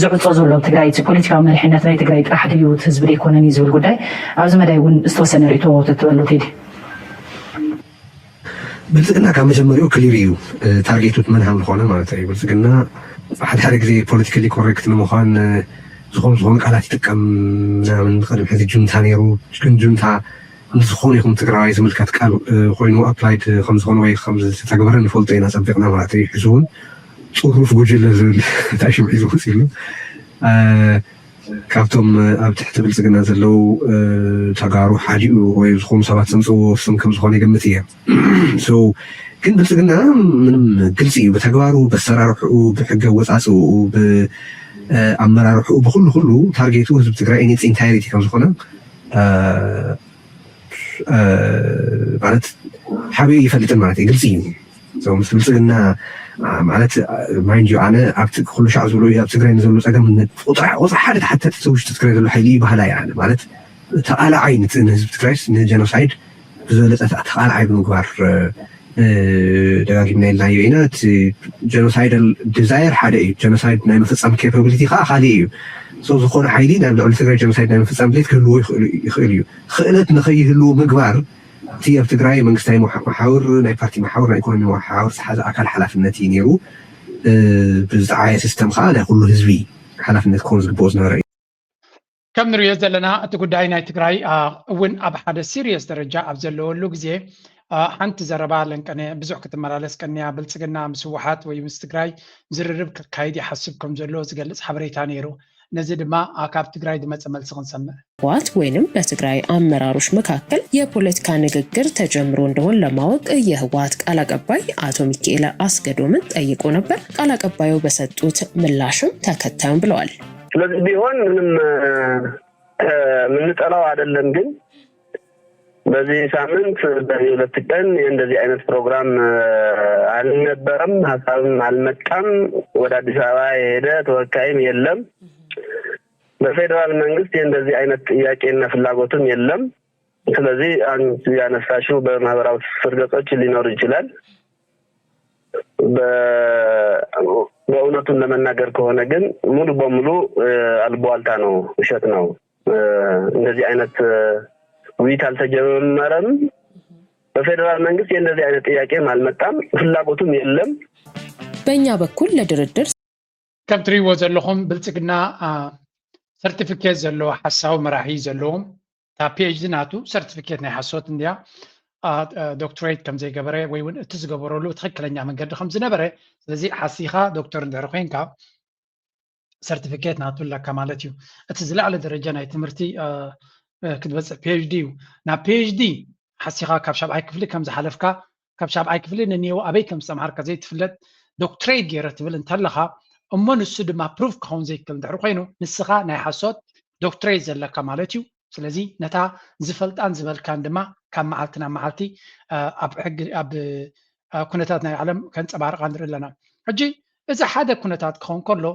ዝዕፆ ዘሎ ኣብ ትግራይ እቲ ፖለቲካዊ መሪሕነት ናይ ትግራይ ጥራሕ ድዩ? እቲ ህዝቢ ደይኮነን እዩ ዝብል ጉዳይ ኣብዚ መዳይ እውን ዝተወሰነ ርእቶ ተትበሉ ቴዲ። ብልፅግና ካብ መጀመሪኡ ክሊር እዩ ታርጌቱ መን ከም ዝኾነ ማለት እዩ። ብልፅግና ሓደ ሓደ ግዜ ፖለቲካሊ ኮሬክት ንምዃን ዝኾኑ ዝኾኑ ቃላት ይጥቀም ምናምን። ቅድሚ ሕዚ ጁንታ ነይሩ፣ ግን ጁንታ ንዝኾነ ይኹን ትግራዋይ ዝምልከት ቃል ኮይኑ ኣፕላይድ ከምዝኾነ ወይ ከምዝተተግበረ ንፈልጦ ኢና ፀቢቕና ማለት እዩ። ሕዚ እውን ፅሩፍ ጉጅለ ዝብል ታሽም ሒዙ ወፂሉ። ካብቶም ኣብ ትሕቲ ብልፅግና ዘለዉ ተጋሩ ሓዲኡ ወይ ዝኾኑ ሰባት ዘምፅዎ ስም ከም ዝኾነ ይገምት እየ። ግን ብልፅግና ምንም ግልፂ እዩ ብተግባሩ፣ በሰራርሕኡ፣ ብሕገ ወፃፅኡ፣ ብኣመራርሕኡ፣ ብኩሉ ኩሉ ታርጌቱ ህዝቢ ትግራይ ኢንስ ኢንታይሪቲ ከም ዝኾነ ማለት ሓቢኡ ይፈልጥን ማለት እዩ። ግልፂ እዩ። ምስ ብልፅግና ማለት ማይንድ ዩ ኣነ ኣብቲ ኩሉ ሻዕ ዝብሎ ኣብ ትግራይ ንዘሎ ፀገም ቁፅሪ ሓደ ተሓተቲ ውሽጢ ትግራይ ዘሎ ሓይሊ እዩ ባህላ እየ ኣነ ማለት ተቓላዓይ ንህዝቢ ትግራይስ ንጀኖሳይድ ብዝበለፀ ተቓላዓይ ብምግባር ደጋጊምና ኢልናዮ ኢና። እቲ ጀኖሳይዳል ዲዛየር ሓደ እዩ፣ ጀኖሳይድ ናይ ምፍፃም ኬፓብሊቲ ከዓ ካሊእ እዩ። ዝኾነ ሓይሊ ናብ ልዕሊ ትግራይ ጀኖሳይድ ናይ ምፍፃም ድሌት ክህልዎ ይኽእል እዩ። ክእለት ንኸይህልዎ ምግባር እቲ ኣብ ትግራይ መንግስታዊ መሓውር፣ ናይ ፓርቲ መሓውር፣ ናይ ኢኮኖሚ መሓውር ዝሓዘ ኣካል ሓላፍነት እዩ ነይሩ። ብዝጠዓየ ሲስተም ከዓ ናይ ኩሉ ህዝቢ ሓላፍነት ክኸውን ዝግብኦ ዝነበረ እዩ። ከም ንሪኦ ዘለና እቲ ጉዳይ ናይ ትግራይ እውን ኣብ ሓደ ሲሪየስ ደረጃ ኣብ ዘለወሉ ግዜ ሓንቲ ዘረባ ለንቀነ ብዙሕ ክትመላለስ ቀንያ። ብልፅግና ምስ ህወሓት ወይ ምስ ትግራይ ዝርርብ ክካይድ ይሓስብ ከም ዘሎ ዝገልፅ ሓበሬታ ነይሩ። ነዚ ድማ ካብ ትግራይ ዝመፀ መልሲ ክንሰምዕ። ህወሓት ወይንም በትግራይ አመራሮች መካከል የፖለቲካ ንግግር ተጀምሮ እንደሆን ለማወቅ የህወሓት ቃል አቀባይ አቶ ሚካኤል አስገዶምን ጠይቆ ነበር። ቃል አቀባዩ በሰጡት ምላሽም ተከታዩን ብለዋል። ስለዚህ ቢሆን ምንም የምንጠላው አይደለም፣ ግን በዚህ ሳምንት በዚህ ሁለት ቀን የእንደዚህ አይነት ፕሮግራም አልነበረም፣ ሀሳብም አልመጣም። ወደ አዲስ አበባ የሄደ ተወካይም የለም። በፌዴራል መንግስት የእንደዚህ አይነት ጥያቄና ፍላጎትም የለም። ስለዚህ አንቺ ያነሳሽው በማህበራዊ ትስስር ገጾች ሊኖር ይችላል። በእውነቱን ለመናገር ከሆነ ግን ሙሉ በሙሉ አልቧልታ ነው፣ ውሸት ነው። እንደዚህ አይነት ውይይት አልተጀመረም። በፌዴራል መንግስት የእንደዚህ አይነት ጥያቄም አልመጣም፣ ፍላጎቱም የለም። በእኛ በኩል ለድርድር ከም ትሪእዎ ዘለኹም ብልፅግና ሰርቲፊኬት ዘለዎ ሓሳዊ መራሒ ዘለዎም እታ ፒኤችዲ ናቱ ሰርቲፊኬት ናይ ሓሶት እንድያ። ዶክትሬት ከም ዘይገበረ ወይ እውን እቲ ዝገበረሉ ትኽክለኛ መንገዲ ከም ዝነበረ፣ ስለዚ ሓሲኻ ዶክተር እንድሕር ኮይንካ ሰርቲፊኬት ናቱ ኣለካ ማለት እዩ። እቲ ዝለዓለ ደረጃ ናይ ትምህርቲ ክትበፅሕ ፒኤችዲ እዩ። ናብ ፒኤችዲ ሓሲኻ ካብ ሻብዓይ ክፍሊ ከም ዝሓለፍካ፣ ካብ ሻብዓይ ክፍሊ ንኒየው ኣበይ ከም ዝተምሃርካ ዘይትፍለጥ ዶክትሬት ገይረ ትብል እንተለኻ፣ እሞ ንሱ ድማ ፕሩፍ ክኸውን ዘይክእል እንድሕር ኮይኑ ንስኻ ናይ ሓሶት ዶክትሬት ዘለካ ማለት እዩ። ስለዚ ነታ ዝፈልጣን ዝበልካን ድማ ካብ መዓልቲ ናብ መዓልቲ ኣብ ሕጊ ኣብ ኩነታት ናይ ዓለም ከንፀባርቃ ንርኢ ኣለና። ሕጂ እዚ ሓደ ኩነታት ክኸውን ከሎ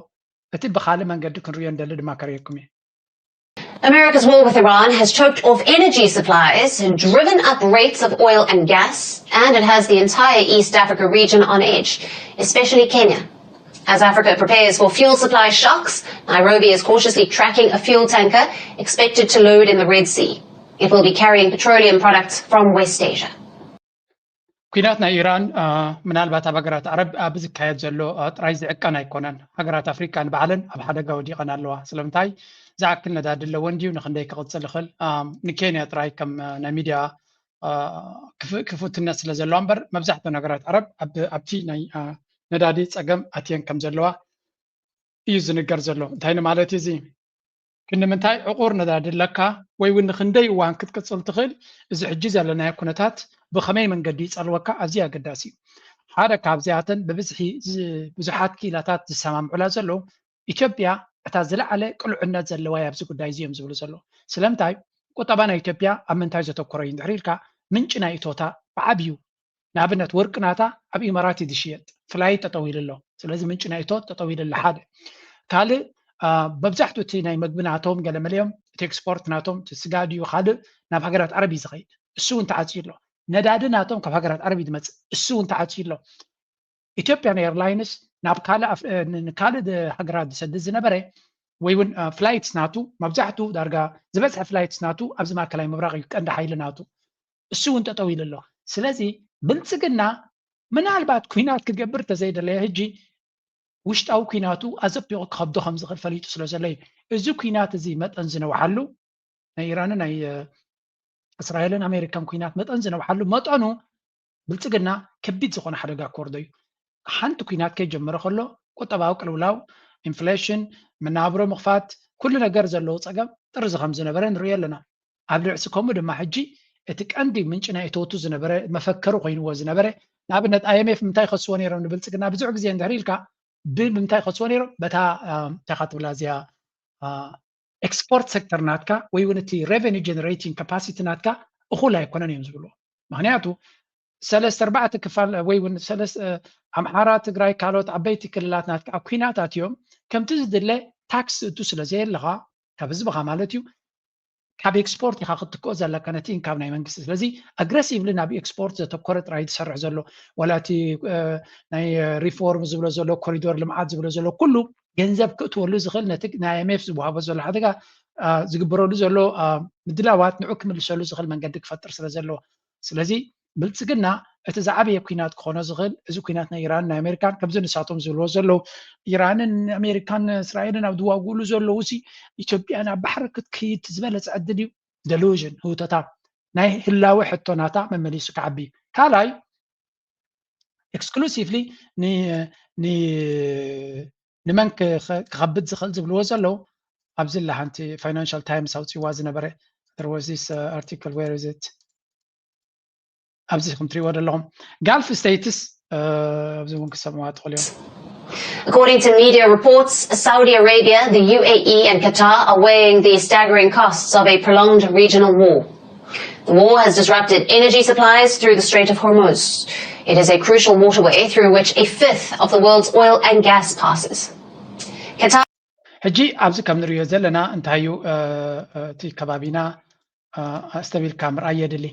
እቲ ብካልእ መንገዲ ክንሪኦ እንደሊ ድማ ከርእየኩም እየ። America's war with Iran has choked off energy supplies, driven up rates of oil and gas, and it has the entire East Africa region on edge, especially Kenya. As Africa prepares for fuel supply shocks, Nairobi is cautiously tracking a fuel tanker expected to load in the Red Sea. It will be carrying petroleum products from West Asia. ኩናት ናይ ኢራን ምናልባት ኣብ ሃገራት ዓረብ ኣብ ዝካየድ ዘሎ ጥራይ ዝዕቀን ኣይኮነን። ሃገራት ኣፍሪቃ ንባዕለን ኣብ ሓደጋ ወዲቐን ኣለዋ። ስለምንታይ ዝኣክል ነዳዲ ኣለወን ድዩ? ንክንደይ ክቕፅል ይኽእል? ንኬንያ ጥራይ ከም ናይ ሚድያ ክፍትነት ስለ ዘለዋ እምበር መብዛሕትኦን ሃገራት ዓረብ ኣብቲ ናይ ነዳዲ ፀገም ኣትየን ከም ዘለዋ እዩ ዝንገር ዘሎ። እንታይ ንማለት እዩ እዚ? ክንዲ ምንታይ ዕቑር ነዳዲ ኣለካ ወይ እውን ንክንደይ እዋን ክትቅፅል ትኽእል? እዚ ሕጂ ዘለናዮ ኩነታት ብኸመይ መንገዲ ይፀልወካ ኣዝዩ ኣገዳሲ እዩ። ሓደ ካብዚኣተን ብብዝሒ ብዙሓት ክኢላታት ዝሰማምዑላ ዘለዉ ኢትዮጵያ እታ ዝለዓለ ቅሉዕነት ዘለዋ እያ ኣብዚ ጉዳይ እዚ እዮም ዝብሉ ዘለዉ። ስለምንታይ? ቁጠባ ናይ ኢትዮጵያ ኣብ ምንታይ ዘተኮረ እዩ እንድሕር ኢልካ፣ ምንጪ ናይ እቶታ ብዓብዩ፣ ንኣብነት ወርቂ ናታ ኣብ ኢማራት እዩ ዝሽየጥ፣ ፍላይት ጠጠው ኢሉ ኣሎ። ስለዚ ምንጪ ናይ እቶት ጠጠው ኢሉ ኣሎ። ሓደ ካልእ፣ መብዛሕትኡ እቲ ናይ መግቢ ናቶም ገለመለዮም፣ እቲ ኤክስፖርት ናቶም፣ እቲ ስጋ ድዩ ካልእ፣ ናብ ሃገራት ዓረብ እዩ ዝኸይድ። እሱ እውን ተዓፅዩ ኣሎ። ነዳዲ ናቶም ካብ ሃገራት ዓረብ እዩ ዝመፅእ። እሱ እውን ተዓፅዩ ኣሎ። ኢትዮጵያን ኤርላይንስ ናብ ካልእ ኣፍ- እ፣ ን- ንካልእ ድ- ሃገራት ዝሰድድ ዝነበረ ወይ እውን ፍላይትስ ናቱ፣ መብዛሕቱ ዳርጋ ዝበዝሐ ፍላይትስ ናቱ ኣብዚ ማእከላይ ምብራቕ እዩ ቀንዲ ሓይሊ ናቱ። እሱ እውን ጠጠው ኢሉ ኣሎ። ስለዚ ብልፅግና ምናልባት ኩናት ክገብር ተዘይደለየ ሕጂ ውሽጣዊ ኩናቱ ኣዘቢቑ ክኸብዶ ከም ዝኽእል ፈሊጡ ስለ ዘሎ እዩ። እዚ ኩናት እዚ መጠን ዝነውሓሉ ናይ ኢራንን ናይ እስራኤልን ኣሜሪካን ኩናት መጠን ዝነውሓሉ መጠኑ ብልፅግና ከቢድ ዝኾነ ሓደጋ ክወርዶ እዩ። ሓንቲ ኩናት ከይጀመረ ከሎ ቁጠባዊ ቅልውላው፣ ኢንፍሌሽን፣ መናብሮ ምኽፋት፣ ኩሉ ነገር ዘለዎ ፀገም ጥርዚ ከም ዝነበረ ንሪኦ ኣለና። ኣብ ልዕሲ ከምኡ ድማ ሕጂ እቲ ቀንዲ ምንጪ ናይ እተወቱ ዝነበረ መፈከሪ ኮይንዎ ዝነበረ ንኣብነት ኣይኤምኤፍ ምንታይ ከስዎ ነይሮም ንብልፅግና ብዙሕ ግዜ እንድሕር ኢልካ ብምንታይ ከስዎ ነይሮም በታ እንታይ ትብላ እዚኣ ኤክስፖርት ሴክተር ናትካ ወይ እውን እቲ ሬቨኒ ጀነሬቲንግ ካፓሲቲ ናትካ እኹል ኣይኮነን እዮም ዝብልዎ። ምክንያቱ ሰለስተ ኣርባዕተ ክፋል ወይ እውን ኣምሓራ፣ ትግራይ፣ ካልኦት ዓበይቲ ክልላት ናትካ ኣብ ኩናት ኣትዮም ከምቲ ዝድለ ታክስ እቱ ስለ ዘየለካ ካብ ህዝብካ ማለት እዩ ካብ ኤክስፖርት ኢካ ክትክኦ ዘለካ ነቲ ኢንካም ናይ መንግስቲ። ስለዚ ኣግረሲቭሊ ናብ ኤክስፖርት ዘተኮረ ጥራይ ዝሰርሕ ዘሎ ዋላ እቲ ናይ ሪፎርም ዝብሎ ዘሎ ኮሪዶር ልምዓት ዝብሎ ዘሎ ኩሉ ገንዘብ ክእትወሉ ዝኽእል ነቲ ናይ ኣይኤምኤፍ ዝወሃቦ ዘሎ ሓደጋ ዝግበረሉ ዘሎ ምድላዋት ንዑ ክምልሰሉ ዝኽእል መንገዲ ክፈጥር ስለ ዘለዎ። ስለዚ ብልፅግና እቲ ዝዓበየ ኩናት ክኾኖ ዝኽእል እዚ ኩናት ናይ ኢራንን ናይ ኣሜሪካን ከምዚ ንሳቶም ዝብልዎ ዘለዉ ኢራንን ኣሜሪካን እስራኤልን ኣብ ዝዋግእሉ ዘለዉ ሲ ኢትዮጵያ ናብ ባሕሪ ክትከይድ ዝበለፀ ዕድል እዩ። ደሉዥን ህውተታ ናይ ህላወ ሕቶ ናታ መመሊሱ ክዓቢ ካልኣይ ኤክስክሉሲቭሊ ንመን ክኸብድ ዝኽእል ዝብልዎ ዘለዉ ኣብዚ ላ ሓንቲ ፋይናንሻል ታይምስ ኣውፅዋ ዝነበረ ኣርቲክል ዌር ኢዝ ኢት ኣብዚ ከም ትሪእዎ ዘለኹም ጋልፍ ስቴትስ ኣብዚ እውን ክሰምዋ ትኽእሉ እዮም። According to media reports, Saudi Arabia, the U A E, and Qatar are weighing the staggering costs of a prolonged regional war. The war has disrupted energy supplies through the Strait of Hormuz. It is a crucial waterway through which a fifth of the world's oil and gas passes. Qatar ሕጂ ኣብዚ ከም ንሪኦ ዘለና እንታይ እዩ እቲ ከባቢና ኣስተቢልካ ምርኣይ የድሊ።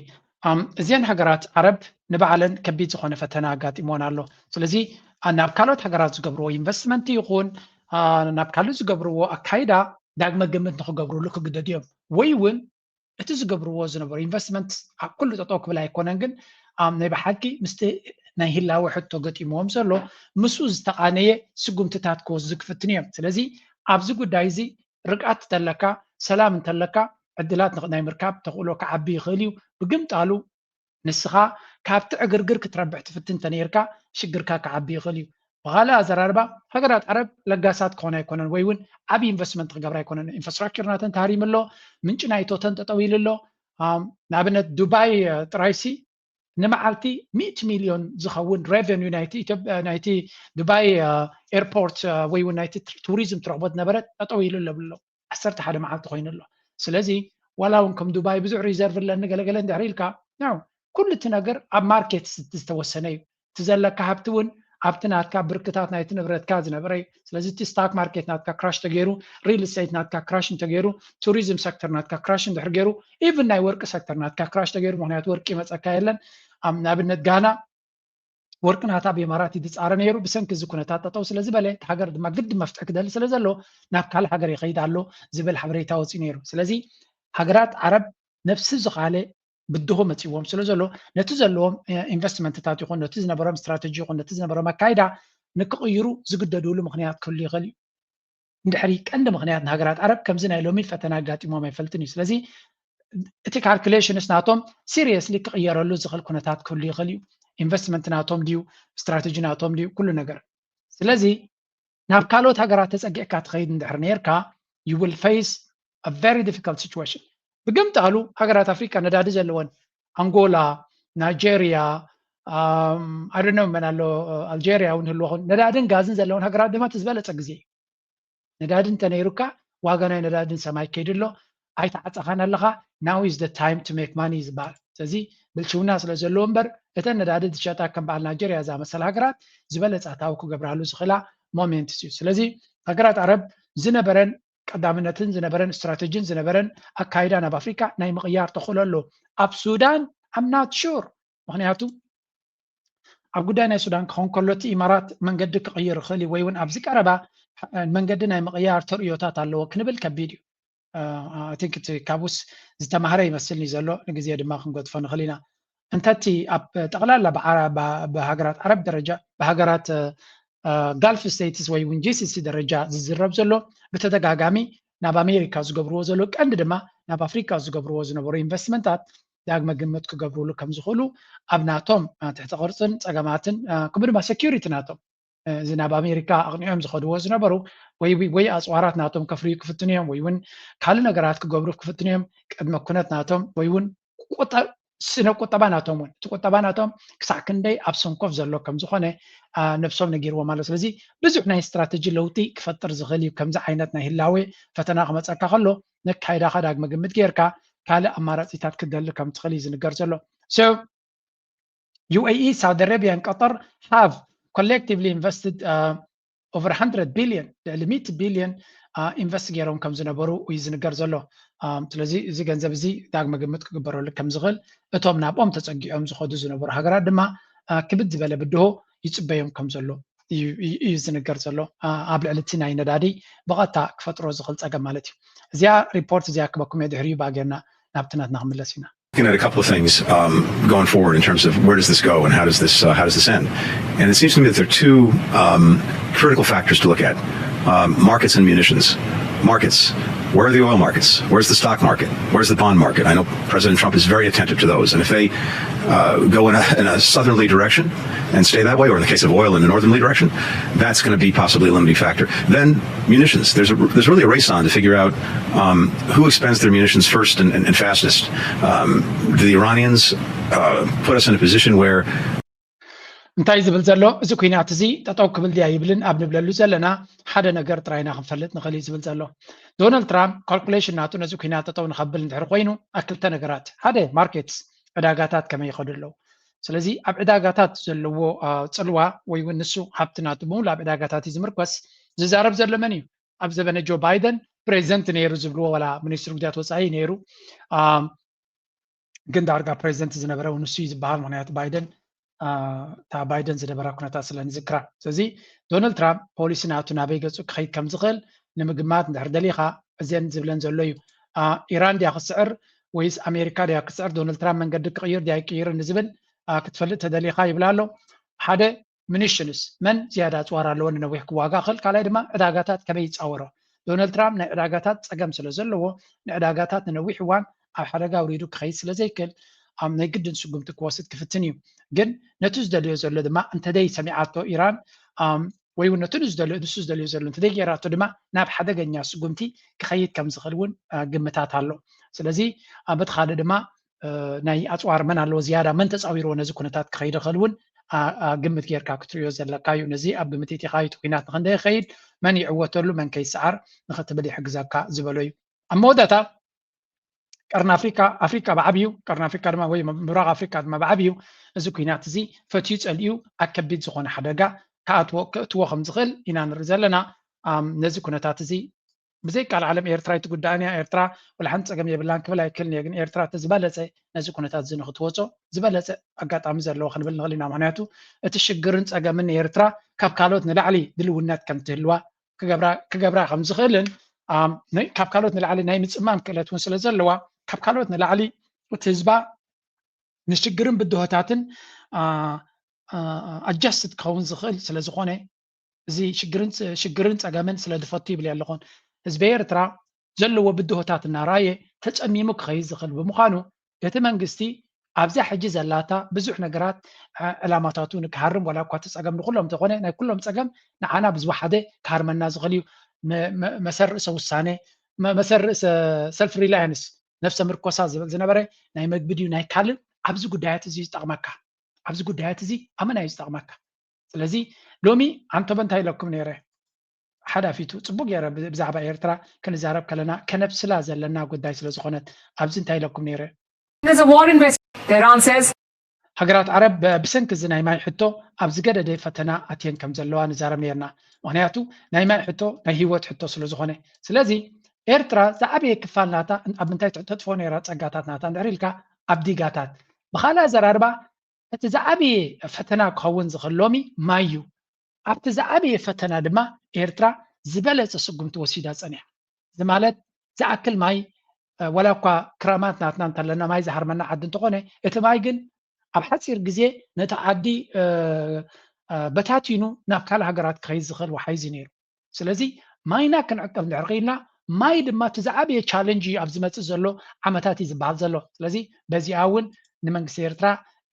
እዚን ሃገራት ዓረብ ንባዕለን ከቢድ ዝኾነ ፈተና ኣጋጢሞን ኣሎ። ስለዚ ናብ ካልኦት ሃገራት ዝገብርዎ ኢንቨስትመንት ይኹን ናብ ካልእ ዝገብርዎ ኣካይዳ ዳግመ ግምት ንክገብርሉ ክግደዱ እዮም። ወይ እውን እቲ ዝገብርዎ ዝነበሩ ኢንቨስትመንት ኣብ ኩሉ ጠጠው ክብል ኣይኮነን፣ ግን ናይ ብሓቂ ምስቲ ናይ ህላወ ሕቶ ገጢምዎም ዘሎ ምስኡ ዝተቓነየ ስጉምትታት ክወስዱ ክፍትኑ እዮም። ስለዚ ኣብዚ ጉዳይ እዚ ርግኣት እንተለካ፣ ሰላም እንተለካ ዕድላት ናይ ምርካብ ተኽእሎ ክዓቢ ይኽእል እዩ። ብግምጣሉ ንስኻ ካብቲ ዕግርግር ክትረብሕ ትፍትን እንተነይርካ ሽግርካ ክዓቢ ይኽእል እዩ። ብኻልእ ኣዘራርባ ሃገራት ዓረብ ለጋሳት ክኾና ኣይኮነን ወይ እውን ዓብዪ ኢንቨስትመንት ክገብራ ኣይኮነን። ኢንፍራስትራክቸር ናተን ተሃሪሙ ኣሎ፣ ምንጪ ናይ እቶተን ጠጠው ኢሉ ኣሎ። ንኣብነት ዱባይ ጥራይሲ ንመዓልቲ ሚእቲ ሚልዮን ዝኸውን ሬቨኒ ናይቲ ዱባይ ኤርፖርት ወይ እውን ናይቲ ቱሪዝም ትረኽቦ ዝነበረ ጠጠው ኢሉ ኣሎ ብሎ ዓሰርተ ሓደ መዓልቲ ኮይኑ ኣሎ። ስለዚ ዋላ እውን ከም ዱባይ ብዙሕ ሪዘርቭ ኣለኒ ገለገለ እንድሕር ኢልካ ኩሉ እቲ ነገር ኣብ ማርኬት ዝተወሰነ እዩ። እቲ ዘለካ ሃብቲ እውን ኣብቲ ናትካ ብርክታት ናይቲ ንብረትካ ዝነበረ እዩ። ስለዚ እቲ ስታክ ማርኬት ናትካ ክራሽ ተገይሩ፣ ሪል ስቴት ናትካ ክራሽ እንተገይሩ፣ ቱሪዝም ሴክተር ናትካ ክራሽ እንድሕር ገይሩ፣ ኢቭን ናይ ወርቂ ሴክተር ናትካ ክራሽ ተገይሩ፣ ምክንያቱ ወርቂ ይመፀካ የለን። ንኣብነት ጋና ወርቂ ናታ ብኢማራት እዩ ዝፃረ ነይሩ። ብሰንኪ እዚ ኩነታት ጠጠው ስለ ዝበለ እቲ ሃገር ድማ ግዲ መፍትሒ ክደሊ ስለ ዘሎ ናብ ካልእ ሃገር ይኸይድ ኣሎ ዝብል ሓበሬታ ወፂኡ ነይሩ። ስለዚ ሃገራት ዓረብ ነብሲ ዝኻለ ብድሆ መፂዎም ስለ ዘሎ ነቲ ዘለዎም ኢንቨስትመንትታት ይኹን ነቲ ዝነበሮም ስትራተጂ ይኹን ነቲ ዝነበሮም ኣካይዳ ንክቕይሩ ዝግደድሉ ምክንያት ክህሉ ይኽእል እዩ። እንድሕሪ ቀንዲ ምክንያት ንሃገራት ዓረብ ከምዚ ናይ ሎሚ ፈተና ኣጋጢሞም ኣይፈልጥን እዩ። ስለዚ እቲ ካልኩሌሽንስ ናቶም ሲሪየስሊ ክቕየረሉ ዝኽእል ኩነታት ክህሉ ይኽእል እዩ። ኢንቨስትመንት ናቶም ድዩ፣ ስትራቴጂ ናቶም ድዩ፣ ኩሉ ነገር። ስለዚ ናብ ካልኦት ሃገራት ተፀጊዕካ ትኸይድ እንድሕር ነርካ you will face a very difficult situation። ብግምጣሉ ሃገራት ኣፍሪካ ነዳዲ ዘለወን ኣንጎላ፣ ናይጀርያ፣ ኣደነ መን ኣሎ ኣልጀርያ እውን ህልወኹን ነዳድን ጋዝን ዘለወን ሃገራት ድማ እቲ ዝበለፀ ግዜ እዩ። ነዳዲ እንተነይሩካ ዋጋ ናይ ነዳዲ ንሰማይ ከይዱ ኣሎ። ኣይተዓፀኻን ኣለኻ። Now is the time to make money ዝበሃል። ስለዚ ብልሽውና ስለ ዘለዎ እምበር እተን ነዳዲ ዝሸጣ ከም በዓል ናይጀርያ ዝኣመሰላ ሃገራት ዝበለፀ ኣታዊ ክገብራሉ ዝኽእላ ሞሜንትስ እዩ። ስለዚ ሃገራት ዓረብ ዝነበረን ቀዳምነትን ዝነበረን ስትራተጂን ዝነበረን ኣካይዳ ናብ ኣፍሪካ ናይ ምቕያር ተኽእሎ ኣሎ። ኣብ ሱዳን I'm not sure። ምክንያቱ ኣብ ጉዳይ ናይ ሱዳን ክኸውን ከሎ እቲ ኢማራት መንገዲ ክቕይር ይኽእል እዩ ወይ እውን ኣብዚ ቀረባ መንገዲ ናይ ምቕያር ተርእዮታት ኣለዎ ክንብል ከቢድ እዩ። I think እቲ ካብኡስ ዝተማህረ ይመስልኒ ዘሎ። ንግዜ ድማ ክንገድፎ ንኽእል ኢና። እንተቲ ኣብ ጠቕላላ ብሃገራት ዓረብ ደረጃ ብሃገራት ጋልፍ ስቴትስ ወይ እውን ጂሲሲ ደረጃ ዝዝረብ ዘሎ ብተደጋጋሚ ናብ ኣሜሪካ ዝገብርዎ ዘሎ ቀንዲ ድማ ናብ ኣፍሪካ ዝገብርዎ ዝነበሩ ኢንቨስትመንታት ዳግመ ግምት ክገብርሉ ከም ዝኽእሉ ኣብ ናቶም ትሕቲ ቅርፅን ፀገማትን ከምኡ ድማ ሴኪሪቲ ናቶም እዚ ናብ ኣሜሪካ ኣቕኒዖም ዝኸድዎ ዝነበሩ ወይ ኣፅዋራት ናቶም ከፍርዩ ክፍትኑ እዮም ወይ እውን ካልእ ነገራት ክገብሩ ክፍትኑ እዮም ቅድመ ኩነት ናቶም ወይ እውን ስነ ቁጠባ ናቶም እውን እቲ ቁጠባ ናቶም ክሳዕ ክንደይ ኣብ ሰንኮፍ ዘሎ ከም ዝኾነ ነብሶም ነጊርዎም ኣሎ። ስለዚ ብዙሕ ናይ ስትራተጂ ለውጢ ክፈጥር ዝኽእል እዩ። ከምዚ ዓይነት ናይ ህላዌ ፈተና ክመፀካ ከሎ ነካይዳኻ ዳግመ ግምት ጌርካ ካልእ ኣማራፂታት ክትደሊ ከም ትኽእል እዩ ዝንገር ዘሎ። So UAE, Saudi Arabia and Qatar have collectively invested over one hundred billion ልዕሊ ሚእቲ ቢልዮን ኢንቨስት ገይሮም ከም ዝነበሩ እዩ ዝንገር ዘሎ። ስለዚ እዚ ገንዘብ እዚ ዳግመ ግምት ክግበረሉ ከም ዝኽእል እቶም ናብኦም ተፀጊዖም ዝኸዱ ዝነበሩ ሃገራት ድማ ክብድ ዝበለ ብድሆ ይፅበዮም ከም ዘሎ እዩ ዝንገር ዘሎ። ኣብ ልዕሊ እቲ ናይ ነዳዲ ብቐጥታ ክፈጥሮ ዝኽእል ፀገም ማለት እዩ። እዚኣ ሪፖርት እዚኣ ክበኩም እየ ድሕሪኡ ብኣጌርና ናብቲ ናትና ክንምለስ ኢና። Looking at a couple of things um, going forward in terms of where does this go and how does this uh, how does this end? And it seems to me that there are two um, critical factors to look at: um, markets and munitions. Markets. Where are the oil markets? Where's the stock market? Where's the bond market? I know President Trump is very attentive to those. And if they uh, go in a, in a southerly direction and stay that way, or in the case of oil, in a northerly direction, that's going to be possibly a limiting factor. Then munitions. There's a, there's really a race on to figure out um, who expends their munitions first and, and, and fastest. Um, do the Iranians uh, put us in a position where እንታይ ዝብል ዘሎ እዚ ኩናት እዚ ጠጠው ክብል ድያ ይብልን ኣብ ንብለሉ ዘለና ሓደ ነገር ጥራይና ክንፈልጥ ንኽእል እዩ ዝብል ዘሎ። ዶናልድ ትራምፕ ካልኩሌሽን ናቱ ነዚ ኩናት ጠጠው ንኸብል እንድሕር ኮይኑ ኣብ ክልተ ነገራት ሓደ ማርኬትስ ዕዳጋታት ከመይ ይኸዱ ኣለዉ። ስለዚ ኣብ ዕዳጋታት ዘለዎ ፅልዋ ወይ እውን ንሱ ሃብቲ ናቱ ብምሉ ኣብ ዕዳጋታት እዩ ዝምርኮስ። ዝዛረብ ዘሎ መን እዩ? ኣብ ዘበነ ጆ ባይደን ፕሬዚደንት ነይሩ ዝብልዎ ዋላ ሚኒስትሪ ጉዳያት ወፃኢ ነይሩ ግን ዳርጋ ፕሬዚደንት ዝነበረ ንሱ እዩ ዝበሃል። ምክንያቱ ባይደን እታ ባይደን ዝነበራ ኩነታት ስለ ንዝክራ። ስለዚ ዶናልድ ትራምፕ ፖሊሲ ናቱ ናበይ ገፁ ክኸይድ ከም ዝኽእል ንምግማት እንድሕር ደሊኻ እዘን ዝብለን ዘሎ እዩ። ኢራን ድያ ክስዕር ወይስ ኣሜሪካ ድያ ክስዕር? ዶናልድ ትራምፕ መንገዲ ክቕይር ድያ ይቅይር ንዝብል ክትፈልጥ ተደሊኻ ይብል ኣሎ። ሓደ ሚኒሽንስ መን ዝያዳ ኣፅዋር ኣለዎ ንነዊሕ ክዋጋ ክእል ካልኣይ ድማ ዕዳጋታት ከመይ ይፃወሮ። ዶናልድ ትራምፕ ናይ ዕዳጋታት ፀገም ስለ ዘለዎ ንዕዳጋታት ንነዊሕ እዋን ኣብ ሓደጋ ኣውሪዱ ክኸይድ ስለ ዘይክእል ናይ ግድን ስጉምቲ ክወስድ ክፍትን እዩ። ግን ነቲ ዝደልዮ ዘሎ ድማ እንተደይ ሰሚዓቶ ኢራን ወይ እውን ነቲ ዝደልዮ ንሱ ዝደልዮ ዘሎ እንተደይ ገይራቶ ድማ ናብ ሓደገኛ ስጉምቲ ክኸይድ ከም ዝኽእል እውን ግምታት ኣሎ። ስለዚ በቲ ካልእ ድማ ናይ ኣፅዋር መን ኣለዎ ዝያዳ መን ተፃዊርዎ ነዚ ኩነታት ክኸይድ ይኽእል እውን ግምት ጌርካ ክትሪዮ ዘለካ እዩ። ነዚ ኣብ ግምት ኢትኻ እዩ እቲ ኩናት ንክንደይ ይኸይድ መን ይዕወተሉ መን ከይሰዓር ንክትብል ይሕግዘካ ዝበሎ እዩ። ኣብ መወዳእታ ቀርኒ ኣፍሪካ ኣፍሪካ ብዓብዩ ቀርኒ ኣፍሪካ ድማ ወይ ምብራቕ ኣፍሪካ ድማ ብዓብዩ እዚ ኩናት እዚ ፈትዩ ፀሊኡ ኣብ ከቢድ ዝኾነ ሓደጋ ክኣትዎ ክእትዎ ከም ዝኽእል ኢና ንርኢ ዘለና። ነዚ ኩነታት እዚ ብዘይ ቃል ዓለም ኤርትራ ኣይትጉዳእን እያ ኤርትራ ወላ ሓንቲ ፀገም የብላን ክብል ኣይክልን እየ ግን ኤርትራ እቲ ዝበለፀ ነዚ ኩነታት እዚ ንክትወፆ ዝበለፀ ኣጋጣሚ ዘለዎ ክንብል ንኽእል ኢና ምክንያቱ እቲ ሽግርን ፀገምን ኤርትራ ካብ ካልኦት ንላዕሊ ድልውነት ከም ትህልዋ ክገብራ ከም ዝኽእልን ካብ ካልኦት ንላዕሊ ናይ ምፅማም ክእለት እውን ስለ ዘለዋ ካብ ካልኦት ንላዕሊ እቲ ህዝባ ንሽግርን ብድሆታትን ኣጃስትድ ክኸውን ዝኽእል ስለ ዝኾነ እዚ ሽግርን ፀገምን ስለ ዝፈቱ ይብል ኣለኹን ህዝቢ ኤርትራ ዘለዎ ብድሆታት እናረኣየ ተፀሚሙ ክኸይድ ዝኽእል ብምዃኑ እቲ መንግስቲ ኣብዛ ሕጂ ዘላታ ብዙሕ ነገራት ዕላማታቱ ንክሃርም ዋላ እኳ እቲ ፀገም ንኩሎም እንተኾነ ናይ ኩሎም ፀገም ንዓና ብዝወሓደ ክሃርመና ዝኽእል እዩ። መሰል ርእሰ ውሳነ መሰል ርእሰ ሰልፍ ሪላያንስ ነብሰ ምርኮሳ ዝብል ዝነበረ ናይ መግቢ ድዩ ናይ ካልእ ኣብዚ ጉዳያት እዚ ዝጠቕመካ ኣብዚ ጉዳያት እዚ ኣመና እዩ ዝጠቕመካ። ስለዚ ሎሚ ኣንቶበ እንታይ ኢለኩም ነይረ ሓዳፊቱ ጽቡቅ ገይረ ብዛዕባ ኤርትራ ክንዛረብ ከለና ከነብስላ ዘለና ጉዳይ ስለ ዝኾነት ኣብዚ እንታይ ኢለኩም ነይረ? There's a war in West. Tehran says ሃገራት ዓረብ ብሰንኪ እዚ ናይ ማይ ሕቶ ኣብ ዝገደደ ፈተና ኣትየን ከም ዘለዋ ንዛረብ ነርና። ምክንያቱ ናይ ማይ ሕቶ ናይ ህይወት ሕቶ ስለ ዝኾነ። ስለዚ ኤርትራ ዝዓበየ ክፋል ናታ ኣብ ምንታይ ተጥፎ ነይራ ጸጋታት ናታ እንድሕር ኢልካ ኣብ ዲጋታት። ብኻልእ ኣዘራርባ እቲ ዝዓበየ ፈተና ክኸውን ዝኽእል ሎሚ ማይ እዩ። ኣብቲ ዝዓበየ ፈተና ድማ ኤርትራ ዝበለጸ ስጉምቲ ወሲዳ ጸኒሓ። እዚ ማለት ዝኣክል ማይ ወላ እኳ ክረማት ናትና እንተለና ማይ ዝሃርመና ዓዲ እንተኾነ እቲ ማይ ግን ኣብ ሓፂር ግዜ ነቲ ዓዲ በታቲኑ ናብ ካልእ ሃገራት ክኸይድ ዝኽእል ወሓይዝ እዩ ነይሩ። ስለዚ ማይና ክንዕቀብ እንድሕር ክኢልና ማይ ድማ እቲ ዝዓበየ ቻለንጅ እዩ ኣብ ዝመፅእ ዘሎ ዓመታት እዩ ዝበሃል ዘሎ። ስለዚ በዚኣ እውን ንመንግስቲ ኤርትራ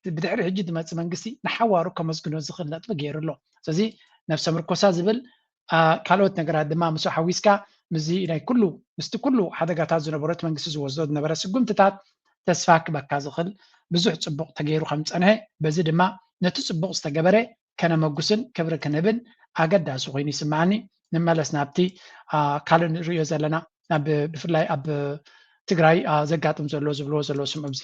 ብድሕሪ ሕጂ ዝመፅእ መንግስቲ ንሓዋሩ ከመስግኖ ዝኽእል ነጥቢ ገይሩ ኣሎ። ስለዚ ነብሰ ምርኮሳ ዝብል ካልኦት ነገራት ድማ ምስኡ ሓዊስካ ምስዚ ናይ ኩሉ ምስቲ ኩሉ ሓደጋታት ዝነበሮ እቲ መንግስቲ ዝወስዶ ዝነበረ ስጉምትታት ተስፋ ክበካ ዝኽእል ብዙሕ ፅቡቕ ተገይሩ ከም ዝፀንሐ በዚ ድማ ነቲ ፅቡቕ ዝተገበረ ከነመጉስን ክብሪ ክንህብን ኣገዳሲ ኮይኑ ይስምዓኒ። ንመለስ ናብቲ ካልእ ንሪኦ ዘለና ብፍላይ ኣብ ትግራይ ዘጋጥም ዘሎ ዝብልዎ ዘለዉ ስምዑ እዚ።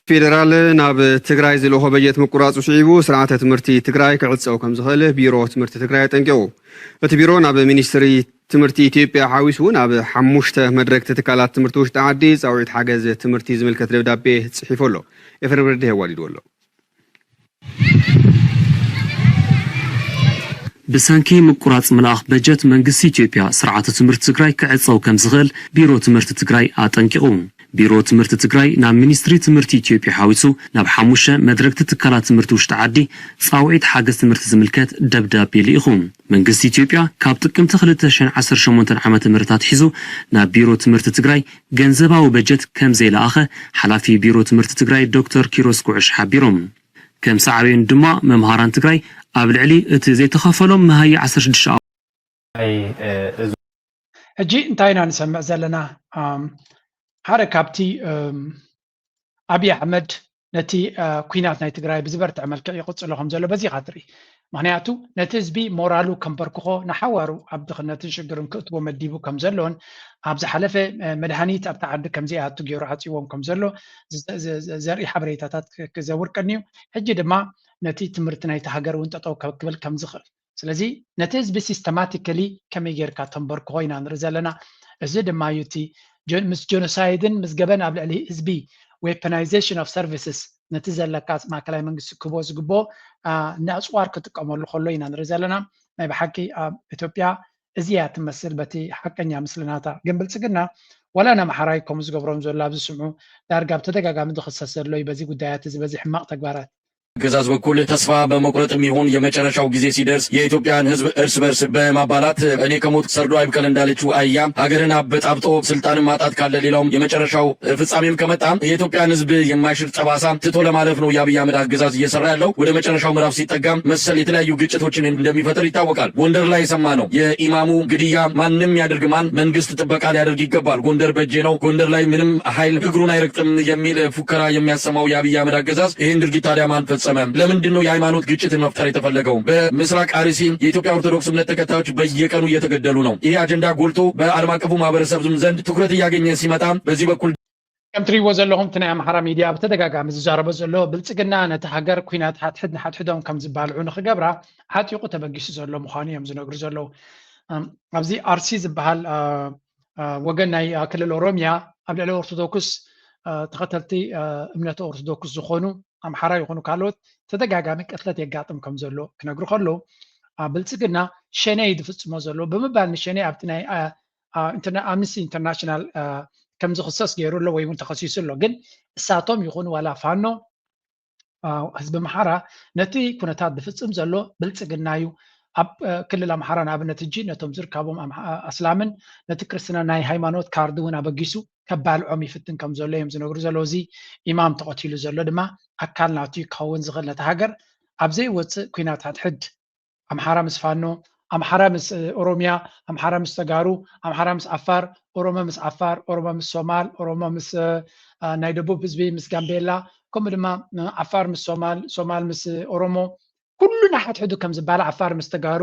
ፌደራል ናብ ትግራይ ዝልእኾ በጀት ምቁራፁ ስዒቡ ስርዓተ ትምህርቲ ትግራይ ክዕፀው ከም ዝኽእል ቢሮ ትምህርቲ ትግራይ ኣጠንቂቑ። እቲ ቢሮ ናብ ሚኒስትሪ ትምህርቲ ኢትዮጵያ ሓዊሱ ናብ ሓሙሽተ መድረክቲ ትካላት ትምህርቲ ውሽጢ ዓዲ ፃውዒት ሓገዝ ትምህርቲ ዝምልከት ደብዳቤ ፅሒፉ ኣሎ። ኤፍሬም ረድእ ኣዋዲድዎ ኣሎ። ብሰንኪ ምቁራፅ ምልኣኽ በጀት መንግስቲ ኢትዮጵያ ስርዓተ ትምህርቲ ትግራይ ክዕፀው ከም ዝኽእል ቢሮ ትምህርቲ ትግራይ ኣጠንቂቑ። ቢሮ ትምህርቲ ትግራይ ናብ ሚኒስትሪ ትምህርቲ ኢትዮጵያ ሓዊሱ ናብ ሓሙሽተ መድረክቲ ትካላት ትምህርቲ ውሽጢ ዓዲ ፃውዒት ሓገዝ ትምህርቲ ዝምልከት ደብዳቤ ልኢኹ። መንግስቲ ኢትዮጵያ ካብ ጥቅምቲ ክልተ ሽሕን ዓሰርተ ሸሞንተን ዓመተ ምህረት ኣትሒዙ ናብ ቢሮ ትምህርቲ ትግራይ ገንዘባዊ በጀት ከም ዘይለኣኸ ሓላፊ ቢሮ ትምህርቲ ትግራይ ዶክተር ኪሮስ ጉዕሽ ሓቢሮም። ከም ሳዕቤኑ ድማ መምሃራን ትግራይ ኣብ ልዕሊ እቲ ዘይተኸፈሎም መሃይ ዓሰርተ ሽዱሽተ ሕጂ እንታይ ኢና ንሰምዕ ዘለና? ሓደ ካብቲ ኣብይ ኣሕመድ ነቲ ኲናት ናይ ትግራይ ብዝበርትዐ መልክዕ ይቕፅሎ ከም ዘሎ በዚኻ ትርኢ። ምክንያቱ ነቲ ህዝቢ ሞራሉ ከንበርክኾ ንሓዋሩ ኣብ ድኽነትን ሽግርን ክእትዎ መዲቡ ከም ዘሎን ኣብ ዝሓለፈ መድሃኒት ኣብቲ ዓዲ ከም ዘይኣቱ ገይሩ ዓፅዎም ከም ዘሎ ዘርኢ ሓበሬታታት ክዘውር ቀንዩ። ሕጂ ድማ ነቲ ትምህርቲ ናይቲ ሃገር እውን ጠጠው ክብል ከም ዝኽእል ስለዚ ነቲ ህዝቢ ሲስተማቲካሊ ከመይ ጌርካ ተንበርክኾ ኢና ንርኢ ዘለና። እዚ ድማ እዩ እቲ ምስ ጀኖሳይድን ምስ ገበን ኣብ ልዕሊ ህዝቢ weaponization of services ነቲ ዘለካ ማእከላይ መንግስቲ ክህቦ ዝግብኦ ንኣፅዋር ክጥቀመሉ ከሎ ኢና ንርኢ ዘለና። ናይ ብሓቂ ኣብ ኢትዮጵያ እዚያ ትመስል በቲ ሓቀኛ ምስልናታ ግን ብልፅግና ዋላ ንኣምሓራይ ከምኡ ዝገብሮም ዘሎ ኣብዚ ስምዑ ዳርጋ ብተደጋጋሚ ዝኽሰስ ዘሎ እዩ በዚ ጉዳያት እዚ በዚ ሕማቕ ተግባራት። አገዛዝ በኩል ተስፋ በመቁረጥም ይሁን የመጨረሻው ጊዜ ሲደርስ የኢትዮጵያን ህዝብ እርስ በርስ በማባላት እኔ ከሞት ሰርዶ አይብቀል እንዳለችው አያ ሀገርን አበጣብጦ ስልጣንን ማጣት ካለ ሌላውም የመጨረሻው ፍጻሜም ከመጣ የኢትዮጵያን ህዝብ የማይሽር ጠባሳ ትቶ ለማለፍ ነው የአብይ አህመድ አገዛዝ እየሰራ ያለው። ወደ መጨረሻው ምዕራፍ ሲጠጋም መሰል የተለያዩ ግጭቶችን እንደሚፈጥር ይታወቃል። ጎንደር ላይ የሰማነው የኢማሙ ግድያ ማንም ያድርግ ማን መንግስት ጥበቃ ሊያደርግ ይገባል። ጎንደር በእጄ ነው፣ ጎንደር ላይ ምንም ኃይል እግሩን አይረግጥም የሚል ፉከራ የሚያሰማው የአብይ አህመድ አገዛዝ ይህን ድርጊት ታዲያ ማን ፈጸመ? ለምንድን ነው የሃይማኖት ግጭትን መፍጠር የተፈለገው? በምስራቅ አርሲ የኢትዮጵያ ኦርቶዶክስ እምነት ተከታዮች በየቀኑ እየተገደሉ ነው። ይሄ አጀንዳ ጎልቶ በዓለም አቀፉ ማህበረሰብም ዘንድ ትኩረት እያገኘ ሲመጣ በዚህ በኩል ከም ትሪእዎ ዘለኹም እቲ ናይ ኣምሓራ ሚድያ ብተደጋጋሚ ዝዛረቦ ዘሎ ብልፅግና ነቲ ሃገር ኲናት ሓድሕድ ንሓድሕዶም ከም ዝባልዑ ንክገብራ ዓጢቑ ተበጊሱ ዘሎ ምዃኑ እዮም ዝነግሩ ዘለዉ። ኣብዚ ኣርሲ ዝበሃል ወገን ናይ ክልል ኦሮሚያ ኣብ ልዕሊ ኦርቶዶክስ ተኸተልቲ እምነተ ኦርቶዶክስ ዝኾኑ ኣምሓራ ይኹኑ ካልኦት ተደጋጋሚ ቅትለት የጋጥም ከም ዘሎ ክነግሩ ከለዉ ብልፅግና ሸኔ እዩ ዝፍፅሞ ዘሎ ብምባል ንሸኔ ኣብቲ ናይ ኣምነስቲ ኢንተርናሽናል ከም ዝኽሰስ ገይሩ ኣሎ ወይ እውን ተኸሲሱ ኣሎ። ግን እሳቶም ይኹኑ ዋላ ፋኖ ህዝቢ ኣምሓራ ነቲ ኩነታት ዝፍፅም ዘሎ ብልፅግና እዩ። ኣብ ክልል ኣምሓራ ንኣብነት ሕጂ ነቶም ዝርካቦም ኣስላምን ነቲ ክርስትና ናይ ሃይማኖት ካርድ እውን ኣበጊሱ ከባልዖም ይፍትን ከም ዘሎ እዮም ዝነግሩ ዘለዉ። እዚ ኢማም ተቐቲሉ ዘሎ ድማ ኣካል ናቱ ክኸውን ዝኽእል ነቲ ሃገር ኣብ ዘይወፅእ ኲናት ሓድሕድ ኣምሓራ ምስ ፋኖ፣ ኣምሓራ ምስ ኦሮሚያ፣ ኣምሓራ ምስ ተጋሩ፣ ኣምሓራ ምስ ዓፋር፣ ኦሮሞ ምስ ዓፋር፣ ኦሮሞ ምስ ሶማል፣ ኦሮሞ ምስ ናይ ደቡብ ህዝቢ ምስ ጋምቤላ፣ ከምኡ ድማ ዓፋር ምስ ሶማል፣ ሶማል ምስ ኦሮሞ፣ ኩሉ ንሓድሕዱ ከም ዝባላዕ ዓፋር ምስ ተጋሩ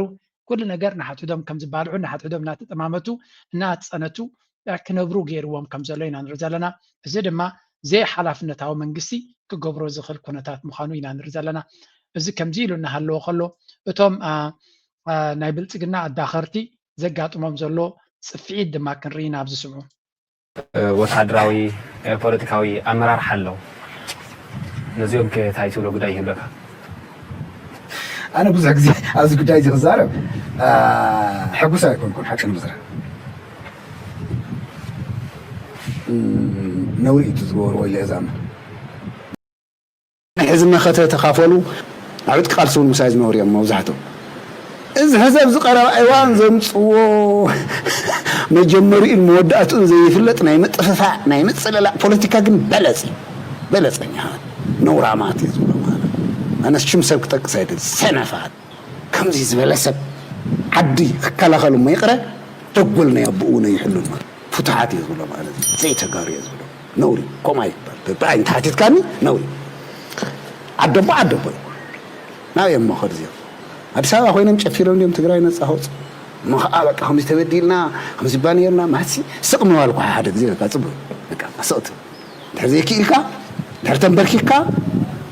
ኩሉ ነገር ንሓድሕዶም ከም ዝባልዑ፣ ንሓድሕዶም እናተጠማመቱ እናኣፀነቱ ክነብሩ ገይርዎም ከም ዘሎ ኢና ንርኢ ዘለና። እዚ ድማ ዘይሓላፍነታዊ መንግስቲ ክገብሮ ዝኽእል ኩነታት ምዃኑ ኢና ንርኢ ዘለና። እዚ ከምዚ ኢሉ እናሃለወ ከሎ እቶም ናይ ብልፅግና ኣዳኸርቲ ዘጋጥሞም ዘሎ ፅፍዒት ድማ ክንርኢ ኢና ኣብዚ ስምዑ። ወታደራዊ ፖለቲካዊ ኣመራርሓ ኣለዉ። ነዚኦም ከ እንታይ ትብሎ ጉዳይ ይህልወካ? ኣነ ብዙሕ ግዜ ኣብዚ ጉዳይ እዚ ክዛረብ ሕጉስ ኣይኮንኩን፣ ሓቂ ንምዝራብ ነውሪ እዩ ዝገበርዎ ኢለ እየ ዝኣምን። ሕዚ መኸተ ተኻፈሉ ኣብ ዕጥቂ ቃልሲ እውን ምሳይ ዝነበሩ እዮም መብዛሕትኦም። እዚ ሕዚ ኣብዚ ቀረባ እዋን ዘምፅዎ መጀመሪኡን መወዳእትኡን ዘይፍለጥ ናይ ምጥፍፋእ ናይ ምፅልላእ ፖለቲካ ግን በለፅ እዩ። በለፀኛ ነውራማት እዩ ዝብሎ ማለት ኣነስ ሽም ሰብ ክጠቅስ ኣይደል ሰነፋት ከምዚ ዝበለ ሰብ ዓዲ ክከላኸሉ እሞ ይቕረ ደጎል ናይ ኣቦኡ እውን ኣይሕሉን ማለት ፍቱሓት እየ ዝብሎ ማለት እዩ። ዘይተጋሩ እየ ዝብሎ ነውሪ ከምኡ ኣይባል በብዓይኒ ተሓቲትካኒ ነውሪ ዓደቦ ዓደቦ እዩ። ናበይ እዮም መኸዱ እዚኦም ኣዲስ ኣበባ ኮይኖም ጨፊሮም ድዮም ትግራይ ነፃ ከውፅኡ እሞ ከዓ በቃ ከምዚ ተበዲልና ከምዚ ባ ነይርና ማሲ ስቕ ምባል እኳ ሓደ ግዜ በቃ ፅቡቅ በቃ ስቕ ትብል እንድሕር ዘይክኢልካ እንድሕር ተንበርኪክካ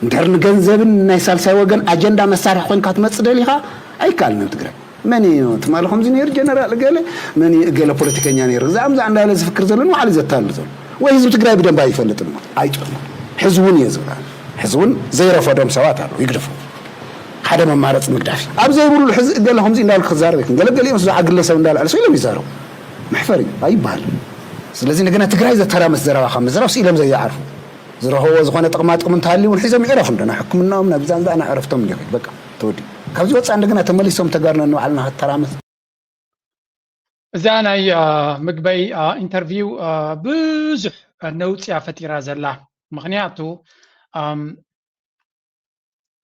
እንድሕር ንገንዘብን ናይ ሳልሳይ ወገን ኣጀንዳ መሳርሒ ኮይንካ ትመፅእ ደሊኻ ኣይከኣልን ኣብ ትግራይ መን እዩ ትማሊ ከምዚ ነይሩ ጀነራል እገለ መን እዩ እገለ ፖለቲከኛ ነይሩ እዛም ዛ እንዳለ ዝፍክር ዘሎ ንባዕሉ ዘታልል ዘሎ ወይ ህዝቢ ትግራይ ብደንብ ኣይፈልጥን እሞ ኣይጥዕሞ ሕዚ እውን እየ ዝብላ ሕዚ እውን ዘይረፈዶም ሰባት ኣለዉ ይግደፉ ሓደ መማረፂ ምግዳፍ እዩ ኣብ ዘይብሉ ሕዚ እገለ ከምዚ እንዳሉ ክዛረብ ይክን ገለገሊኦም ዝዓ ግለሰብ እንዳልዕል ሰው ኢሎም ይዛረቡ መሕፈር እዩ ኣይበሃልን ስለዚ እንደገና ትግራይ ዘተራመስ ዘረባ ካብ ምዝራብ ስኢሎም ዘይዓርፉ ዝረኸቦ ዝኾነ ጥቕማ ጥቕሚ እንተሃልዩ እውን ሒዞም ይዕረፉ እንዶ ናብ ሕክምናኦም ናብ ብዛን ዝኣ ናብ ዕረፍቶም እንዲ ይኸይድ በቃ ተወዲኡ ካብዚ ወፃእ እንደገና ተመሊሶም ተጋርና ንባዕልና ከተራመስ እዛ ናይ ምግበይ ኢንተርቪው ብዙሕ ነውፅያ ፈጢራ ዘላ ምክንያቱ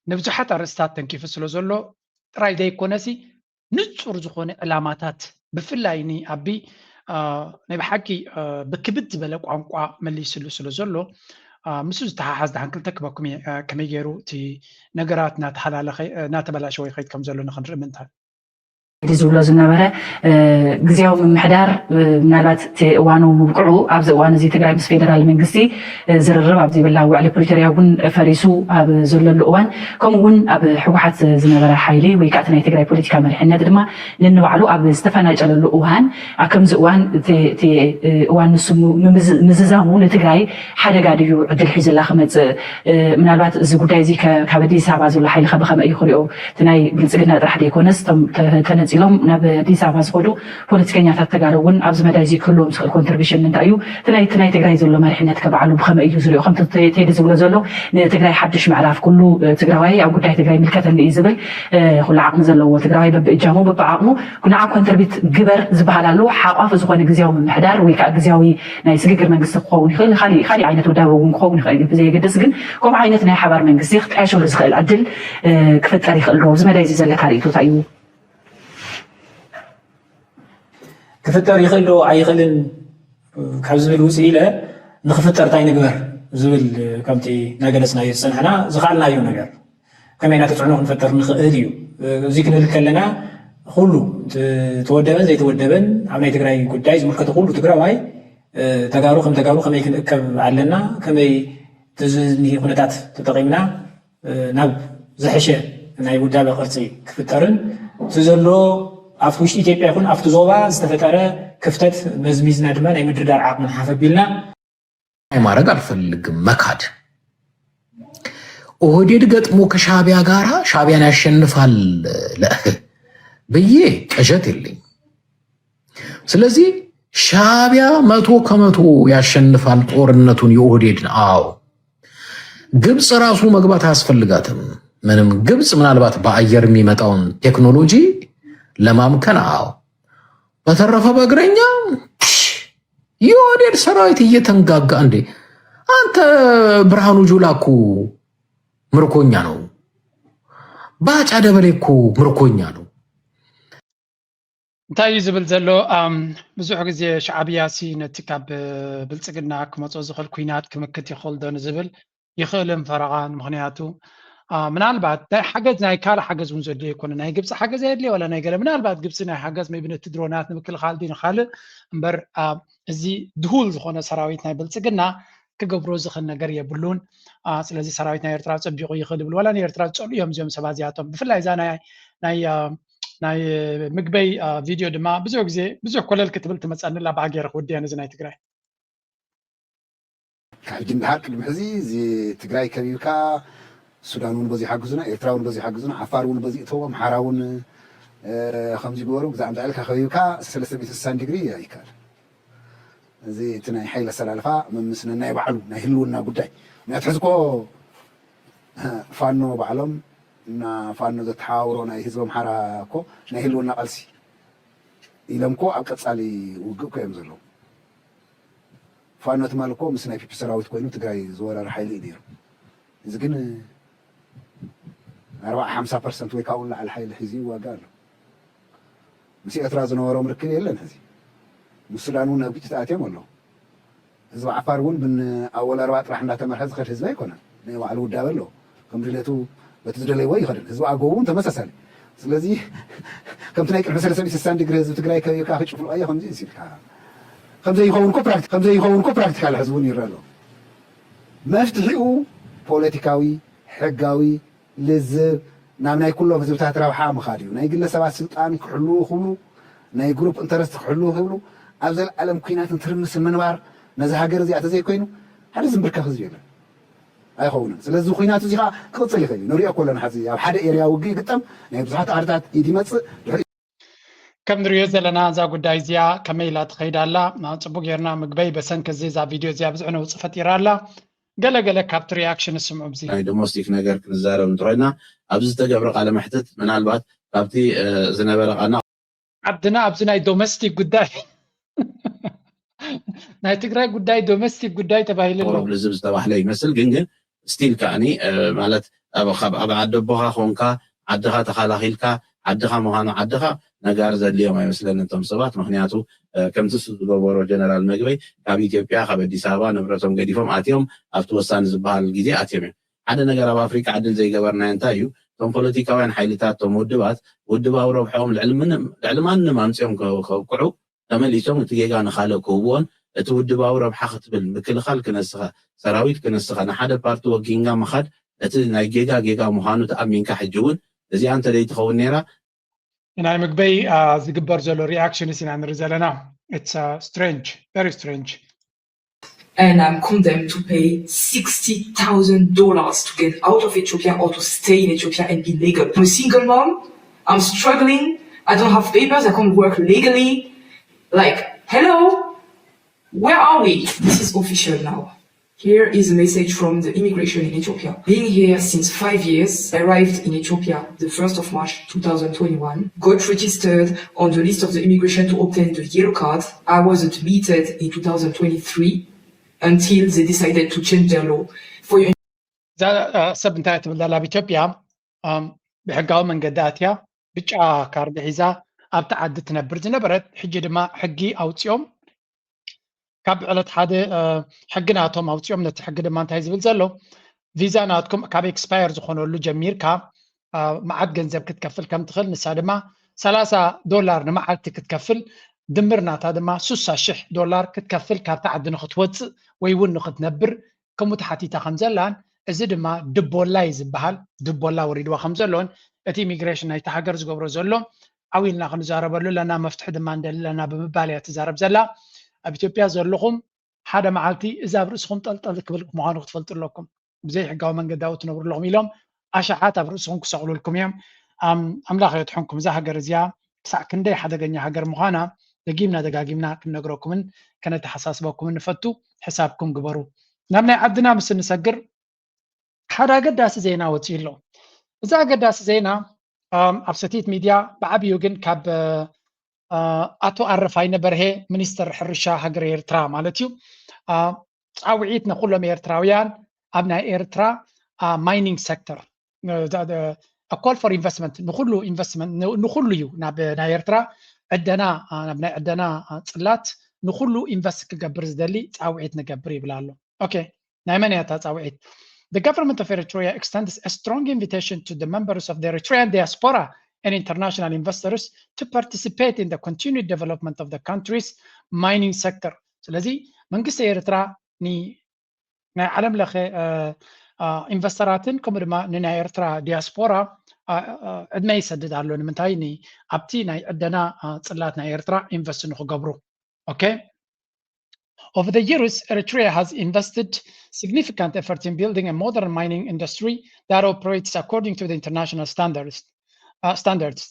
ንብዙሓት ኣርእስታት ተንኪፉ ስለ ዘሎ ጥራይ ዘይኮነሲ ንፁር ዝኾነ ዕላማታት ብፍላይ ኒ ኣቢ ናይ ብሓቂ ብክብድ ዝበለ ቋንቋ መሊስሉ ስለ ዘሎ ምስ ዝተሓሓዝ ድሓን ክልተ ክበኩም እየ ከመይ ገይሩ እቲ ነገራት እናተበላሸወ ይኸይድ ከም ዘሎ ንክንርኢ ምንታን ዝብሎ ዝነበረ ግዜያዊ ምምሕዳር ምናልባት እቲ እዋኑ ምብቅዑ ኣብዚ እዋን እዚ ትግራይ ምስ ፌደራል መንግስቲ ዝርርብ ኣብ ዘይብላ ውዕሊ ፕሪቶርያ እውን ፈሪሱ ኣብ ዘለሉ እዋን ከምኡ እውን ኣብ ህወሓት ዝነበረ ሓይሊ ወይ ከዓ ናይ ትግራይ ፖለቲካ መሪሕነት ድማ ንንባዕሉ ኣብ ዝተፈናጨለሉ እዋን ኣብ ከምዚ እዋን እዋን ንሱ ምዝዛሙ ንትግራይ ሓደጋ ድዩ ዕድል ሒዝላ ክመፅእ ምናልባት እዚ ጉዳይ እዚ ካብ ኣዲስ ኣበባ ዘሎ ሓይሊ ከ ብከመይ እዩ ክሪኦ እቲ ናይ ብልፅግና ጥራሕ ዘይኮነስ እቶም ተነፂሎም ናብ ኣዲስ ኣበባ ዝኸዱ ፖለቲከኛታት ተጋሩ እውን ኣብዚ መዳይ እዚ ክህልዎም ዝኽእል ኮንትሪቢሽን እንታይ እዩ እቲ ናይ ትግራይ ዘሎ መሪሕነት ከ ባዕሉ ብከመይ እዩ ዝሪኦ ከምቲ ቴዲ ዝብሎ ዘሎ ንትግራይ ሓድሽ ምዕራፍ ኩሉ ትግራዋይ ኣብ ጉዳይ ትግራይ ይምልከተኒ እዩ ዝብል ኩሉ ዓቕሚ ዘለዎ ትግራዋይ በብእጃሙ በብዓቕሙ ንዓ ኮንትሪቢት ግበር ዝበሃል ኣሎ ሓቋፊ ዝኾነ ግዜያዊ ምምሕዳር ወይ ከዓ ግዜያዊ ናይ ስግግር መንግስቲ ክኸውን ይኽእል፣ ካሊእ ካሊእ ዓይነት ውዳበ እውን ክኸውን ይኽእል እዩ። ብዘየገድስ ግን ከምኡ ዓይነት ናይ ሓባር መንግስቲ ክጣየሸሉ ዝኽእል ዕድል ክፍጠር ይኽእል ዶ? ኣብዚ መዳይ እዚ ዘለካ ርእይቶ እንታይ እዩ? ክፍጠር ይኽእል ዶ ኣይኽእልን ካብ ዝብል ውፅእ ኢለ ንክፍጠር እንታይ ንግበር ዝብል ከምቲ እናገለፅናዮ ዝፀናሕና ዝኽኣልናዮ ነገር ከመይ ኢና ተፅዕኖ ክንፈጥር ንኽእል እዩ። እዚ ክንብል ከለና ኩሉ ተወደበን ዘይተወደበን ኣብ ናይ ትግራይ ጉዳይ ዝምልከቶ ኩሉ ትግራዋይ ተጋሩ ከም ተጋሩ ከመይ ክንእከብ ኣለና፣ ከመይ እዚ ኩነታት ተጠቒምና ናብ ዝሐሸ ናይ ውዳበ ቅርፂ ክፍጠርን እቲ ዘሎ ኣብቲ ውሽጢ ኢትዮጵያ ይኹን ኣብቲ ዞባ ዝተፈጠረ ክፍተት መዝሚዝና ድማ ናይ ምድርዳር ዓቕሚ ንሓፍ ኣቢልና ማድረግ አልፈልግም መካድ ኦህዴድ ገጥሞ ከሻቢያ ጋራ ሻቢያን ያሸንፋል ብዬ ቅዠት የለኝም። ስለዚህ ሻቢያ መቶ ከመቶ ያሸንፋል ጦርነቱን የኦህዴድን። አዎ ግብፅ ራሱ መግባት አያስፈልጋትም ምንም። ግብፅ ምናልባት በአየር የሚመጣውን ቴክኖሎጂ ለማምከን አዎ በተረፈ በእግረኛ የኦህዴድ ሰራዊት እየተንጋጋ እንዴ አንተ ብርሃኑ ጁላ እኮ ምርኮኛ ነው። ባጫ ደበሌ እኮ ምርኮኛ ነው። እንታይ እዩ ዝብል ዘሎ ብዙሕ ግዜ ሻዕብያ ሲ ነቲ ካብ ብልፅግና ክመፅኦ ዝኽእል ኩናት ክምክት ይኽእል ዶ ንዝብል ይኽእልን ፈረቓን ምኽንያቱ ምናልባት ናይ ሓገዝ ናይ ካልእ ሓገዝ እውን ዘድልዮ ኣይኮነ፣ ናይ ግብፂ ሓገዝ ኣየድልዮ ዋላ ናይ ገለ፣ ምናልባት ግብፂ ናይ ሓገዝ maybe ነቲ ድሮናት ንምክልኻል ድዩ ንኻልእ እምበር፣ እዚ ድሁል ዝኾነ ሰራዊት ናይ ብልፅግና ክገብሮ ዝኽእል ነገር የብሉን። ስለዚ ሰራዊት ናይ ኤርትራ ፀቢቑ ይኽእል ይብል ዋላ ንኤርትራ ዝፀልኡ እዮም እዚኦም ሰባት እዚኣቶም። ብፍላይ እዛ ናይ ምግበይ ቪድዮ ድማ ብዙሕ ግዜ ብዙሕ ኮለል ክትብል ትመፀኒ ኣላ። ብኣ ገይረ ክውድያ ነዚ ናይ ትግራይ። ካብ ሕጂ ንደሓር ቅድሚ ሕዚ እዚ ትግራይ ከቢብካ ሱዳን እውን በዚ ሓግዙና፣ ኤርትራ እውን በዚ ሓግዙና፣ ዓፋር እውን በዚ እተዎ፣ ኣምሓራ እውን ከምዚ ግበሩ፣ ግዛዕ እንዳ ኢልካ ከቢብካ ሰለስተ ሚእቲ ስሳን ዲግሪ ኣይከኣል። እዚ እቲ ናይ ሓይሊ ኣሰላልፋ መምስ ነናይ ባዕሉ ናይ ህልውና ጉዳይ። ምክንያቱ ሕዚ እኮ ፋኖ ባዕሎም እና ፋኖ ዘተሓዋውሮ ናይ ህዝቢ ኣምሓራ እኮ ናይ ህልውና ቃልሲ ኢሎም እኮ ኣብ ቀጻሊ ውግእ እኮ እዮም ዘለዉ። ፋኖ ትማል እኮ ምስ ናይ ፒፒ ሰራዊት ኮይኑ ትግራይ ዝወረረ ሓይሊ እዩ ነይሩ። እዚ ግን ኣርባዓ ሓምሳ ፐርሰንት ወይ ካብኡ ንላዕሊ ሓይሊ ሒዙ ይዋጋእ ኣሎ። ምስ ኤርትራ ዝነበሮም ርክብ የለን። ሕዚ ምስ ሱዳን እውን ኣብ ግጭት ኣትዮም ኣለዉ። ህዝቢ ዓፋር እውን ብን ኣወል ኣርባ ጥራሕ እንዳተመርሐ ዝኸድ ህዝቢ ኣይኮነን። ናይ ባዕሉ ውዳበ ኣለዎ። ከም ድሌቱ በቲ ዝደለይዎ ይኸድን። ህዝቢ ኣገው እውን ተመሳሳሊ። ስለዚ ከምቲ ናይ ቅድሚ ሰለስተ ሚእቲ ስሳን ዲግሪ ህዝቢ ትግራይ ከቢብካ ክጭፍልቆ እየ ከምዚ ኢልካ ከምዘይኸውን እኮ ፕራክቲ- ከምዘይኸውን እኮ ፕራክቲካል ሕዚ እውን ይረአ ኣሎ። መፍትሒኡ ፖለቲካዊ፣ ሕጋዊ፣ ልዝብ ናብ ናይ ኩሎም ህዝብታት ረብሓ ምኻድ እዩ። ናይ ግለሰባት ስልጣን ክሕልዉ ክብሉ፣ ናይ ግሩፕ ኢንተረስት ክሕልዉ ክብሉ ኣብ ዘለኣለም ኲናትን ትርምስን ምንባር ነዚ ሃገር እዚኣ ተዘይኮይኑ ሓደ ዝንብርከኽ ህዝቢ የለን። ኣይኸውንን። ስለዚ እዚ ኲናት እዚ ከዓ ክቕፅል ይኽእል እዩ። ንሪኦ እኮ ኣለና። ሕዚ ኣብ ሓደ ኤርያ ውግእ ይግጠም፣ ናይ ብዙሓት ዓድታት ኢድ ይመፅእ፣ ድሕሪ ከም ንሪኦ ዘለና እዛ ጉዳይ እዚኣ ከመይ ኢላ ትኸይድ ኣላ? ጽቡቅ ጌርና ምግበይ በሰንኪ እዚ እዛ ቪድዮ እዚኣ ብዙሕ ነውጺ ፈጢራ ኣላ። ገለ ገለ ካብቲ ሪያክሽን ስምዑ ኣብዚ። ናይ ዶሞስቲክ ነገር ክንዛረብ እንተኾይና ኣብዚ ዝተገብረ ቃለ መሕትት ምናልባት ካብቲ ዝነበረ ቃና ዓድና ኣብዚ ናይ ዶሜስቲክ ጉዳይ ናይ ትግራይ ጉዳይ ዶሜስቲክ ጉዳይ ተባሂሉ ኣሎ። ቁሩብ ልዝብ ዝተባህለ ይመስል ግን ግን ስቲል ከዓኒ ማለት ኣብ ካብ ኣብ ዓዲ ኣቦኻ ኾንካ ዓድኻ ተኻላኺልካ ዓድኻ ምዃኑ ዓድኻ ነጋር ዘድልዮም ኣይመስለኒ እቶም ሰባት ምክንያቱ ከምቲ እሱ ዝገበሮ ጀነራል መግበይ ካብ ኢትዮጵያ ካብ ኣዲስ ኣበባ ንብረቶም ገዲፎም ኣትዮም ኣብቲ ወሳኒ ዝበሃል ግዜ ኣትዮም እዮም ሓደ ነገር ኣብ ኣፍሪካ ዕድል ዘይገበርናዮ እንታይ እዩ እቶም ፖለቲካውያን ሓይልታት እቶም ውድባት ውድባዊ ረብሐኦም ልዕሊ ማንም ኣምፅኦም ከብቅዑ ተመሊሶም እቲ ጌጋ ንኻልእ ክህብዎን እቲ ውድባዊ ረብሓ ክትብል ምክልኻል ክነስኻ ሰራዊት ክነስኻ ንሓደ ፓርቲ ወጊንጋ ምኻድ እቲ ናይ ጌጋ ጌጋ ምዃኑ ተኣሚንካ ሕጂ እውን እዚኣ እንተደይትኸውን ነይራ ናይ ምግበይ ዝግበር ዘሎ reaction ኢና ንርኢ ዘለና it's strange very strange and I'm condemned to pay sixty thousand dollars to get out of Ethiopia or to stay in Ethiopia and be legal. I'm a single mom. I'm struggling. I don't have papers. I can't work legally. Like, hello? Where are we? This is official now. Here is a message from the immigration in Ethiopia. Being here since five years, arrived in Ethiopia the first of March two thousand twenty-one, got registered on the list of the immigration to obtain the yellow card. I was admitted in two thousand twenty-three. Until they decided to change their law. For your እዛ ሰብ እንታይ ትብል ዘላ ኣብ ኢትዮጵያ ብሕጋዊ መንገዲ ኣትያ ብጫ ካርድ ሒዛ ኣብቲ ዓዲ ትነብር ዝነበረት ሕጂ ድማ ሕጊ ኣውፂኦም ካብ ዕለት ሓደ ሕጊ ናቶም ኣውፂኦም ነቲ ሕጊ ድማ እንታይ ዝብል ዘሎ ቪዛ ናትኩም ካብ expire ዝኾነሉ ጀሚርካ መዓት ገንዘብ ክትከፍል ከም ትኽእል ንሳ ድማ ሰላሳ ዶላር ንመዓልቲ ክትከፍል ድምር ናታ ድማ ሱሳ ሽሕ ዶላር ክትከፍል ካብቲ ዓዲ ንክትወፅእ ወይ እውን ንክትነብር ከምኡ ተሓቲታ ከም ዘላን እዚ ድማ ድቦላ እዩ ዝበሃል ድቦላ ወሪድዋ ከም ዘሎን እቲ ኢሚግሬሽን ናይቲ ሃገር ዝገብሮ ዘሎ ዓው ኢልና ክንዛረበሉ ኣለና መፍትሒ ድማ ንደሊ ኣለና ብምባል እያ ትዛረብ ዘላ ኣብ ኢትዮጵያ ዘለኹም ሓደ መዓልቲ እዚ ኣብ ርእስኹም ጠልጠል ክብል ምዃኑ ክትፈልጡ ኣለኩም ብዘይ ሕጋዊ መንገዲ ኣብኡ ትነብሩ ኣለኹም ኢሎም ኣሽሓት ኣብ ርእስኹም ክሰቕሉልኩም እዮም ኣምላኽ የድሕንኩም እዛ ሃገር እዚኣ ክሳዕ ክንደይ ሓደገኛ ሃገር ምዃና ደጊምና ደጋጊምና ክንነግረኩምን ከነተሓሳስበኩምን ንፈቱ ሕሳብኩም ግበሩ ናብ ናይ ዓድና ምስ እንሰግር ሓደ ኣገዳሲ ዜና ወፂኡ ኣሎ እዚ ኣገዳሲ ዜና ኣብ ሰቲት ሚድያ ብዓብዩ ግን ካብ ኣቶ ኣረፋይነ በርሄ ሚኒስትር ሕርሻ ሃገር ኤርትራ ማለት እዩ ፃውዒት ንኩሎም ኤርትራውያን ኣብ ናይ ኤርትራ mining sector a call for investment ንኩሉ investment ንኩሉ እዩ ናብ ናይ ኤርትራ ዕደና ናብ ናይ ዕደና ፅላት ንኩሉ invest ክገብር ዝደሊ ፃውዒት ንገብር ይብል ኣሎ okay ናይ መን እያ እታ ፃውዒት The government of Eritrea extends a strong invitation to the members of the Eritrean diaspora and international investors to participate in the continued development of the country's mining sector. ስለዚ መንግስቲ ኤርትራ ን ናይ ዓለም ለኸ ኢንቨስተራትን ከምኡ ድማ ንናይ ኤርትራ ዲያስፖራ ዕድመ ይሰድድ ኣሎ። ንምንታይ? ኣብቲ ናይ ዕደና ፅላት ናይ ኤርትራ ኢንቨስት ንክገብሩ። Okay. Over the years, Eritrea has invested significant effort in building a modern mining industry that operates according to the international standards. Uh, standards.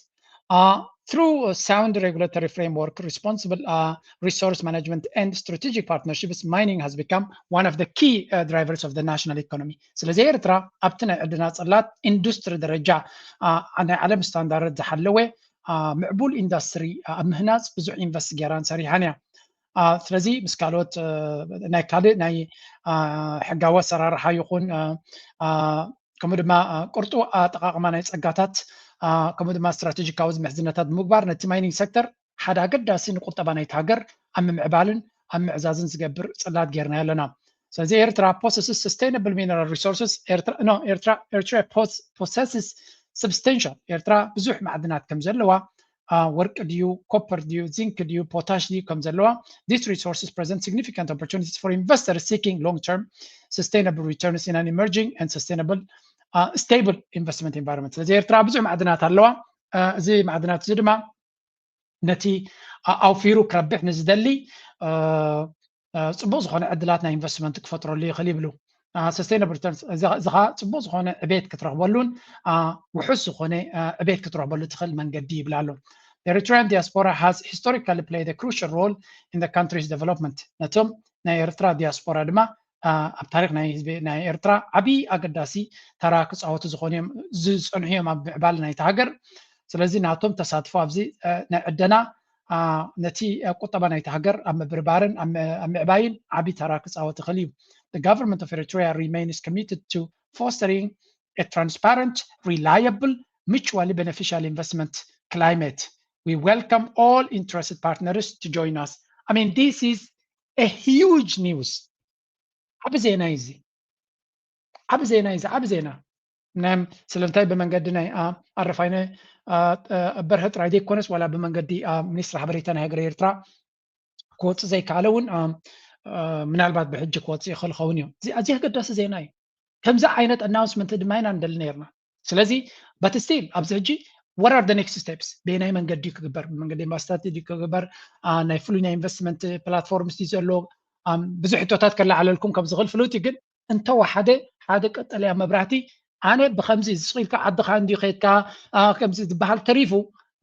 Uh, through a sound regulatory framework, responsible uh, resource management, and strategic partnerships, mining has become one of the key uh, drivers of the national economy. ስለዚ ኤርትራ ኣብቲ ናይ ዕድና ጽላት ኢንዱስትሪ ደረጃ ናይ ዓለም ስታንዳርድ ዝሓለወ ምዕቡል ኢንዱስትሪ ኣብ ምህናጽ ብዙሕ ኢንቨስት ገይራን ሰሪሓን እያ። ስለዚ ምስ ካልኦት ናይ ካልእ ናይ ሕጋዊ ኣሰራርሓ ይኹን ከምኡ ድማ ቅርጡ ኣጠቃቅማ ናይ ጸጋታት ከምኡ ድማ ስትራቴጂካዊ ምሕዝነታት ብምግባር ነቲ ማይኒንግ ሴክተር ሓደ ኣገዳሲ ንቁጠባ ናይቲ ሃገር ኣብ ምምዕባልን ኣብ ምዕዛዝን ዝገብር ጽላት ጌርናዮ ኣለና። ስለዚ ኤርትራ possesses sustainable mineral resources. ኤርትራ no ኤርትራ ኤርትራ possesses substantial ኤርትራ ብዙሕ ማዕድናት ከም ዘለዋ ወርቂ ድዩ ኮፐር ድዩ ዚንክ ድዩ ፖታሽ ድዩ ከም ዘለዋ these resources present significant opportunities for investors seeking long term sustainable returns in an emerging and sustainable stable investment environment። ስለዚ ኤርትራ ብዙሕ ማዕድናት ኣለዋ። እዚ ማዕድናት እዚ ድማ ነቲ ኣውፊሩ ክረብሕ ንዝደሊ ፅቡቅ ዝኮነ ዕድላት ናይ ኢንቨስትመንት ክፈጥረሉ ይኽእል ይብሉ። Sustainable returns እዚ ከዓ ፅቡቅ ዝኮነ ዕቤት ክትረክበሉን ውሑስ ዝኮነ ዕቤት ክትረክበሉ ትኽእል መንገዲ ይብል ኣሎ። The Eritrean diaspora has historically played a crucial role in the country's development። ነቶም ናይ ኤርትራ ዲያስፖራ ድማ ኣብ ታሪክ ናይ ህዝቢ ናይ ኤርትራ ዓብዪ ኣገዳሲ ተራ ክፃወቱ ዝኾኑ እዮም ዝፀንሑ እዮም ኣብ ምዕባል ናይቲ ሃገር። ስለዚ ናቶም ተሳትፎ ኣብዚ ናይ ዕደና ነቲ ቁጠባ ናይቲ ሃገር ኣብ ምብርባርን ኣብ ምዕባይን ዓብዪ ተራ ክፃወት ይኽእል እዩ። The government of Eritrea remains committed to fostering a transparent, reliable, mutually beneficial investment climate. We welcome all interested partners to join us. I mean, this is a huge news. ዓቢ ዜና እዩ እዚ። ዓቢ ዜና እዩ እዚ። ዓቢ ዜና። ናይ ስለምንታይ ብመንገዲ ናይ ኣረፋይነ በርሀ ጥራይ ዘይኮነስ ዋላ ብመንገዲ ሚኒስትሪ ሓበሬታ ናይ ሃገረ ኤርትራ ክወፅእ ዘይከኣለ እውን ምናልባት ብሕጂ ክወፅእ ይኽእል ኸውን እዩ። እዚ ኣዝዩ ኣገዳሲ ዜና እዩ። ከምዚ ዓይነት ኣናውንስመንት ድማ ኢና ንደሊ ነርና። ስለዚ but still ኣብዚ ሕጂ what are the next steps? በየናይ መንገዲ ክግበር? ብመንገዲ ኤምባሲታት ድዩ ክግበር? ናይ ፍሉይ ናይ ኢንቨስትመንት ፕላትፎርምስ ድዩ ዘሎ? ብዙሕ ሕቶታት ከለዓለልኩም ከም ዝኽእል ፍሉጥ እዩ። ግን እንተወሓደ ሓደ ቀጠልያ መብራህቲ ኣነ ብከምዚ ስቕ ኢልካ ዓድኻ እንድዩ ከይድካ ከምዚ ዝበሃል ተሪፉ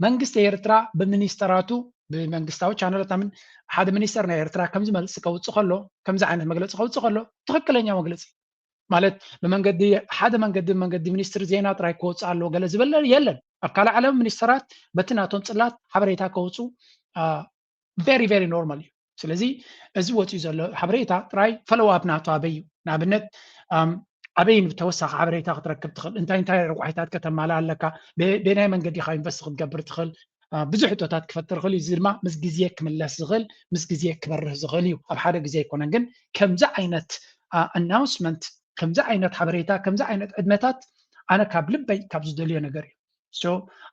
መንግስቲ ኤርትራ ብሚኒስተራቱ ብመንግስታዊ ቻነላት ምን ሓደ ሚኒስተር ናይ ኤርትራ ከምዚ መልሲ ከውፅእ ከሎ ከምዚ ዓይነት መግለፂ ከውፅእ ከሎ ትኽክለኛ መግለፂ ማለት ብመንገዲ ሓደ መንገዲ መንገዲ ሚኒስትሪ ዜና ጥራይ ክወፅእ ኣለዎ ገለ ዝበለ የለን። ኣብ ካልእ ዓለም ሚኒስተራት በቲ ናቶም ፅላት ሓበሬታ ከውፁ very very normal እዩ። ስለዚ እዚ ወፂኡ ዘሎ ሓበሬታ ጥራይ ፈለዋፕ ናቱ ኣበይ እዩ? ንኣብነት ኣበይ ተወሳኺ ሓበሬታ ክትረክብ ትኽእል? እንታይ እንታይ ረቋሒታት ከተማልእ ኣለካ? በየናይ መንገዲ ኢኻ ኢንቨስት ክትገብር ትኽእል? ብዙሕ ሕቶታት ክፈጥር ይኽእል እዩ። እዚ ድማ ምስ ግዜ ክምለስ ዝኽእል ምስ ግዜ ክበርህ ዝኽእል እዩ። ኣብ ሓደ ግዜ ኣይኮነን ግን ከምዚ ዓይነት ኣናውንስመንት ከምዚ ዓይነት ሓበሬታ ከምዚ ዓይነት ዕድመታት ኣነ ካብ ልበይ ካብ ዝደልዮ ነገር እዩ። So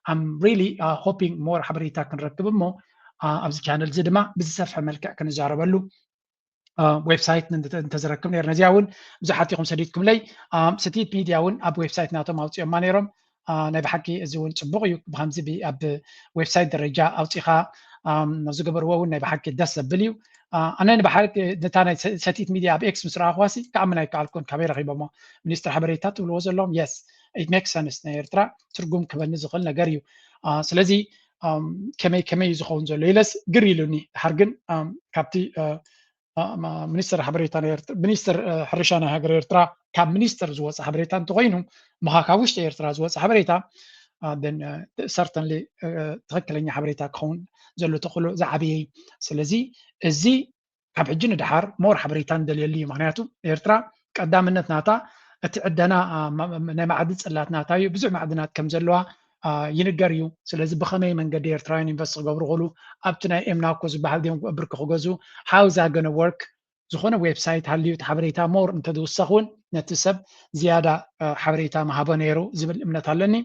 I'm really hoping more ሓበሬታ ክንረክብ እሞ ኣብዚ ቻነል እዚ ድማ ብዝሰፍሐ መልክዕ ክንዛረበሉ ዌብሳይት እንተዝረክብ ነርና። እዚኣ እውን ብዙሓት ኢኹም ሰዲድኩምለይ። ሰቲት ሚድያ እውን ኣብ ዌብሳይት ናቶም ኣውፅኦማ ነይሮም። ናይ ብሓቂ እዚ እውን ፅቡቅ እዩ። ብከምዚ ኣብ ዌብሳይት ደረጃ ኣውፂኻ ዝገበርዎ እውን ናይ ብሓቂ ደስ ዘብል እዩ። ኣነ ንባሓቂ ነታ ናይ ሰቲት ሚድያ ኣብ ኤክስ ምስ ረኣኽዋሲ ክኣምን ኣይከኣልኩን። ካበይ ረኺቦሞ? ሚኒስትር ሓበሬታ ትብልዎ ዘለዎም? Yes, it makes sense። ናይ ኤርትራ ትርጉም ክበኒ ዝኽእል ነገር እዩ። ስለዚ ከመይ ከመይ እዩ ዝኸውን ዘሎ ኢለስ ግር ኢሉኒ። ድሓር ግን ካብቲ ሚኒስትር ሓበሬታ ሚኒስትር ሕርሻ ናይ ሃገር ኤርትራ ካብ ሚኒስትር ዝወፀ ሓበሬታ እንተኮይኑ ምኻ ካብ ውሽጢ ኤርትራ ዝወፀ ሓበሬታ certainly ትኽክለኛ ሓበሬታ ክኸውን ዘሎ ተኽእሎ ዝዓበየ እዩ። ስለዚ እዚ ካብ ሕጂ ንድሓር more ሓበሬታ ንደልየሉ እዩ። ምክንያቱ ኤርትራ ቀዳምነት ናታ እቲ ዕደና ናይ ማዕድን ፅላት ናታ እዩ። ብዙሕ ማዕድናት ከም ዘለዋ ይንገር እዩ። ስለዚ ብኸመይ መንገዲ ኤርትራውያን ኢንቨስት ክገብሩ ክእሉ ኣብቲ ናይ ኤምናኮ ዝበሃል ድዮም ብርኪ ክገዝኡ how is that gonna work? ዝኾነ ዌብሳይት ሃልዩ እቲ ሓበሬታ ሞር እንተዝውሰኽ እውን ነቲ ሰብ ዝያዳ ሓበሬታ ምሃቦ ነይሩ ዝብል እምነት ኣለኒ።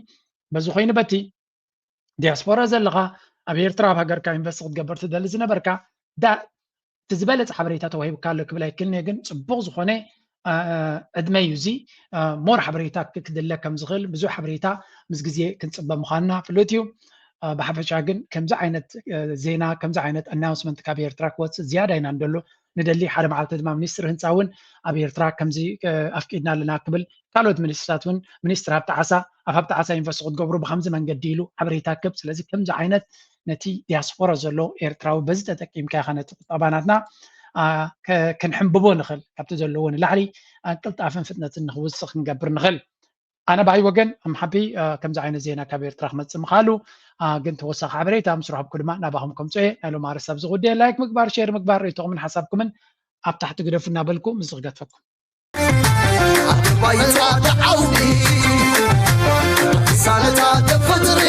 በዚ ኮይኑ በቲ ዲያስፖራ ዘለኻ ኣብ ኤርትራ ኣብ ሃገርካ ኢንቨስት ክትገብር ትደሊ ዝነበርካ እቲ ዝበለፀ ሓበሬታ ተዋሂብካ ኣሎ ክብል ኣይክልኒ ግን ፅቡቕ ዝኾነ ዕድመ እዩ እዚ። ሞር ሓበሬታ ክድለ ከም ዝኽእል ብዙሕ ሓበሬታ ምስ ግዜ ክንፅበ ምዃንና ፍሉጥ እዩ። ብሓፈሻ ግን ከምዚ ዓይነት ዜና ከምዚ ዓይነት ኣናውንስመንት ካብ ኤርትራ ክወፅእ ዝያዳ ኢና እንደሎ ንደሊ። ሓደ መዓልቲ ድማ ሚኒስትር ህንፃ እውን ኣብ ኤርትራ ከምዚ ኣፍቂድና ኣለና ክብል ካልኦት ሚኒስትራት እውን ሚኒስትር ሃብቲ ዓሳ ኣብ ሃብቲ ዓሳ ኢንቨስት ክትገብሩ ብከምዚ መንገዲ ኢሉ ሓበሬታ ክብ ስለዚ ከምዚ ዓይነት ነቲ ዲያስፖራ ዘሎ ኤርትራዊ በዚ ተጠቂምካ ኢኻ ነቲ ቁጠባ ናትና ክንሕንብቦ ንኽእል ካብቲ ዘለዎ ንላዕሊ ቅልጣፍን ፍጥነትን ንክውስኽ ክንገብር ንኽእል። ኣነ ብኣይ ወገን ኣምሓቢ ከምዚ ዓይነት ዜና ካብ ኤርትራ ክመፅእ ምኻሉ ግን ተወሳኺ ሓበሬታ ምስ ረኸብኩ ድማ ናባኹም ከምፅኦ እየ። ናይ ሎም ኣርስታ ኣብዚ ጉዳይ ላይክ ምግባር ሼር ምግባር ርእይቶኹምን ሓሳብኩምን ኣብ ታሕቲ ግደፉ እናበልኩ ምስዚ ክገድፈኩም። ዓባይ ጻዕዳ ዓውዲ ሳነታ ተፈጥሪ